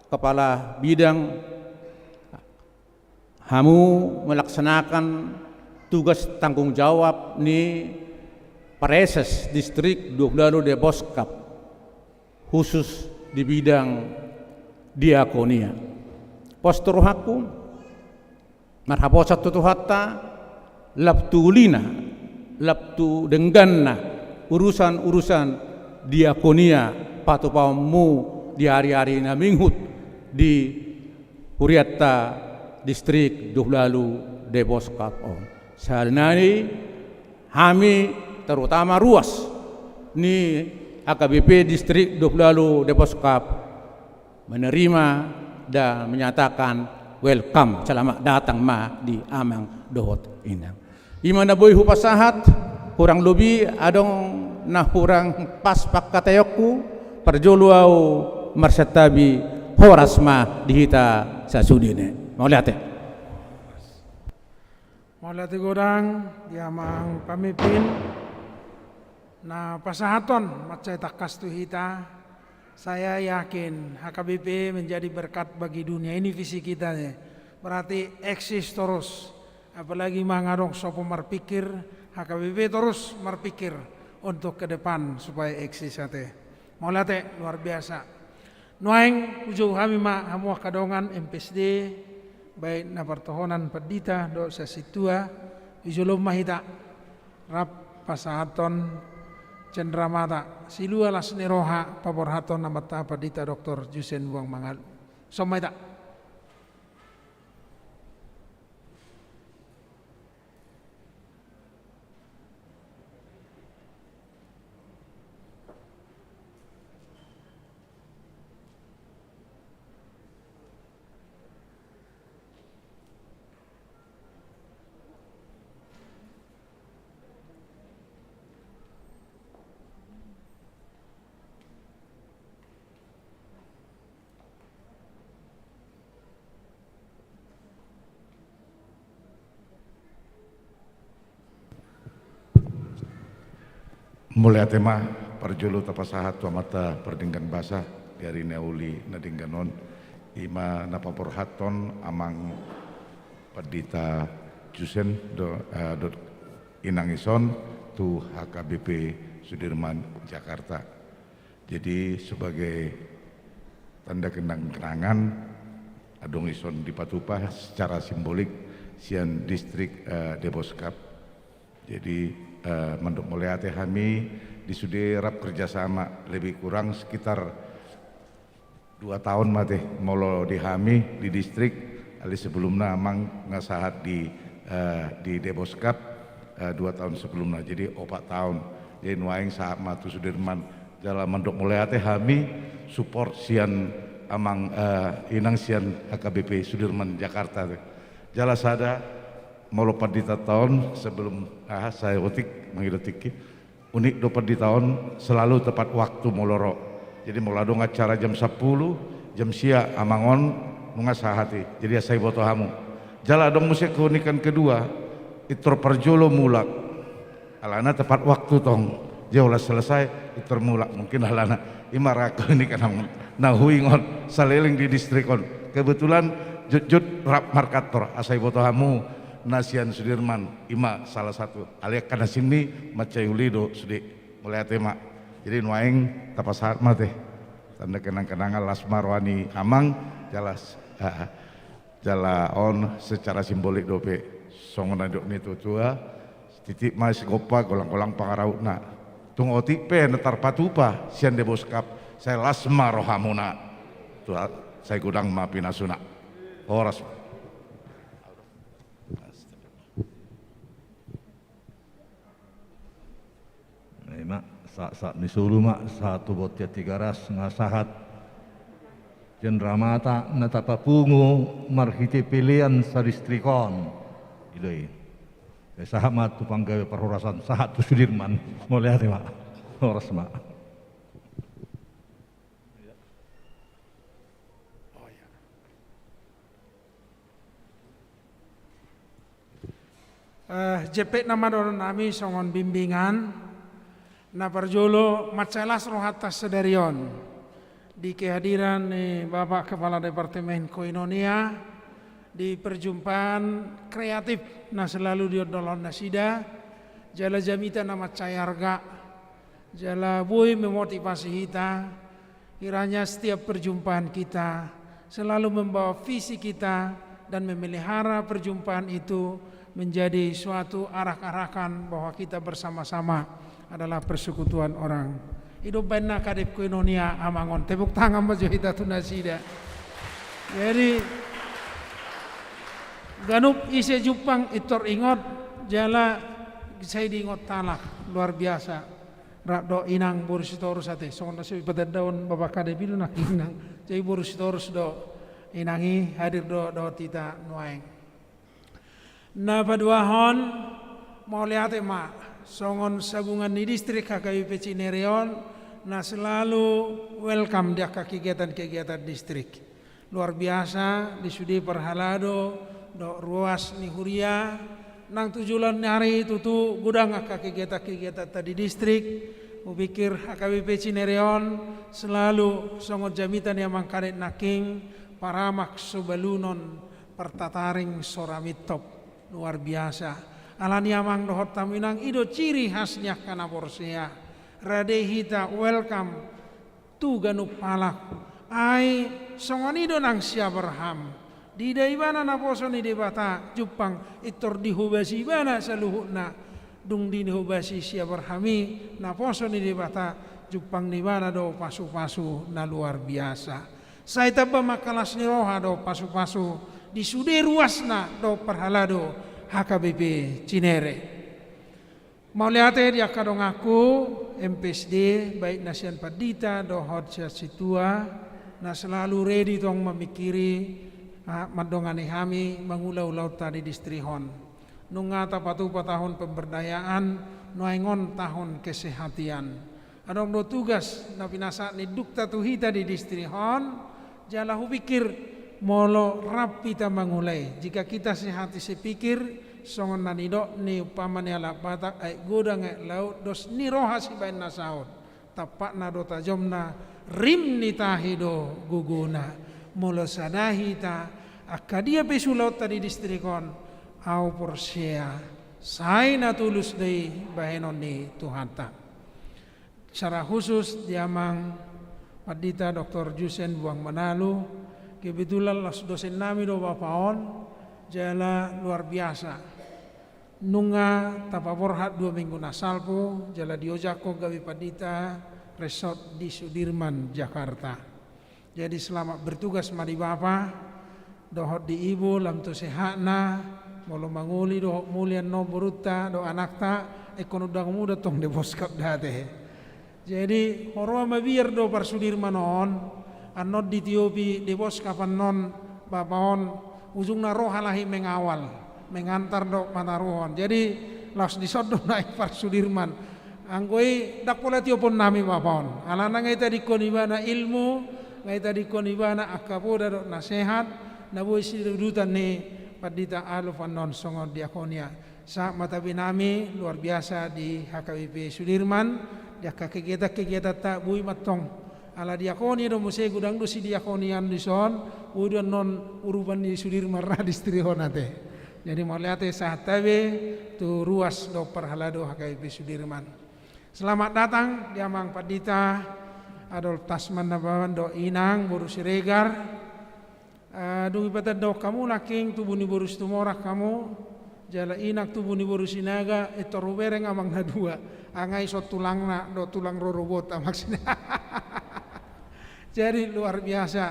kepala bidang, hamu melaksanakan tugas tanggung jawab ni Praeses Distrik dua pulu ualu Deboskap, khusus di bidang diakonia. Pos tu rohangku, marhaposan tu Tuhanta, lap tu ulina, lap tu dengganna, urusan-urusan diakonia patupaonmu di ari-ari na mangihut di hurianta Distrik dua pulu ualu Deboskap on. Sahali nai hami, terutama ruas ni H K B P Distrik dua pulu ualu Deboskap, menerima dan menyatakan welcome, selamat datang ma di amang dohot inang. I ma na boi hupasahat, hurang lobi adong na hurang pas pangkataionku, parjolo ahu marsantabi, horas ma di hita sasudena. Mauliate. Mauliate godang di amang pamimpin. Na pasahathon mansai tangkas tu hita, saya yakin H K B P menjadi berkat bagi dunia ini visi kita, ya. Berarti eksis terus, apalagi manga adong sopo marpikir, H K B P terus marpikir untuk ke depan supaya eksis ate. Mauliate, luar biasa. Nuaeng hujou hami ma hamu angka dongan M P S D, baik na partohonan pandita dohot sian sintua, hujou ma hita rap pasahathon cenderamata, silua las ni roha paborhathon Amanta Pandita Doktor Jusen Buang Mangalu. Son ma hita. Mauliate ma, parjolo tapasahat tu Amanta Pardenggan Basa di ari na uli na denggan on, i ma na paborhathon Amang Pandita Jusen do, eh, dohot Inang i son tu H K B P Sudirman Jakarta. Jadi, sebagai tanda kenang-kenangan, adong i son dipatupa secara simbolik sian distrik, eh, Deboskap. Jadi, eh, mandok mauliate hami di sude rap kerjasama lebih kurang sekitar dua taon ma ate, molo di hami di distrik, alai sebelumna Amang nunga sahat di, eh, di Deboskap, eh, dua taon sebelumna, jadi opat taon. Jadi nuaeng sahat ma tu Sudirman, jala mandok mauliate hami support sian Amang, eh, Inang sian H K B P Sudirman Jakarta. Jala sada, molo pandita on sebelum, ah, saotik, mangido tingki. Unik do pandita on, selalu tepat waktu molo ro. Jadi molo adong acara jam sampulu, jam sia Amang on nunga sahat i. Jadi asa diboto hamu. Jala adong muse keunikan kedua, pintor parjolo mulak. Alana tepat waktu tong. Jadi olo selesai, pintor mulak. Mungkin alana i ma ra keunikan Amang on. Na huingot saleleng di distrik on. Kebetulan jotjot rap markantor, asa diboto hamu na sian Sudirman, i ma salah satu. Alai angka na sini mansai uli do sude. Mauliate ma. Jadi nuaeng tapasahat ma ate. Tanda kenang-kenangan, las ma roha ni Amang, jala, ah, jala on secara simbolik dope. Songon na nidok ni tua-tua, titi ma sigompa, golang-golang pangarahutna. Tung otik pe na tarpatupa sian Deboskap, sai las ma rohamuna. Tua, sai godang ma pinasuna. Horas. Ima, sahat-sahat ni solu ma, sahat tu bontean Tigaras, nunga sahat cenderamata na tapapungu marhite pelean sadistrik on. I do i. Sahat ma tu panggabe parhorasan, sahat tu Sudirman. Mauliate ma. Horas ma. Eh, jempek nama dohonon nami songon bimbingan. Na parjolo, mansai las rohanta sadari on di kehadiran ni Bapak Kepala Departemen Koinonia di perjumpaan kreatif na selalu diondolhon nasida, jala jamita na mansai arga, jala boi memotivasi hita. Kiranya setiap perjumpaan kita selalu membawa visi kita dan memelihara perjumpaan itu menjadi suatu arak-arakan bahwa kita bersama-sama adalah persekutuan orang. I do umbahen na kadep Koinonia Amang on, tepuk tangan ma jo hita tu nasida. Jadi ganup ise jumpang pintor ingot, jala sai diingot halak, luar biasa. Rap do Inang boru Sitorus ate, songon na so dipatandaon Bapak Kadep i do nang Inang. Jadi boru Sitorus do Inang i, hadir do dohot hita nuaeng. Na paduahon, mauliate ma songon sabungan ni distrik H K B P Cinere on, na selalu welcome di angka kegiatan-kegiatan distrik. Luar biasa di sude parhalado dohot ruas ni huria, Nang tu joloan ni ari tutu godang angka kegiatan-kegiatanta di distrik. Hupikir H K B P Cinere on selalu songon jamita ni amang kadek nangkin, paramak so balunon, partataring so ramintop. Luar biasa. Alani amang dohot hamu inang, i do ciri khas ni angka na porsea. Rade hita, welcome tu ganup halak. Ai songon i do nang si Abraham. Diida ibana naposo ni Debata, jumpang pintor dihobasi ibana saluhutna. Dung dihobasi si Abraham i naposo ni Debata, jumpang ni ibana do pasu-pasu na luar biasa. Sai tamba ma angka las ni roha dohot pasu-pasu di sude ruasna dohot parhalado H K B P Cinere. Mauliate di angka donganku M P S D, baik na sian pandita dohot sian sintua, na selalu ready tong mamingkiri, ah, mandongani hami mangula ulaonta di distrik on. Nunga tapatupa tahun pemberdayaan, nuaeng on tahun kesehatan. Adong do tugas na pinasahat ni indukta tu hita di distrik on, jala hupikir molo rap hita mangula i, jika kita sehati sepikir, songon na nidok ni umpama ni halak Batak, aek godang aek laut, dos ni roha sibaen na saut. Tampakna do tajomna, rim ni tahi do gogona. Molo sada hita, angka dia pe ulaonta di distrik on, au porsea, sai na tulus do i bahenon ni Tuhanta. Secara khusus di amang pandita Doktor Jusen Buang Manalu, kebetulan laos dosen nami do bapa on, jala luar biasa. Nunga tapaborhat dua minggu na salpu, jala diojakhon gabe pandita resort di Sudirman, Jakarta. Jadi selamat bertugas ma di bapa dohot di ibu, lam tu sehatna, molo mangoli dohot muli annon borunta dohot anakta, ingkon undang muda tong Deboskap da ate. Jadi huroha mabiar do parsudirman on, annon ditiopi Deboskap annon bapa on, ujungna ro halak i mengawal, mengantar dohot manaruhon. Jadi laos dison do naeng parsudirman. Anggo i ndang pola tiopon nami bapa on. Alana nga itadingkon ibana ilmu, nga itadingkon ibana angka poda dohot nasehat, na boi siudutan ni pandita Aluf annon songon diakonia. Sahat ma tabe nami luar biasa di H K B P Sudirman, di angka kegiatan-kegiatanta boi ma tong. Ala diakonia do muse, godang do sidiakonian dison, boi do annon urupan ni Sudirman ra distrik on ate. Jadi mauliate, sahat tabe tu ruas dohot parhalado H K B P Sudirman. Selamat datang di amang pandita Adolf Tasman Nababan dohot inang boru Siregar. Eh, dung ipatandahon hamu nangkin tubu ni boru Situmorang hamu, jala inang tubu ni boru Sinaga, pintor hubereng amang na dua. Nga ison tulangna dohot tulang rorobot amang Sinaga. Jadi luar biasa.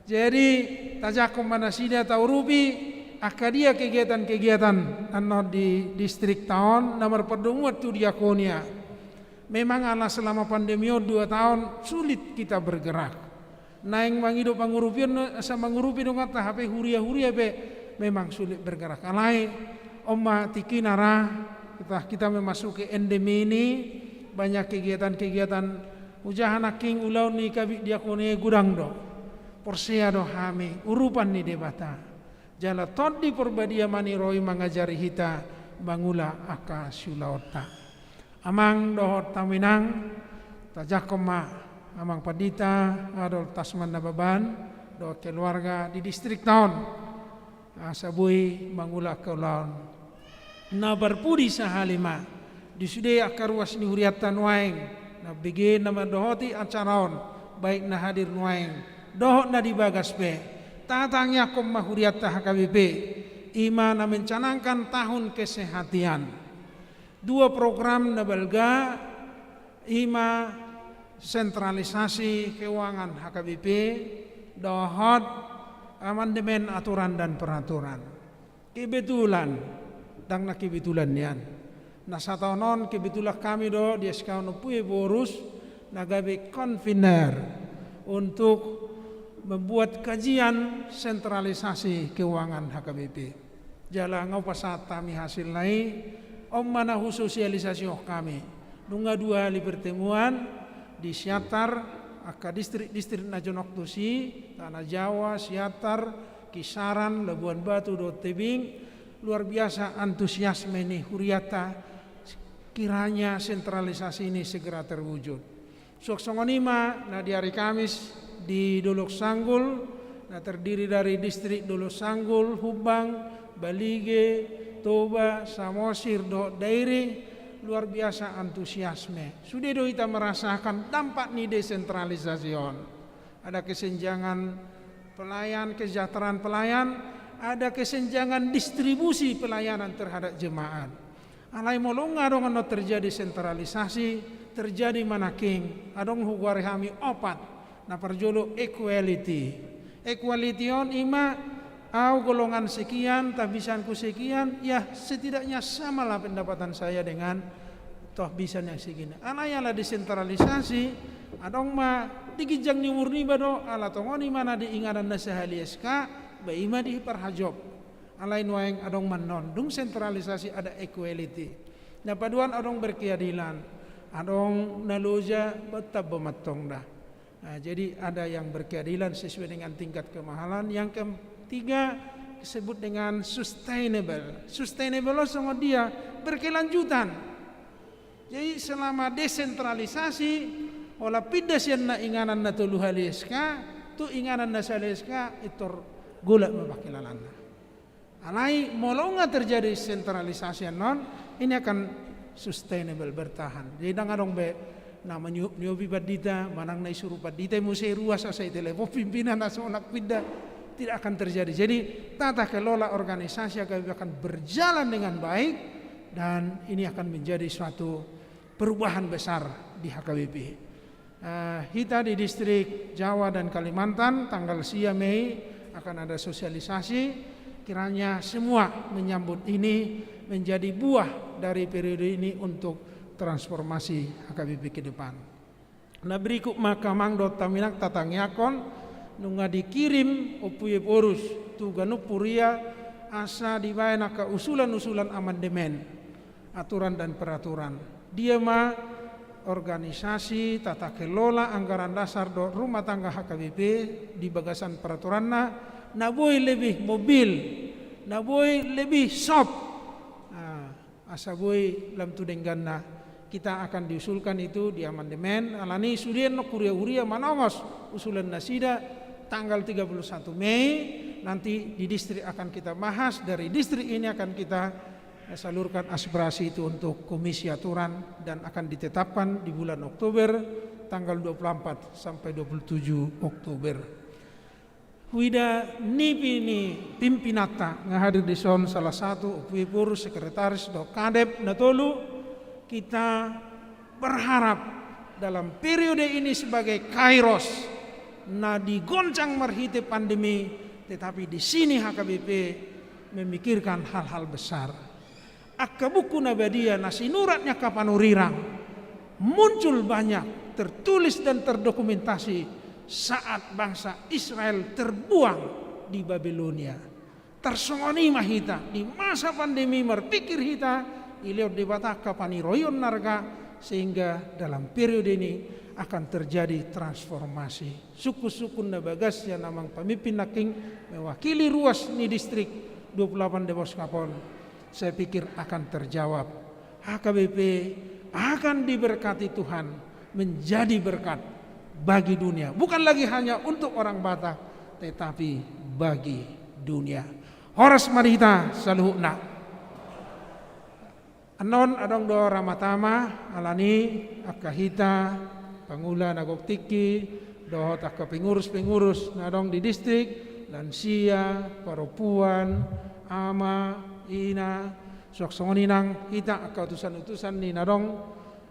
Jadi tajangkon ma nasida, taurupi angka dia kegiatan-kegiatan annon di distrikta on na marpardomuan tu diakonia. Memang ala selama pandemi on dua tahun sulit kita bergerak. Naeng mangido pangurupion, asa mangurupi donganta, hape huria-huria pe memang sulit bergerak. Alai on ma tingkina ra, kita, kita memasuki endemi ini, banyak kegiatan-kegiatan. Hujaha nangkin ulaon ni kabid diakonia godang do. Porsea do hami urupan ni Debata. Jala Tondi Porbadia ma na ro i mangajari hita mangula angka siulaonta. Amang dohot hamu inang, tajangkon ma amang pandita Adolf Tasman Nababan dohot keluarga di distrikta on, asa boi mangula angka ulaon na parpudi sahali ma di sude angka ruas ni hurianta nuaeng, na bege na mandohoti acara on, baik na hadir nuaeng dohot na di bagas pe. Tatangiangkon ma hurianta H K B P, i ma na mencanangkan tahun kesehatan. Dua program na balga, i ma sentralisasi keuangan H K B P dohot amandemen aturan dan peraturan. Kebetulan, ndang na kebetulan nian. Na sataon on kebetulan hami do di S K onom pulu Ephorus na gabe convener untuk membuat kajian sentralisasi keuangan H K B P. Jala nga hupasahat hami hasilna i, on ma na husosialisasihon hami. Nunga dua hali pertemuan di Siantar, angka distrik-distrik na jonok tusi, Tanah Jawa, Siantar, Kisaran, Labuan Batu dohot Tebing, Luar biasa antusiasme ni huriata, kiranya sentralisasi ini segera terwujud. Suang songon i ma na di ari Kamis di Dolok Sanggul, na terdiri dari distrik Dolok Sanggul, Humbang, Balige, Toba, Samosir, dohot Dairi, luar biasa antusiasme. Sude do hita merasakan dampak ni desentralisasi on. Ada kesenjangan pelayan, kesejahteraan pelayan, ada kesenjangan distribusi pelayanan terhadap jemaat. Alai molo nga adong annon terjadi sentralisasi, terjadi ma nangkin, adong hugoari hami opat, na parjolo equality. Equality on i ma, au golongan sekian, tahbisanku sekian, ya setidaknya samalah pendapatan saya dengan tahbisan yang segini. Alai ala desentralisasi, adong ma di ginjang ni umur niba do, ala tongon i ma na di inganan na sahali S K, ba i ma diparhajop. Alai nuaeng adong ma annon, dung sentralisasi ada equality. Na paduahon adong berkeadilan, adong na loja, ba tamba ma antong da. Nah, jadi ada yang berkeadilan sesuai dengan tingkat kemahalan. Yang ketiga disebut dengan sustainable. Sustainable on songon dia, berkelanjutan. Jadi selama desentralisasi, holan pinda sian na inganan na tolu hali S K tu inganan na sahali S K, pintor golap ma pangkilalanna. Alai molo nga terjadi sentralisasi annon, ini akan sustainable, bertahan. Jadi ndang adong be na maniop-niopi pandita, manang na isuru pandita i muse ruas asa itelepon pimpinan asa unang pinda. Tidak akan terjadi. Jadi tata kelola organisasi H K B P akan berjalan dengan baik dan ini akan menjadi suatu perubahan besar di H K B P. Eh, hita di distrik Jawa dan Kalimantan, tanggal sia Mei akan ada sosialisasi, kiranya semua menyambut ini menjadi buah dari periode ini untuk transformasi H K B P ke depan. Na berikut ma angka amang dohot inang, tatangiangkon, nunga dikirim Ompu Ephorus tu ganup huria asa dibaen angka usulan-usulan amandemen aturan dan peraturan. Dia ma organisasi, tata kelola, anggaran dasar dohot rumah tangga H K B P di bagasan peraturanna, na boi lebih mobil, na boi lebih soft. Nah, asa boi lam tu dengganna. Kita akan diusulkan itu di amandemen, alani sude annon huria-huria manongos usulan nasida, tanggal tiga puluh satu Mei nanti di distrik akan kita bahas, dari distrik ini akan kita salurkan aspirasi itu untuk Komisi Aturan dan akan ditetapkan di bulan Oktober, tanggal dua puluh empat sampai dua puluh tujuh Oktober. Huida nipi ni pimpinanta nga hadir dison, salah satu Ompu Ephorus, sekretaris dohot kadep na tolu, kita berharap dalam periode ini sebagai kairos na digoncang marhite pandemi, tetapi di sini H K B P memikirkan hal-hal besar. Angka buku na badia na sinurat ni angka panurirang, muncul banyak, tertulis dan terdokumentasi saat bangsa Israel terbuang di Babilonia. Tarsongon i ma hita, di masa pandemi marpikir hita, dilehon Debata angka paniroion na arga, sehingga dalam periode ini akan terjadi transformasi. Sungkun-sungkun na bagas sian amang pamimpin nangkin mewakili ruas ni distrik dua puluh delapan Depok Skapon, saya pikir akan terjawab. H K B P akan diberkati Tuhan, menjadi berkat bagi dunia. Bukan lagi hanya untuk orang Batak, tetapi bagi dunia. Horas ma di hita saluhutna. Annon adong do rama tama, alani angka hita pangula na gok tingki dohot angka pengurus-pengurus na adong di distrik, lansia, parompuan, ama, ina, suang songon i nang hita angka utusan-utusan ni na adong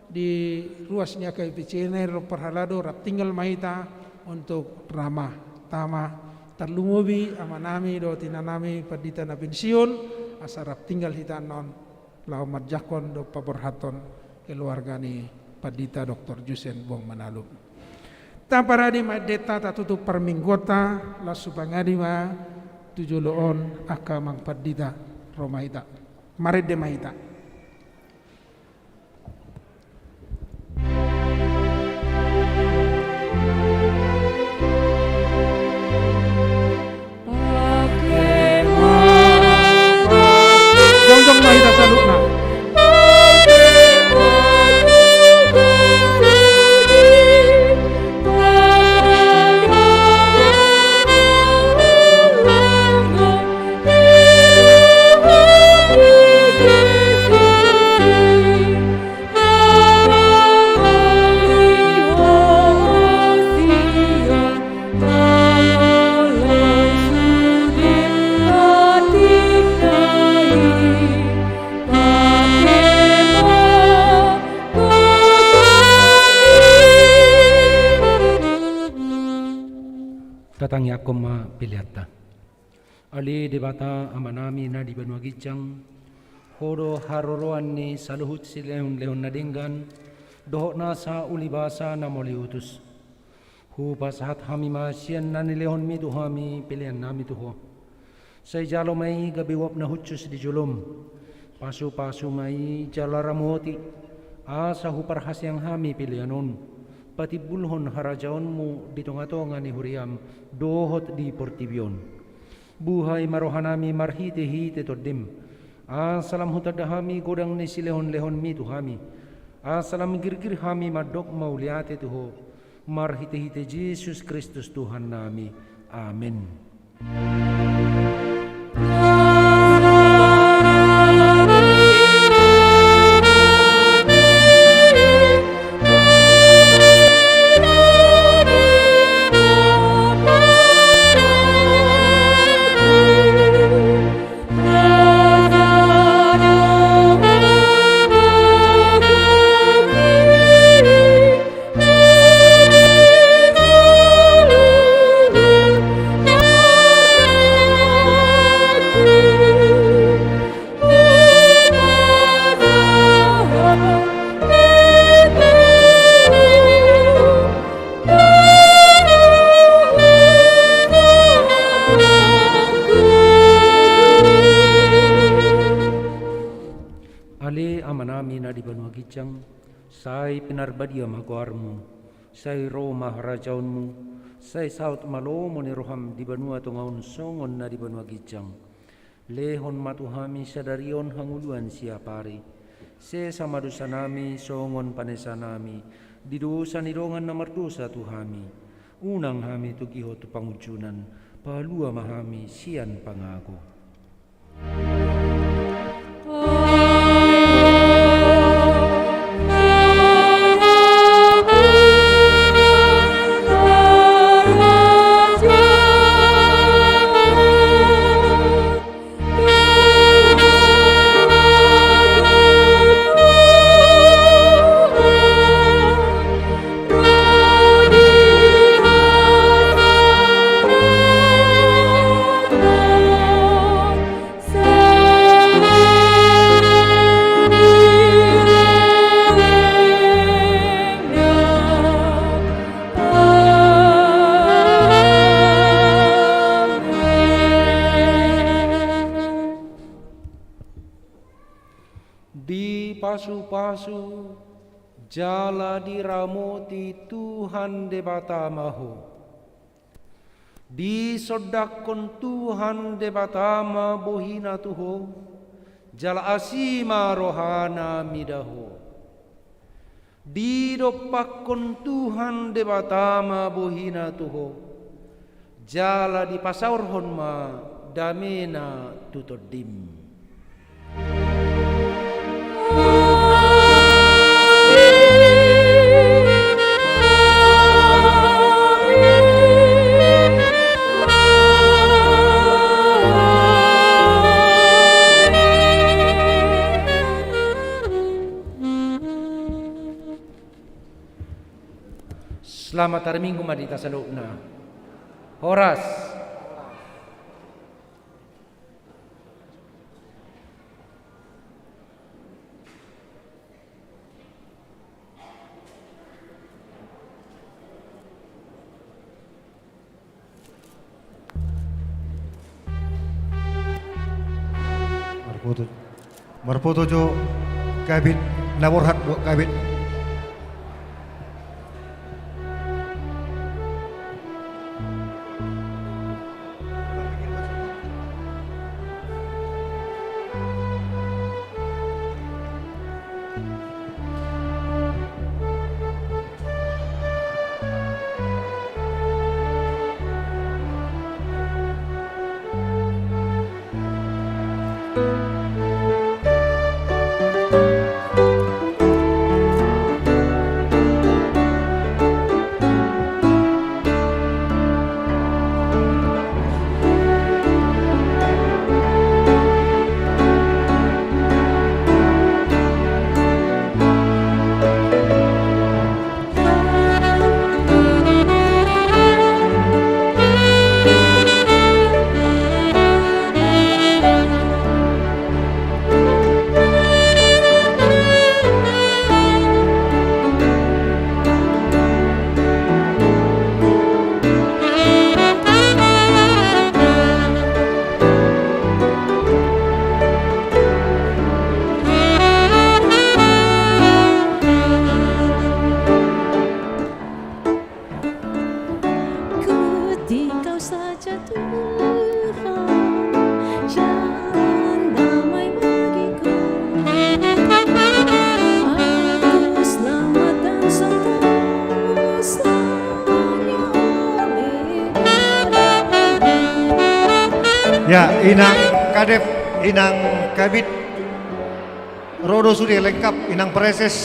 di ruas ni H K B P C N R dohot parhalado, rap tinggal ma hita untuk rama tama, tarlumobi amanami dohot inanami pandita na pensiun, asa rap tinggal hita annon laho manjangkon dohot paborhathon keluarga ni Pandita Doktor Jusen Boang Manalub. Taparade ma endenta, tatutup parmingguonta, laos hupangadi ma tu jolo on angka amang pandita. Ro ma hita, marende ma hita. Tatangiangkon ma peleanta. Ale Debata Amanami na di banua ginjang, Ho do haroroan ni saluhut silehonlehon na denggan dohot nasa ulibasa na mauliutus. Hupasahat hami ma sian na nilehonmi tu hami peleannami tu Ho. Sai jalo ma i gabe uap na hushus di jolom. Pasupasu ma i jala ramoti, asa huparhaseang hami pelean on patimbulhon harajaonmu di tongatonga ni huriam dohot di portibi on. Buhai ma rohanami marhitehite Tondim, asa lam hutanda hami godang ni silehonlehonmi tu hami, asa lam girgir hami mandok mauliate tu Ho, marhitehite Jesus Kristus Tuhannami. Amen. Ale Amanami na di banua ginjang, sai pinarbadia ma goarmu, sai ro ma harajaonmu, sai saut ma lomo ni roham di banua tonga on songon na di banua ginjang. Lehon ma tu hami sadari on hangoluan siapari. Sesa ma dosanami songon panesanami di dosa ni dongan na mardosa tu hami. Unang hami togihon tu pangunjunan, palua ma hami sian pangago. Dipasupasu jala diramoti Tuhan Debata ma ho. Disondangkon Tuhan Debata ma bohina tu ho, jala asi ma rohana mida ho. Didompakkon Tuhan Debata ma bohina tu ho, jala dipasaorhon ma damena tu tondim. Selamat hari Minggu ma di hita saluhutna. Horas. Marfoto, marfoto jo Kabid na borhat dohot Kabid. Ya, inang kadep, inang kabid, ro do sude lengkap, inang preses.